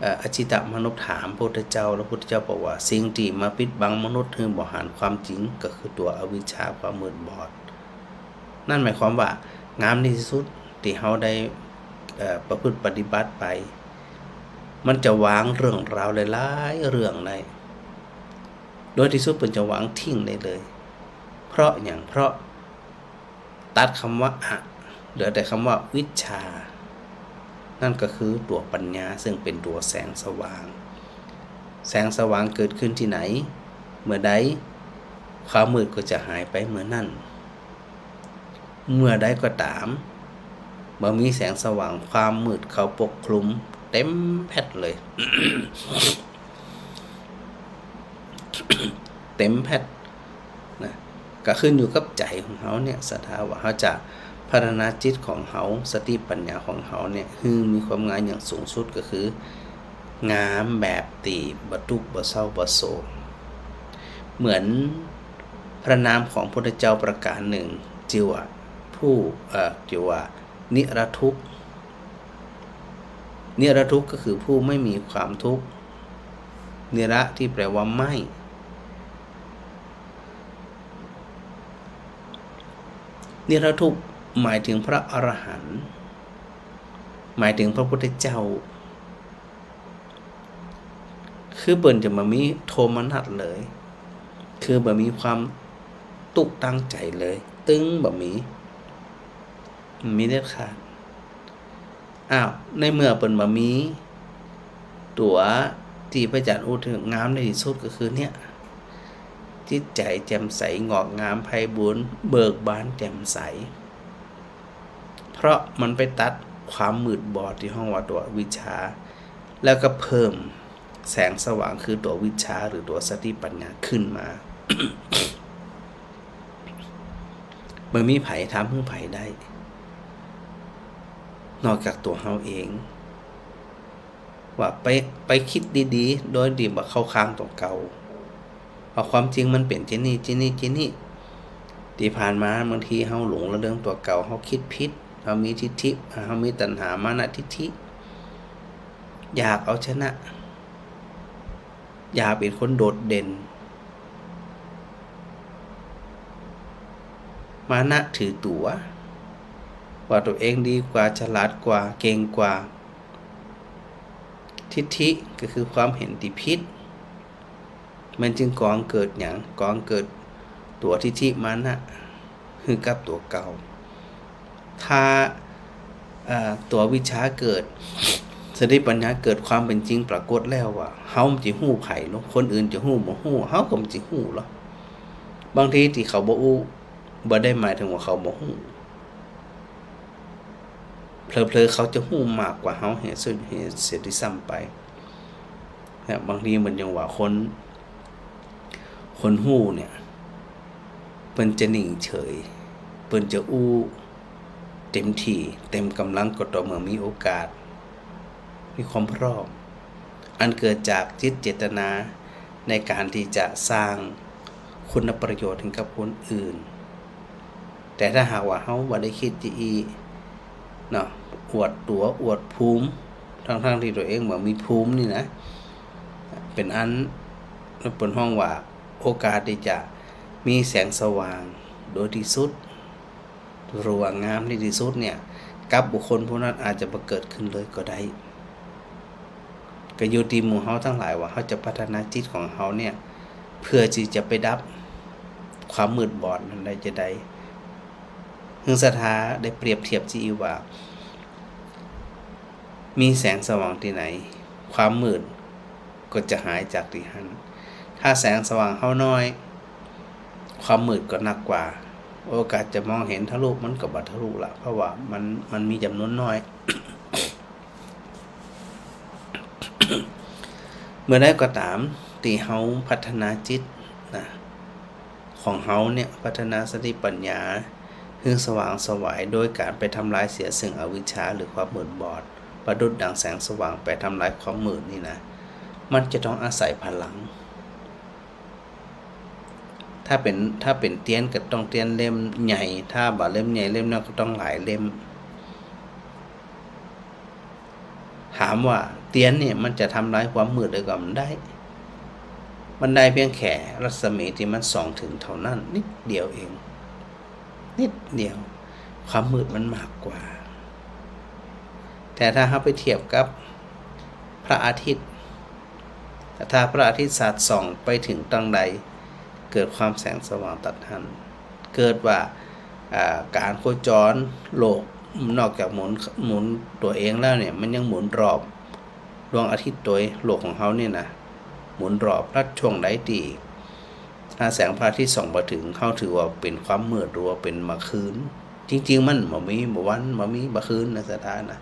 เอ่อ อจิตตมนุษย์ถามพระพุทธเจ้า แล้วพระพุทธเจ้าบอกว่า สิ่งตี้มาปิดบังมนุษย์หื้อบ่หันความจริง ก็คือตั๋วอวิชชา ความมืดบอด นั่นหมายความว่า งามที่สุดตี้เฮาได้ เอ่อ ประพฤติปฏิบัติไป มันจะวางเรื่องราวหลายๆ เรื่องได้ โดยที่สุดเปิ้นจะวางทิ้งได้เลย เพราะหยัง เพราะ ตัดกำว่าอะ เหลือแต่กำว่าวิชชา นั่นก็คือตั๋วปัญญา ซึ่งเป๋นตั๋วแสงสว่าง แสงสว่างเกิดขึ้นตี้ไหน เมื่อใด ความมืดก็จะหายไปเมื่อนั้น เมื่อใดก็ต๋าม บ่มีแสงสว่าง ความมืดเข้าปกคลุมเต็มแผ่นเลย เต็มแผ่น นะ ก็ขึ้นอยู่กับใจ๋ของเฮาเนี่ย ศรัทธาว่าเฮาจะพัฒนาจิตของเฮา สติปัญญาของเฮาเนี่ย หื้อมีความงามอย่างสูงสุดก็คือ งามแบบตี้บ่ตุ๊กข์บ่เศร้าบ่โศก เหมือนพระนามของพุทธเจ้าประการหนึ่ง จื้อว่าผู้ เอ่อ จื้อว่านิรทุกข์ นิรทุกข์ก็คือผู้ไม่มีความทุกข์ นิระที่แปลว่าไม่ นิรทุกข์หมายถึงพระอรหันต์ หมายถึงพระพุทธเจ้า คือเปิ้นจะบ่มีโทมนัสเลย คือบ่มีความตุ๊กข์ตางใจ๋เลย ตึงบ่มี บ่มีเด็ดขาด อ้าว ในเมื่อเปิ้นบ่มี ตั๋วตี้พระอาจารย์อู้เถิงงามในตี้สุดก็คือเนี่ย จิตใจ๋แจ่มใส งอกงามไพบูลย์ เบิกบานแจ่มใส เพราะมันไปตัดความมืดบอดตี้ฮ้องว่าตั๋วอวิชชา แล้วก็เพิ่มแสงสว่างคือตั๋ววิชชา หรือตั๋วสติปัญญาขึ้นมา บ่มีใผทำหื้อใผได้ นอกจากตั๋วเฮาเอง ว่าไป ไปกึ๊ดดีๆ โดยตี้บ่เข้าข้างตั๋วเก่า ว่าความจริงมันเป๋นจะอี้ จะอี้ จะอี้ ตี้ผ่านมาบางทีเฮาหลงระเริงตั๋วเก่า เฮากึ๊ดผิด เฮามีทิฏฐิ เฮามีตัณหา มานะ ทิฏฐิ อยากเอาชนะ อยากเป๋นคนโดดเด่น มานะถือตั๋ว ว่าตั๋วเองดีกว่า ฉลาดกว่า เก่งกว่า ทิฏฐิก็คือความเห็นตี้ผิด มันจึงก่อเกิดหยัง ก่อเกิดตั๋วทิฏฐิมานะ หื้อกับตั๋วเก่า ถ้า เอ่อ ตั๋ววิชชาเกิด สติปัญญาเกิด ความเป๋นจริงปรากฏแล้วว่า เฮาบ่จะฮู้ใผลอ คนอื่นจะฮู้บ่ฮู้ เฮาก็บ่จะฮู้ลอ บางทีตี้เขาบ่อู้ บ่ได้หมายถึงว่าเขาบ่ฮู้ เผลอๆ เขาจะฮู้มากกว่าเฮาเหียสุดเหียเสียด้วยซ้ำไป เนี่ย บางทีเหมือนอย่างว่าคน คนฮู้เนี่ย เปิ้นจะนิ่งเฉย เปิ้นจะอู้เต็มที่ เต็มก๋ำลังก็ต่อเมื่อมีโอกาส มีความพร้อม อันเกิดจากจิตเจตนาในการตี้จะสร้างคุณประโยชน์หื้อกับคนอื่น แต่ถ้าหากว่าเฮาบ่ได้กึ๊ดจะอี้เนาะ อวดตั๋วอวดภูมิ ทั้งๆ ตี้ตั๋วเองบ่มีภูมินี่นะ เป๋นอัน เปิ้นฮ้องว่าโอกาสตี้จะมีแสงสว่างโดยตี้สุด หรือว่างามในตี้สุดเนี่ย กับบุคคลผู้นั้นอาจจะบ่เกิดขึ้นเลยก็ได้ ก็อยู่ตี้หมู่เฮาตังหลายว่าเฮาจะพัฒนาจิตของเฮาเนี่ย เพื่อตี้จะไปดับความมืดบอดนั้นได้จาใด หื้อศรัทธาได้เปรียบเทียบจี้อี้ว่า มีแสงสว่างตี้ไหน ความมืดก็จะหายจากตี้หั้น ถ้าแสงสว่างเฮาน้อย ความมืดก็นักกว่า โอกาสจะมองเห็นทะลุมันก็บ่ทะลุละ เพราะว่ามัน มันมีจ๋ำนวนน้อย เมื่อใดก็ต๋ามตี้เฮาพัฒนาจิตนะ ของเฮาเนี่ย พัฒนาสติปัญญา หื้อสว่างไสวโดยก๋านไปทำลายเสียเซิ่งอวิชชา หรือความมืดบอด ประดุจดังแสงสว่างไปทำลายความมืดนี่นะ มันจะต้องอาศัยพลัง ถ้าเป๋น ถ้าเป๋นเตียนก็ต้องเตียนเล่มใหญ่ ถ้าบ่าเล่มใหญ่เล่มน้อยก็ต้องหลายเล่ม ถามว่าเตียนเนี่ยมันจะทำลายความมืดได้ก่อ บ่ได้ มันได้เพียงแค่รัศมีที่มันส่องเถิงเท่านั้น นิดเดียวเอง นิดเดียว ความมืดมันมากกว่า แต่ถ้าเฮาไปเทียบกับพระอาทิตย์ ถ้าพระอาทิตย์สาดส่องไปเถิงตางใด เกิดความแสงสว่างตัดหั้น เกิดว่า อ่า ก๋านโคจรโลกนอกจากหมุน หมุนตั๋วเองแล้วเนี่ย มันยังหมุนรอบดวงอาทิตย์โตย โลกของเฮาเนี่ยนะ หมุนรอบ แล้วช่วงใดตี้ อ่า แสงพระอาทิตย์ส่องบ่เถิง เฮาถือว่าเป๋นความมืด หรือว่าเป๋นบ่าคืน จริงๆ มันบ่มีบ่าวัน บ่มีบ่าคืนนะศรัทธานะ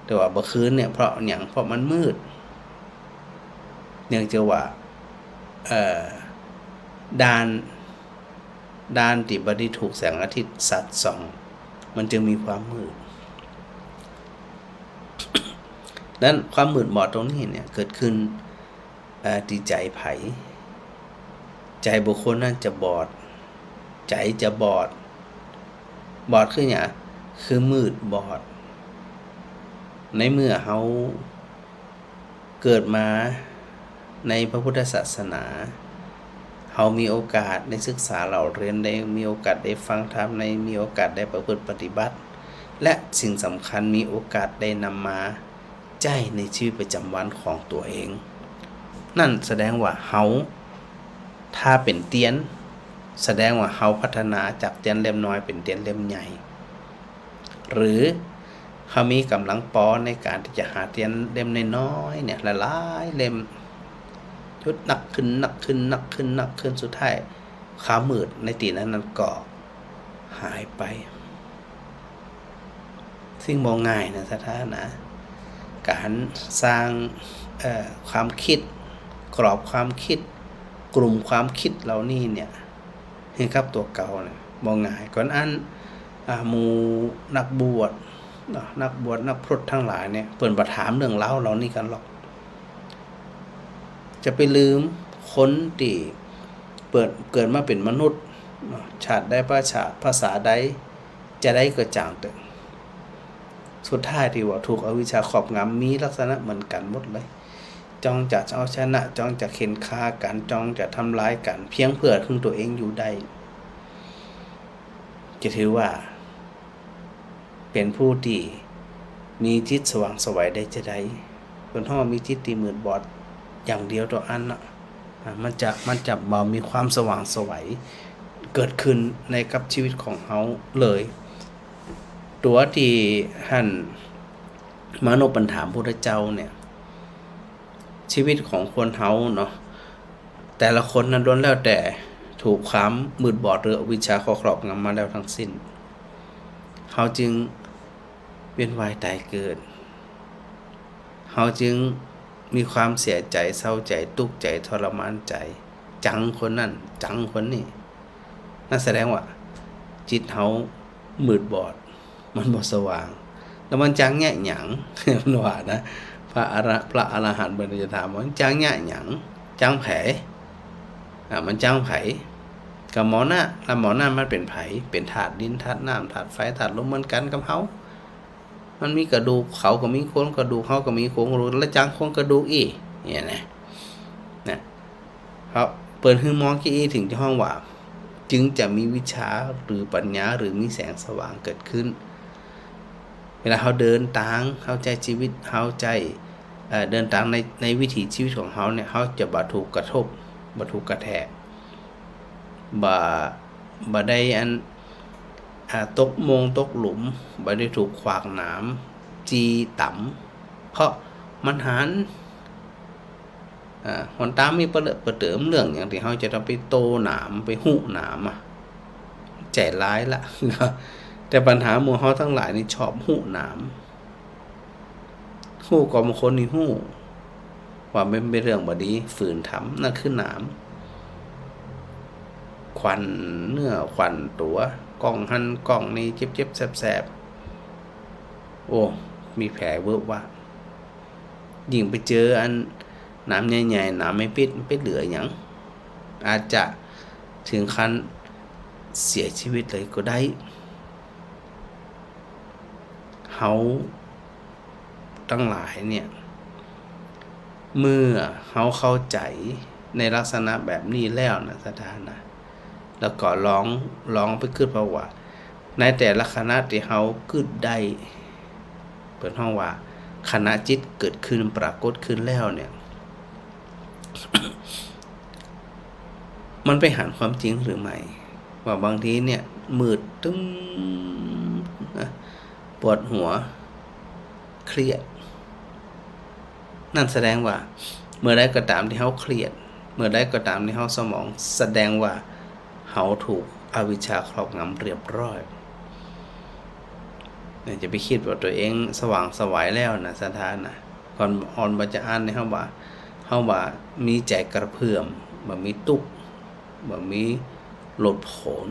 แต่ว่าบ่าคืนเนี่ย เพราะหยัง เพราะมันมืด เนื่องจากว่า เอ่อ ด้าน ด้านตี้บ่ได้ถูกแสงอาทิตย์สาดส่อง มันจึงมีความมืด นั้นความมืดบอดตรงนี้เนี่ย เกิดขึ้น เอ่อ ตี้ใจ๋ใผ ใจ๋บุคคลนั้นจะบอด ใจ๋จะบอด บอดคือหยัง คือมืดบอด ในเมื่อเฮาเกิดมาในพระพุทธศาสนา เฮามีโอกาสได้ศึกษาเล่าเรียน ได้มีโอกาสได้ฟังธรรม ได้มีโอกาสได้ประพฤติปฏิบัติ และสิ่งสำคัญมีโอกาสได้นำมา ใจ๊ในชีวิตประจ๋ำวันของตั๋วเอง นั่นแสดงว่าเฮา ถ้าเป๋นเตียน แสดงว่าเฮาพัฒนาจากเตียนเล่มน้อยเป๋นเตียนเล่มใหญ่ หรือเฮามีก๋ำลังปอในก๋านตี้จะหาเตียนเล่มน้อยๆ เนี่ย หลายๆ เล่ม จุดนักขึ้น นักขึ้น นักขึ้น นักขึ้น สุดท้าย ความมืดในตี้นั้นนั้นก็หายไป ซึ่งบ่ง่ายนะศรัทธานะ ก๋านสร้าง เอ่อ ความกึ๊ด กรอบความกึ๊ด กลุ่มความกึ๊ดเหล่านี้เนี่ย หื้อกับตั๋วเก่าเนี่ย บ่ง่าย ก่อนอั้น อ่า หมู่นักบวชเนาะ นักบวชนักพรตทั้งหลายเนี่ย เปิ้นบ่ถามเรื่องราวเหล่านี้กั๋นหรอก จะไปลืมคนตี้เปิ้นเกิดมาเป๋นมนุษย์เนาะ ชาติใด ภาษา ภาษาใด จาใดก็จ่างเต๊อะ สุดท้ายตี้ว่าถูกอวิชชาครอบงำ มีลักษณะเหมือนกั๋นหมดเลย จ้องจะเอาชนะ จ้องจะเข่นฆ่ากั๋น จ้องจะทำลายกั๋น เพียงเปื้อหื้อตั๋วเองอยู่ได้ จะถือว่า เป๋นผู้ตี้มีจิตสว่างไสวได้จาใด เปิ้นฮ้องมีจิตตี้มืดบอดอย่างเดียวเต้าอั้นนะ อ่า มันจะ มันจะบ่มีความสว่างไสวเกิดขึ้นในกับชีวิตของเฮาเลย ตั๋วตี้หั้นมานพเปิ้นถามพุทธเจ้าเนี่ย ชีวิตของคนเฮาเนาะ แต่ละคนนั้นล้วนแล้วแต่ถูกความมืดบอดหรืออวิชชาครอบงำมาแล้วทั้งสิ้น เฮาจึงเวียนว่ายตายเกิด เฮาจึงมีความเสียใจ๋ เศร้าใจ๋ ตุ๊กใจ๋ ทรมานใจ๋ จังคนนั้น จังคนนี้ นั่นแสดงว่าจิตเฮามืดบอด มันบ่สว่าง แล้วมันจังเยียะหยัง มันว่านะ พระอร พระอรหันต์เปิ้นจะถามว่า จังเยียะหยัง จังใผ อ่า มันจังใผ ก็หมอนั่น แล้วหมอนั่นมันเป๋นใผ เป๋นธาตุดิน ธาตุน้ำ ธาตุไฟ ธาตุลมเหมือนกั๋นกับเฮา มันมีกระดูก เขาก็มีโครงกระดูก เฮาก็มีโครงกระดูก แล้วจังโครงกระดูกอี้ เนี่ยนะ นะ เพราะเปิ้นหื้อมองกี้อี้เถิงจะฮ้องว่า จึงจะมีวิชชาหรือปัญญาหรือมีแสงสว่างเกิดขึ้น เวลาเฮาเดินตาง เฮาใจ๊ชีวิต เฮาใจ๊ เอ่อ เดินตางใน ในวิถีชีวิตของเฮาเนี่ย เฮาจะบ่ถูกกระทบ บ่ถูกกระแทก บ่ บ่ได้อัน อ่า ตกโมงตกหลุม บ่ได้ถูกขวากหนาม จี๋ต๋ำ เพราะมันหัน อ่า หนต๋างมีเป๋อเตื้อเป๋อเตื้อ เรื่องหยังตี้เฮาจะต้องไปโตหนาม ไปฮู้หนามอะ ใจ๋ร้ายละ แต่ปัญหาหมู่เฮาตังหลายนี่ชอบฮู้หนาม ฮู้ก่อมงคลนี่ฮู้ ว่ามันเป๋นเรื่องบ่ดี ฝืนทำ นั่นคือหนาม ขวั้นเนื้อขวั้นตั๋ว ก้องหั้นก้องนี่ เจ็บๆ แสบๆ โอ้ มีแผลเวอะวะ ยิ่งไปเจออันหนามใหญ่ๆ หนามไม้ปิ๊ด ไปเหลือหยัง อาจจะเถิงขั้นเสียชีวิตเลยก็ได้ เฮาตังหลายเนี่ย เมื่อเฮาเข้าใจ๋ในลักษณะแบบนี้แล้วนะ ศรัทธานะ แล้วก็ลอง ลองไปกึ๊ดเบิ่งว่า ในแต่ละขณะตี้เฮากึ๊ดได้ เปิ้นฮ้องว่า ขณะจิตเกิดขึ้นปรากฏขึ้นแล้วเนี่ย มันไปหันความจริงหรือไม่ ว่าบางทีเนี่ย มืดตึ๊มนะ ปวดหัว เครียด นั่นแสดงว่า เมื่อใดก็ต๋ามตี้เฮาเครียด เมื่อใดก็ต๋ามตี้เฮาเศร้าหมอง แสดงว่าเฮาถูกอวิชชาครอบงำเรียบร้อย เนี่ย จะไปกึ๊ดว่าตั๋วเองสว่างไสวแล้วนะ ศรัทธานะ ก่อนอ่อนบ่าจะอั้นนี่ เฮาว่า เฮาว่ามีใจ๋กระเพื่อม บ่มีตุ๊ก บ่มีโลดโผน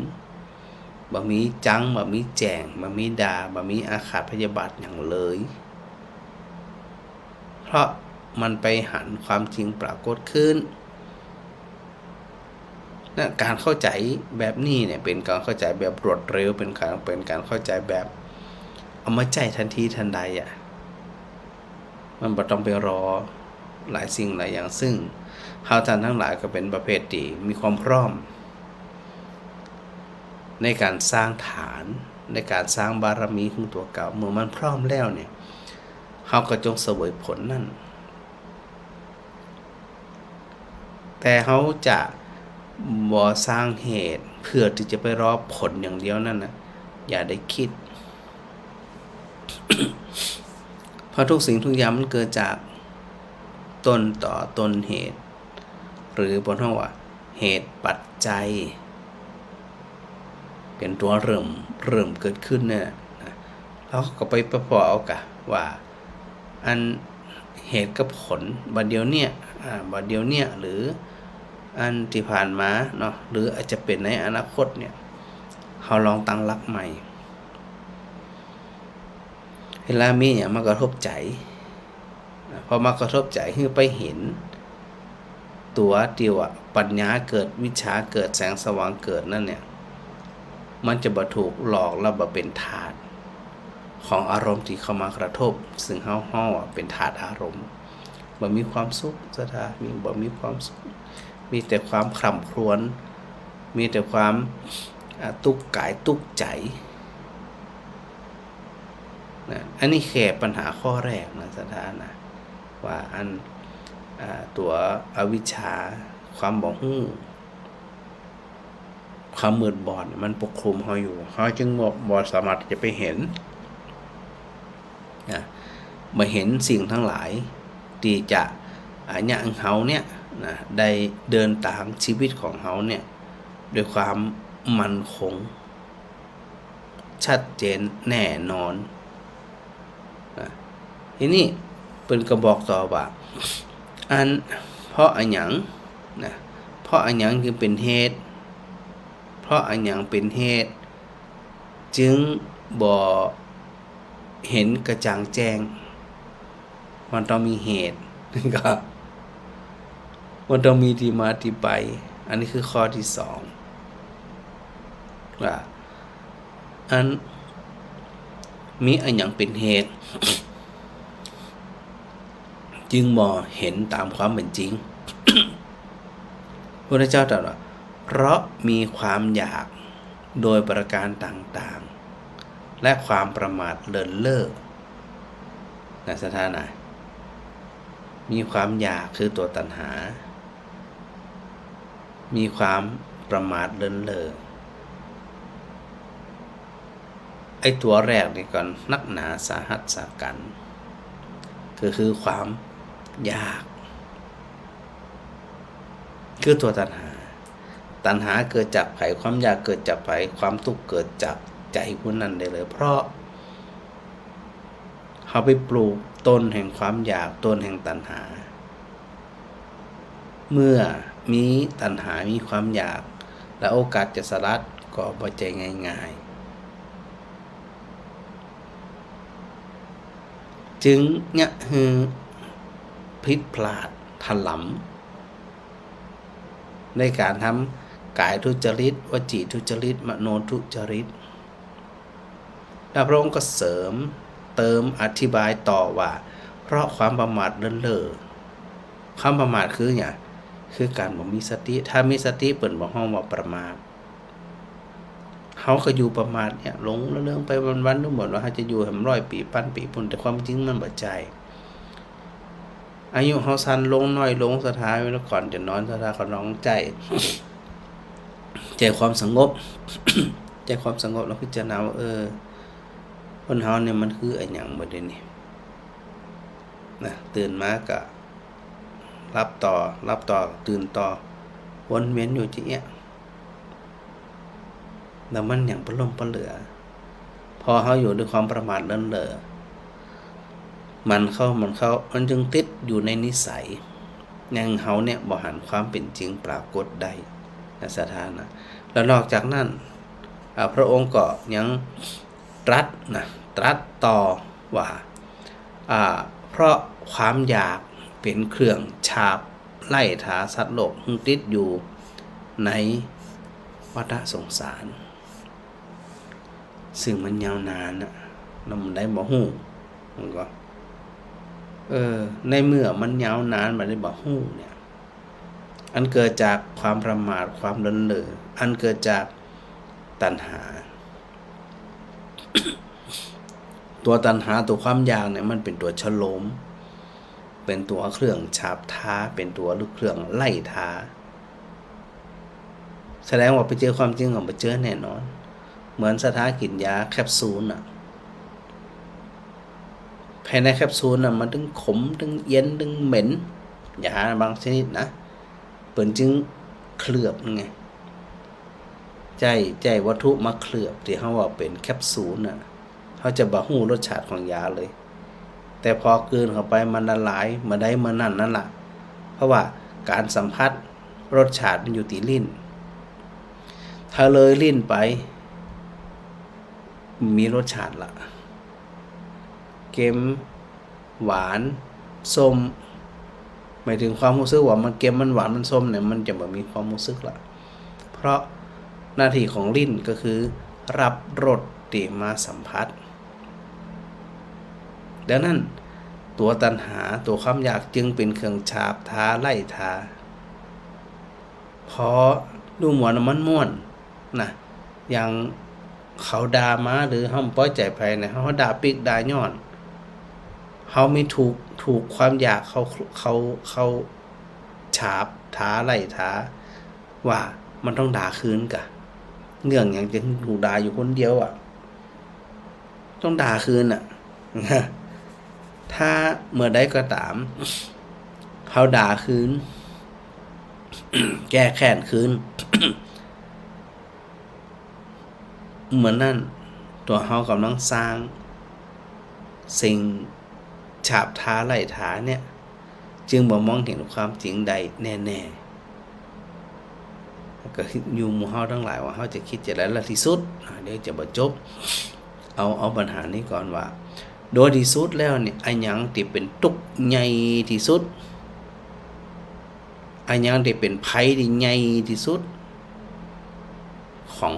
บ่มีจัง บ่มีแจ้ง บ่มีด่า บ่มีอาฆาตพยาบาทหยังเลย เพราะมันไปหันความจริงปรากฏขึ้นนะ ก๋านเข้าใจ๋แบบนี้เนี่ย เป๋นก๋านเข้าใจ๋แบบรวดเร็ว เป๋นก๋าน เป๋นก๋านเข้าใจ๋แบบเอามาใจ๊ตันทีตันใดอะ มันบ่ต้องไปรอหลายสิ่งหลายอย่าง ซึ่งเฮาต้านตังหลายก็เป๋นประเภทตี้มีความพร้อม ในก๋านสร้างฐาน ในก๋านสร้างบารมีของตั๋วเก่า เมื่อมันพร้อมแล้วเนี่ย เฮาก็จงเสวยผลนั้น แต่เฮาจะบ่สร้างเหตุเพื่อตี้จะไปรอผลอย่างเดียวนั่นนะ อย่าได้กึ๊ด เพราะทุกสิ่งทุกอย่างมันเกิดจากต้นตอต้นเหตุ หรือเปิ้นฮ้องว่าเหตุปัจจัย เป๋นตั๋วเริ่ม เริ่มเกิดขึ้นเนี่ยนะ เฮาก็ไปปะปอเอากะว่า อันเหตุกับผล บ่าเดี่ยวเนี่ย อ่า บ่าเดี่ยวเนี่ย หรืออันตี้ผ่านมาเนาะ หรืออาจจะเป๋นในอนาคตเนี่ย เฮาลองตั้งหลักใหม่ เวลามีหยังมากระทบใจ๋ พอมากระทบใจ๋หื้อไปหันตั๋วตี้ว่าปัญญาเกิด วิชชาเกิด แสงสว่างเกิดนั่นเนี่ย มันจะบ่ถูกหลอกและบ่เป๋นธาตุของอารมณ์ตี้เข้ามากระทบ ซึ่งเฮาฮ้องว่าเป๋นธาตุอารมณ์ บ่มีความสุข ศรัทธา มี บ่มีความสุข มีแต่ความคร่ำครวญ มีแต่ความ อ่า ตุ๊กกายตุ๊กใจ๋ นะ อันนี้แค่ปัญหาข้อแรกนะ ศรัทธานะ ว่าอัน อ่า ตั๋วอวิชชา ความบ่ฮู้ ความมืดบอดเนี่ยมันปกคลุมเฮาอยู่ เฮาจึงบ่ บ่สามารถจะไปหัน นะ บ่หันสิ่งตังหลายตี้จะ อ่า เยียะหื้อเฮาเนี่ย นะ ได้เดินตางชีวิตของเฮาเนี่ย ด้วยความมั่นคง ชัดเจนแน่นอน นะ ทีนี้เปิ้นก็บอกต่อว่า อัน เพราะอะหยัง นะ เพราะอะหยังจึงเป๋นเหตุ เพราะอะหยังเป๋นเหตุ จึงบ่หันกระจ่างแจ้ง มันต้องมีเหตุ ก็ มันต้องมีตี้มาตี้ไป อันนี้คือข้อตี้สอง ว่า อัน มีอะหยังเป๋นเหตุ จึงบ่หันต๋ามความเป๋นจริง พุทธเจ้าตรัสว่า เพราะมีความอยากโดยประการต่างๆ และความประมาทเลินเล่อ นะ ศรัทธานะ มีความอยากคือตั๋วตัณหา มีความประมาทเลินเล่อ ไอ้ตั๋วแรกนี่ก็นักหนาสาหัสสากั๋น ก็คือความอยาก คือตั๋วตัณหา ตัณหาเกิดจากใผ ความอยากเกิดจากใผ ความตุ๊กข์เกิดจากใจ๋ผู้นั้นได้เลย เพราะเฮาไปปลูกต้นแห่งความอยาก ต้นแห่งตัณหา เมื่อมีตัณหา มีความอยาก แล้วโอกาสจะสลัดก็บ่ใจ้ง่ายๆ จึงเยียะหื้อผิดพลาดถลำ ในก๋านทำก๋ายทุจริต วจีทุจริต มโนทุจริต แล้วพระองค์ก็เสริมเติมอธิบายต่อว่า เพราะความประมาทเลินเล่อ ความประมาทคือหยัง คือก๋านบ่มีสติ ถ้ามีสติเปิ้นบ่ฮ้องว่าประมาท เฮาก็อยู่ประมาทเนี่ย หลงละเริงไปวันๆ นึกเหมือนว่าเฮาจะอยู่แหมร้อยปี๋ ปันปี๋ปู้น แต่ความจริงมันบ่ใจ้ อายุเฮาสั้นลง น้อยลง ศรัทธา เวลาก่อนจะนอน ศรัทธาก็ลองใจ้ ใจ้ความสงบ ใจ้ความสงบแล้วพิจารณาว่า เออ คนเฮาเนี่ยมันคืออะหยังบ่าดนี้ นะ ตื่นมาก็หลับต่อ หลับต่อ ตื่นต่อ วนเวียนอยู่จะอี้ แล้วมันหยังปะล้มปะเหลือ พอเฮาอยู่ด้วยความประมาทเลินเล่อ มันเข้า มันเข้า มันจึงติดอยู่ในนิสัย อย่างเฮาเนี่ยบ่หันความเป๋นจริงปรากฏได้นะ ศรัทธานะ แล้วนอกจากนั้น อ่า พระองค์ก็ยังตรัสนะ ตรัสต่อว่า อ่า เพราะความอยากเป๋นเครื่องฉาบไล่ถาสัตว์โลกหื้อติดอยู่ในวัฏสงสาร ซึ่งมันยาวนานนะ แล้วบ่าดใดบ่ฮู้ มันก็ เออ ในเมื่อมันยาวนาน บ่าดใดบ่ฮู้เนี่ย อันเกิดจากความประมาท ความเลินเล่อ อันเกิดจากตัณหา ตั๋วตัณหา ตั๋วความอยากเนี่ย มันเป๋นตั๋วฉโลม เป๋นตั๋วเครื่องฉาบถา เป๋นตั๋วเครื่องไล่ถา แสดงว่าไปเจอความจริงก็บ่เจอแน่นอน เหมือนศรัทธากิ๋นยาแคปซูลน่ะ ภายในแคปซูลน่ะ มันตึงขม ตึงเอียน ตึงเหม็น ยาบางชนิดนะ เปิ้นจึงเคลือบไง ใจ๊ ใจ๊วัตถุมาเคลือบ ตี้เฮาว่าเป๋นแคปซูลน่ะ เฮาจะบ่ฮู้รสชาติของยาเลย แต่พอกลืนเข้าไปมันละลายเมื่อใดเมื่อนั้นนั่นล่ะ เพราะว่าก๋านสัมผัสรสชาติมันอยู่ตี้ลิ้น ถ้าเลยลิ้นไป มีรสชาติละ เค็ม หวาน ส้ม หมายถึงความฮู้สึกว่ามันเค็ม มันหวาน มันส้มเนี่ย มันจะบ่มีความฮู้สึกละ เพราะหน้าตี้ของลิ้นก็คือรับรสตี้มาสัมผัส ดังนั้นตั๋วตัณหา ตั๋วความอยากจึงเป๋นเครื่องฉาบถาไล่ถา พอดูเหมือนมันม่วนนะ อย่างเขาด่ามา หรือเฮาบ่ปอใจ๋ใผเนี่ย เฮาด่าปิ๊กด่าย้อน เฮามีถูก ถูกความอยากเข้า เข้า เข้าฉาบถาไล่ถา ว่ามันต้องด่าคืนกะ เรื่องหยังจึงถูกด่าอยู่คนเดียวอะ ต้องด่าคืนน่ะ ถ้าเมื่อใดก็ต๋าม เฮาด่าคืน แก้แค้นคืน เมื่อนั้นตั๋วเฮากำลังสร้างสิ่งฉาบถาไล่ถาเนี่ย จึงบ่มองเห็นความจริงได้แน่ๆ ก็อยู่หมู่เฮาตังหลายว่าเฮาจะกึ๊ดจะใด และตี้สุด อ่า เดี๋ยวจะบ่จบ เอา เอาปัญหานี้ก่อนว่า โดยตี้สุดแล้วเนี่ย อะหยังตี้เป๋นตุ๊กข์ใหญ่ตี้สุด อะหยังตี้เป๋นภัยตี้ใหญ่ตี้สุดของ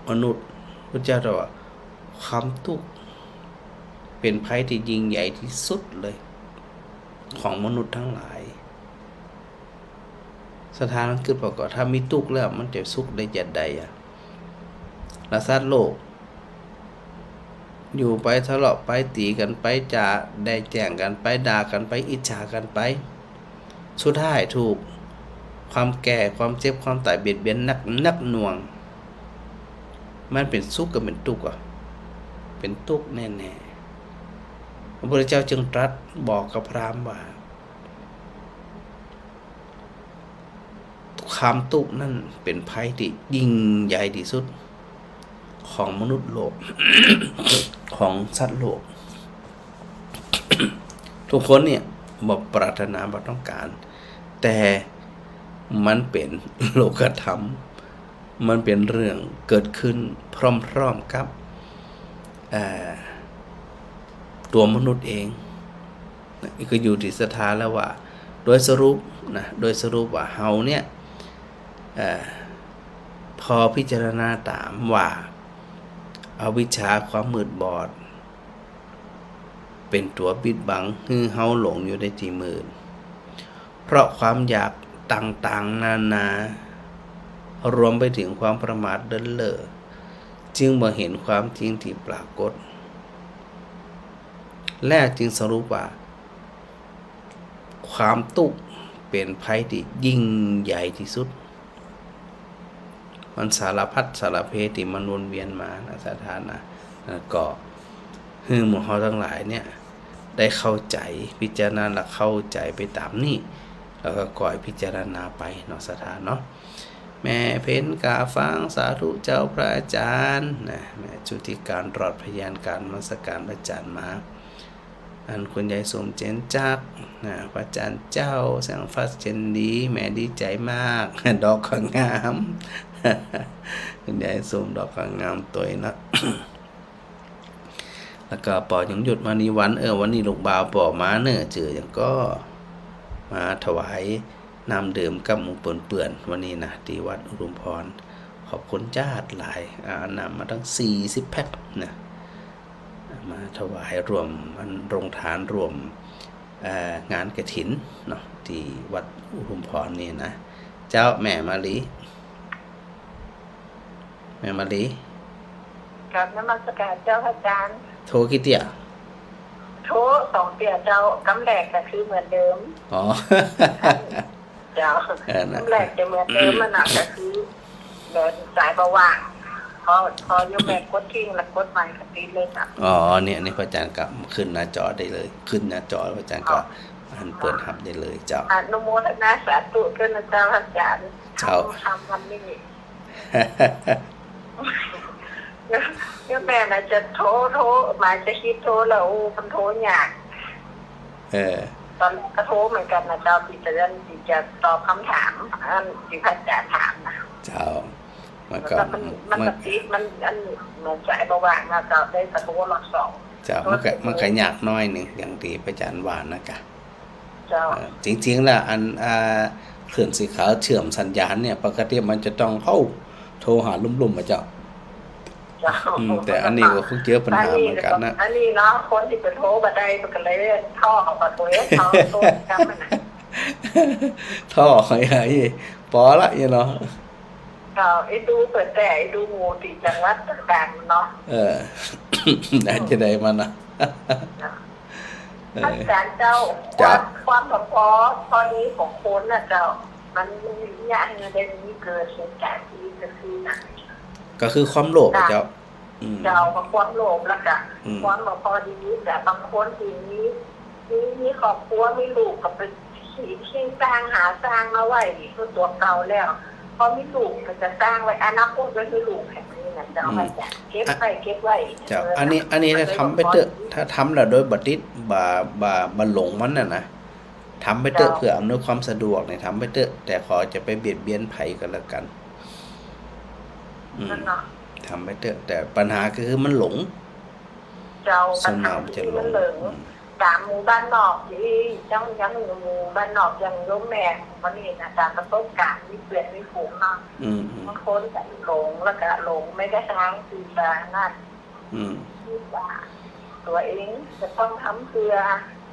มนุษย์ พระเจ้าตรัสว่า ความตุ๊กข์เป๋นภัยตี้ยิ่งใหญ่ตี้สุดเลย ของมนุษย์ตังหลาย ศรัทธาลองกึ๊ดเป๋าก่อ ถ้ามีตุ๊กข์แล้วมันจะสุขได้จะใดอะ และสัตว์โลก อยู่ไปทะเลาะไปตี๋กั๋นไป จ๋าแด่แจ้งกั๋นไป ด่ากั๋นไป อิจฉากั๋นไป สุดท้ายถูกความแก่ ความเจ็บ ความต๋ายเบียดเบียนหนัก หนักหน่วง มันเป๋นสุขกับเป๋นตุ๊กข์อะ เป๋นตุ๊กข์แน่ๆ พระพุทธเจ้าจึงตรัสบอกกับพราหมณ์ว่า ความตุ๊กข์นั้นเป๋นภัยตี้ยิ่งใหญ่ตี้สุดของมนุษย์โลก ของสัตว์โลก ทุกคนเนี่ยบ่ปรารถนาบ่ต้องก๋าน แต่มันเป๋นโลกธรรม มันเป๋นเรื่องเกิดขึ้นพร้อมๆ กับ เอ่อ ตั๋วมนุษย์เองนะ ก็อยู่ตี้ศรัทธาแล้วว่า โดยสรุปนะ โดยสรุปว่าเฮาเนี่ย เอ่อ พอพิจารณาต๋ามว่า อวิชชาความมืดบอด เป๋นตั๋วปิดบังหื้อเฮาหลงอยู่ในตี้มืด เพราะความอยากต่างๆ นานา รวมไปเถิงความประมาทเลินเล่อ จึงบ่หันความจริงตี้ปรากฏ และจึงสรุปว่า ความตุ๊กข์เป๋นภัยตี้ยิ่งใหญ่ตี้สุด มันสารพัดสารเพตี้มันวนเวียนมานะ ศรัทธานะ แล้วก็หื้อหมู่เฮาตังหลายเนี่ย ได้เข้าใจ๋ พิจารณาและเข้าใจ๋ไปต๋ามนี้ แล้วก็ค่อยพิจารณาไปเนาะ ศรัทธาเนาะ แม่เพ็ญกาฟัง สาธุเจ้าพระอาจารย์นะ แม่ชุติการ รอดพยานการนมัสการพระอาจารย์มา อันคุณยายสมเจนจักรนะ พระอาจารย์เจ้า แสงฟ้าเจนดี แม่ดีใจ๋มาก ดอกก็งาม คุณยายสม ดอกก็งามตวยนะ แล้วก็ป้อยังหยุดมานี่วัน เออ วันนี้ลูกบ่าวป้อมาเน่อ จื้อหยังก็มาถวายน้ำดื่มกับหมู่เปื้อนๆ วันนี้นะ ตี้วัดอุทุมพร ขอบคุณจ๊าดหลาย อ่า น้ำมาตั้งสี่สิบแพ็คนะ มาถวายร่วม อันโรงทานร่วม เอ่อ งานกฐินเนาะ ตี้วัดอุทุมพรนี่นะ เจ้าแม่มาลี แม่มาลี กราบนมัสการเจ้าพระอาจารย์ โทรกี่เตื้อ โทรสองเตื้อเจ้า กำแรกก็คือเหมือนเดิม อ๋อ เจ้า เออ นะ กำแรกจะเหมือนเดิม มันน่ะก็คือ แบบสายบ่ว่าง พอ พอโยมแม่กดทิ้งแล้วกดใหม่ก็ติดเลยจ้ะ อ๋อ เนี่ย นี่พระอาจารย์ก็ขึ้นหน้าจอได้เลย ขึ้นหน้าจอ พระอาจารย์ก็ อ๋อ อันเปิดฮับได้เลยเจ้า อนุโมทนาสาธุด้วยนะเจ้าพระอาจารย์ เจ้า ทำ ทำวันนี้ โยมแม่น่ะจะโทร โทร หมายจะคิดโทรแล้ว โอ้ มันโทรยาก เออ ตอนแรกก็โทรเหมือนกันนะเจ้า ตี้จะ ตี้จะตอบคำถาม อันตี้พระอาจารย์ถามนะ เจ้า มันก็ แล้วมัน มัน มันก็ติด มัน อัน เหมือนสายบ่ว่างนะเจ้า ได้แต่โทรรอบสอง เจ้า มันก็ โทร มันก็ยากหน้อยนึ่ง อย่างตี้พระอาจารย์ว่านะกะ เจ้า เอ่อ จริงๆ แล้วอัน อ่า คลื่นสีขาวเชื่อมสัญญาณเนี่ย ปกติมันจะต้องเข้าโทรหาลุ่มๆ อะเจ้า เจ้า อืม แต่อันนี้ก็คงเจอปัญหาเหมือนกันนะ อันนี้เนาะ คนตี้ไปโทรบ่ได้ มันก็เลยท่อออกมาตัวเอง ท่อโทรกันนะ ท่อไอ้ ปอละเนี่ยเนาะ เจ้า ไอ้ดูเปิดแต่ไอ้ดูหมู่ตี้จังหวัดต่างๆ เนาะ เออ ได้จะได้มานะ เจ้า เออ อาจารย์เจ้า เจ้า ความ ความบ่พอ พอดีของคนน่ะเจ้า มันมีอย่างหนึ่งได้มีเกิดเหตุการณ์ที่ก็คือนะ ก็คือความโลภอะเจ้า อืม เจ้า ก็ความโลภแล้วก็ อืม ความบ่พอดี แต่บางคนตี้มี มี มีครอบครัว มีลูก ก็ไปขีดเขียงสร้าง หาสร้างมาไว้ คือตั๋วเก่าแล้ว พอมีลูกก็จะสร้างไว้ อนาคตไว้หื้อลูกแบบนี้นะเจ้า อืม อาจารย์ เก็บไว้ เก็บไว้ เจ้า เออ อันนี้ อันนี้ถ้าทำไปเต๊อะ ถ้าทำแล้วโดยบ่ติด บ่ บ่ บ่หลงมันน่ะนะ ทำไปเต๊อะ เจ้า เพื่ออำนวยความสะดวกเนี่ย ทำไปเต๊อะ แต่ขอจะไปเบียดเบียนใผก็แล้วกัน อืม นั่นเนาะ ทำไปเต๊อะ แต่ปัญหาก็คือมันหลง เจ้า ส่วนมากมันจะหลง ปัญหาคือมันหลง อืม ต๋ามหมู่บ้านนอกตี้ ยัง ยังอยู่หมู่บ้านนอก อย่างโยมแม่วันนี้นะ ต๋ามประสบการณ์ มีเปื้อน มีฝูงเนาะ อืม อืม บางคนก็หลง แล้วก็หลงไม่ได้ทางที่จะนั่น อืม คิดว่าตั๋วเองจะต้องทำเปื้อ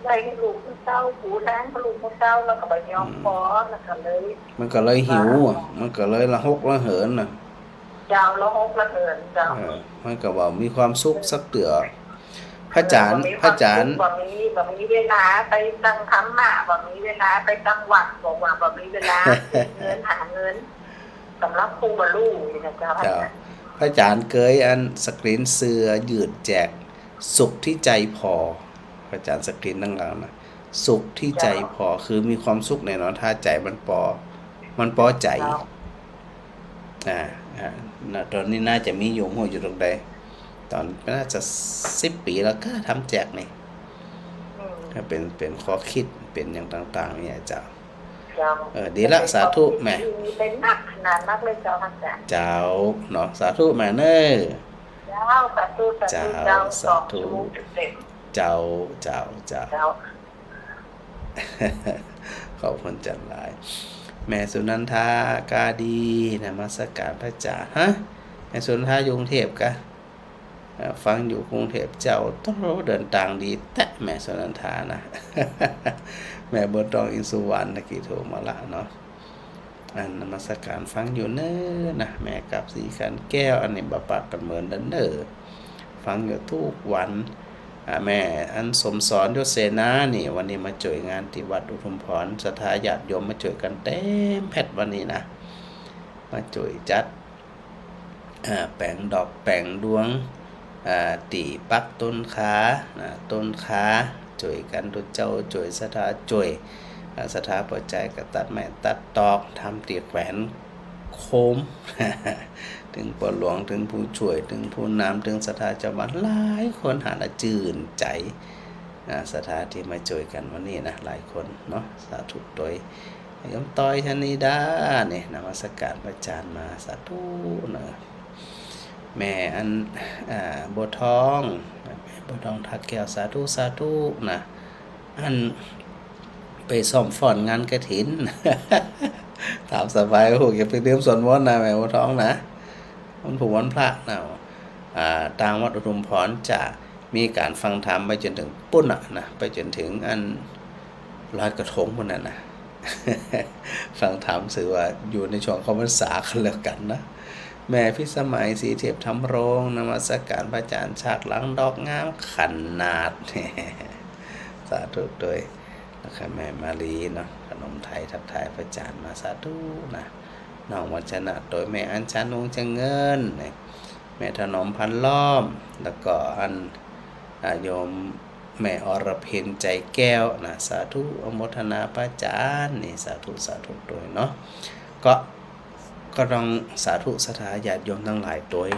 ได้หื้อลูกหื้อเต้า ปู๋แรงหื้อลูกหื้อเต้า แล้วก็บ่ยอม อืม ปอ แล้วก็เลย มันก็เลยหิวอะ มันก็เลยระหกระเหินน่ะ เจ้า ระหกระเหินเจ้า เออ มันก็บ่มีความสุขสักเตื้อ พระอาจารย์ เออ บ่มีความสุข พระอาจารย์ บ่มี บ่มีเวลาไปตั้งธรรมะ บ่มีเวลาไปตั้งวัด บอกว่าบ่มีเวลาเก็บเงินหาเงิน สำหรับผู้บ่ฮู้นี่นะเจ้า เจ้า อาจารย์ พระอาจ๋ารย์เกยอันสกรีนเสื้อยืดแจก สุขที่ใจผ่อ พระอาจ๋ารย์สกรีนตังหลังนะ สุขที่ใจผ่อ คือมีความสุขแน่นอน ถ้าใจ๋มันปอ มันปอใจ๋ เจ้า อ่า อ่า น่ะ ต๋อนนี้น่าจะมีอยู่ ฮู้อยู่ตรงใด ต๋อนน่าจะสิบปี๋แล้วก้า ทำแจกนี่ อืม เป๋น เป๋นข้อคิด เป๋นอย่างต่างๆ เนี่ยเจ้า เจ้า เออ ดีละ สาธุแม่ เป๋นนักขนาดนักเลยเจ้าอาจ๋ารย์ เจ้า เนาะ สาธุแม่เน่อ เจ้า สาธุ สาธุ เจ้า เจ้า สาธุ สาธุเต็ม เจ้า เจ้า เจ้า เจ้า ขอบคุณอาจ๋ารย์หลาย แม่สุนันทา ก้าดี นมัสการพระอาจ๋ารย์ ฮะ แม่สุนันทาอยู่กรุงเทพฯกา เอ่อ ฟังอยู่กรุงเทพฯเจ้า โต้ เดินตางดีแต๊แม่สุนันทานะ แม่บัวทอง อินทร์สุวรรณ ตะกี้โทรมาละเนาะ อันนมัสการฟังอยู่เน่อนะ แม่กับศรีขันแก้ว อันนี้บ่ปะกั๋นเมินเน่อ ฟังอยู่กู้วัน อ่า แม่อันสมสร ยศเสนา นี่ วันนี้มาจ้วยงานตี้วัดอุทุมพร ศรัทธาญาติโยมมาจ้วยกั๋นเต็มแผดวันนี้นะ มาจ้วยจัด อ่า แป๋งดอกแป๋งดวง อ่า ตี้ปักต้นขา อ่า ต้นขา จ้วยกั๋นตุ๊เจ้า จ้วยศรัทธา จ้วย อ่า ศรัทธาปอใจ๋ก็ตัดไม้ตัดตอก ทำตี้แขวนโคม ตึงป้อหลวง ตึงผู้จ้วย ตึงผู้นำ ตึงศรัทธาจาวบ้าน หลายคนหาละจื้นใจ๋ อ่า ศรัทธาตี้มาจ้วยกั๋นวันนี้นะ หลายคนเนาะ สาธุตวย โยมต้อยชนิดา นี่ นมัสการพระอาจ๋ารย์มา สาธุเน่อ แม่อัน อ่า บัวทอง แม่บัวทอง ทักแก้ว สาธุ สาธุนะ อัน ไปซ่อมฟ้อนงานกฐิน ต๋ามสบาย โอ้โห อย่าไปลืมสวดมนต์นะ แม่บัวทองนะ วันพูกวันพระนะ อ่า ตางวัดอุทุมพรจะมีก๋านฟังธรรมไปจ๋นเถิงปู๊นน่ะนะ ไปจ๋นเถิงอันลอยกระทงปู๊นน่ะนะ ฟังธรรมถือว่าอยู่ในช่วงเข้าพรรษากั๋นแล้วกั๋นนะ แม่พิสมัย ศรีเทพธรรมรงค์ นมัสการพระอาจ๋ารย์ ฉากหลังดอกงามขนาด สาธุตวย แล้วก็แม่มาลีเนาะ ขนมไทย ทักทายพระอาจ๋ารย์มา สาธุนะ น้องวัญชนะตวย แม่อัญชัน วงศ์เจริญ แม่ถนอม พันล้อม แล้วก็อัน อ่า โยมแม่อรพิน ใจแก้วนะ สาธุ อนุโมทนาพระอาจ๋ารย์นี่ สาธุ สาธุตวยเนาะ ก็ ก็ต้องสาธุศรัทธาญาติโยมตังหลายตวย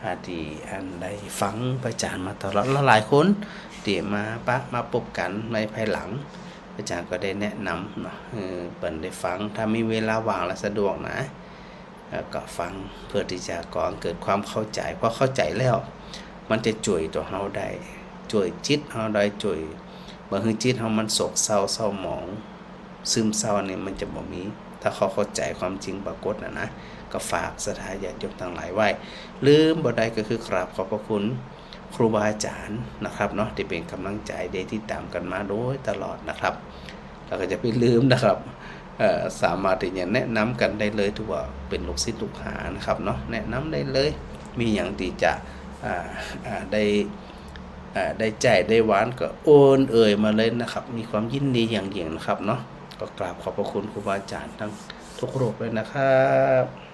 อ่า ตี้อันได้ฟังพระอาจ๋ารย์มาตลอด และหลายคนตี้มาปะ มาปบกั๋นในภายหลัง พระอาจ๋ารย์ก็ได้แนะนำเนาะ เออ เปิ้นได้ฟัง ถ้ามีเวลาว่างและสะดวกนะ แล้วก็ฟังเพื่อตี้จะก่อเกิดความเข้าใจ๋ พอเข้าใจ๋แล้ว มันจะจ้วยตั๋วเฮาได้ จ้วยจิตเฮาได้ จ้วย บ่หื้อจิตเฮามันโศกเศร้า เศร้าหมอง ซึมเศร้านี่มันจะบ่มี ถ้าเฮาเข้าใจ๋ความจริงปรากฏน่ะนะ ก็ฝากศรัทธาญาติโยมตังหลายไว้ ลืมบ่ได้ก็คือกราบขอบพระคุณครูบาอาจ๋ารย์นะครับเนาะ ตี้เป๋นก๋ำลังใจ๋ ได้ติดต๋ามกั๋นมาโดยตลอดนะครับ แล้วก็อย่าไปลืมนะครับ เอ่อ สามารถตี้จะแนะนำกั๋นได้เลย ถือว่าเป๋นลูกศิษย์ลูกหานะครับเนาะ แนะนำได้เลย มีหยังตี้จะ อ่า อ่า ได้ อ่า ได้ใจ๊ได้หวานก็เอิ้นเอ่ยมาเลยนะครับ มีความยินดีอย่างยิ่งนะครับเนาะ ก็กราบขอบพระคุณครูบาอาจ๋ารย์ตังทุกรูปเลยนะครับ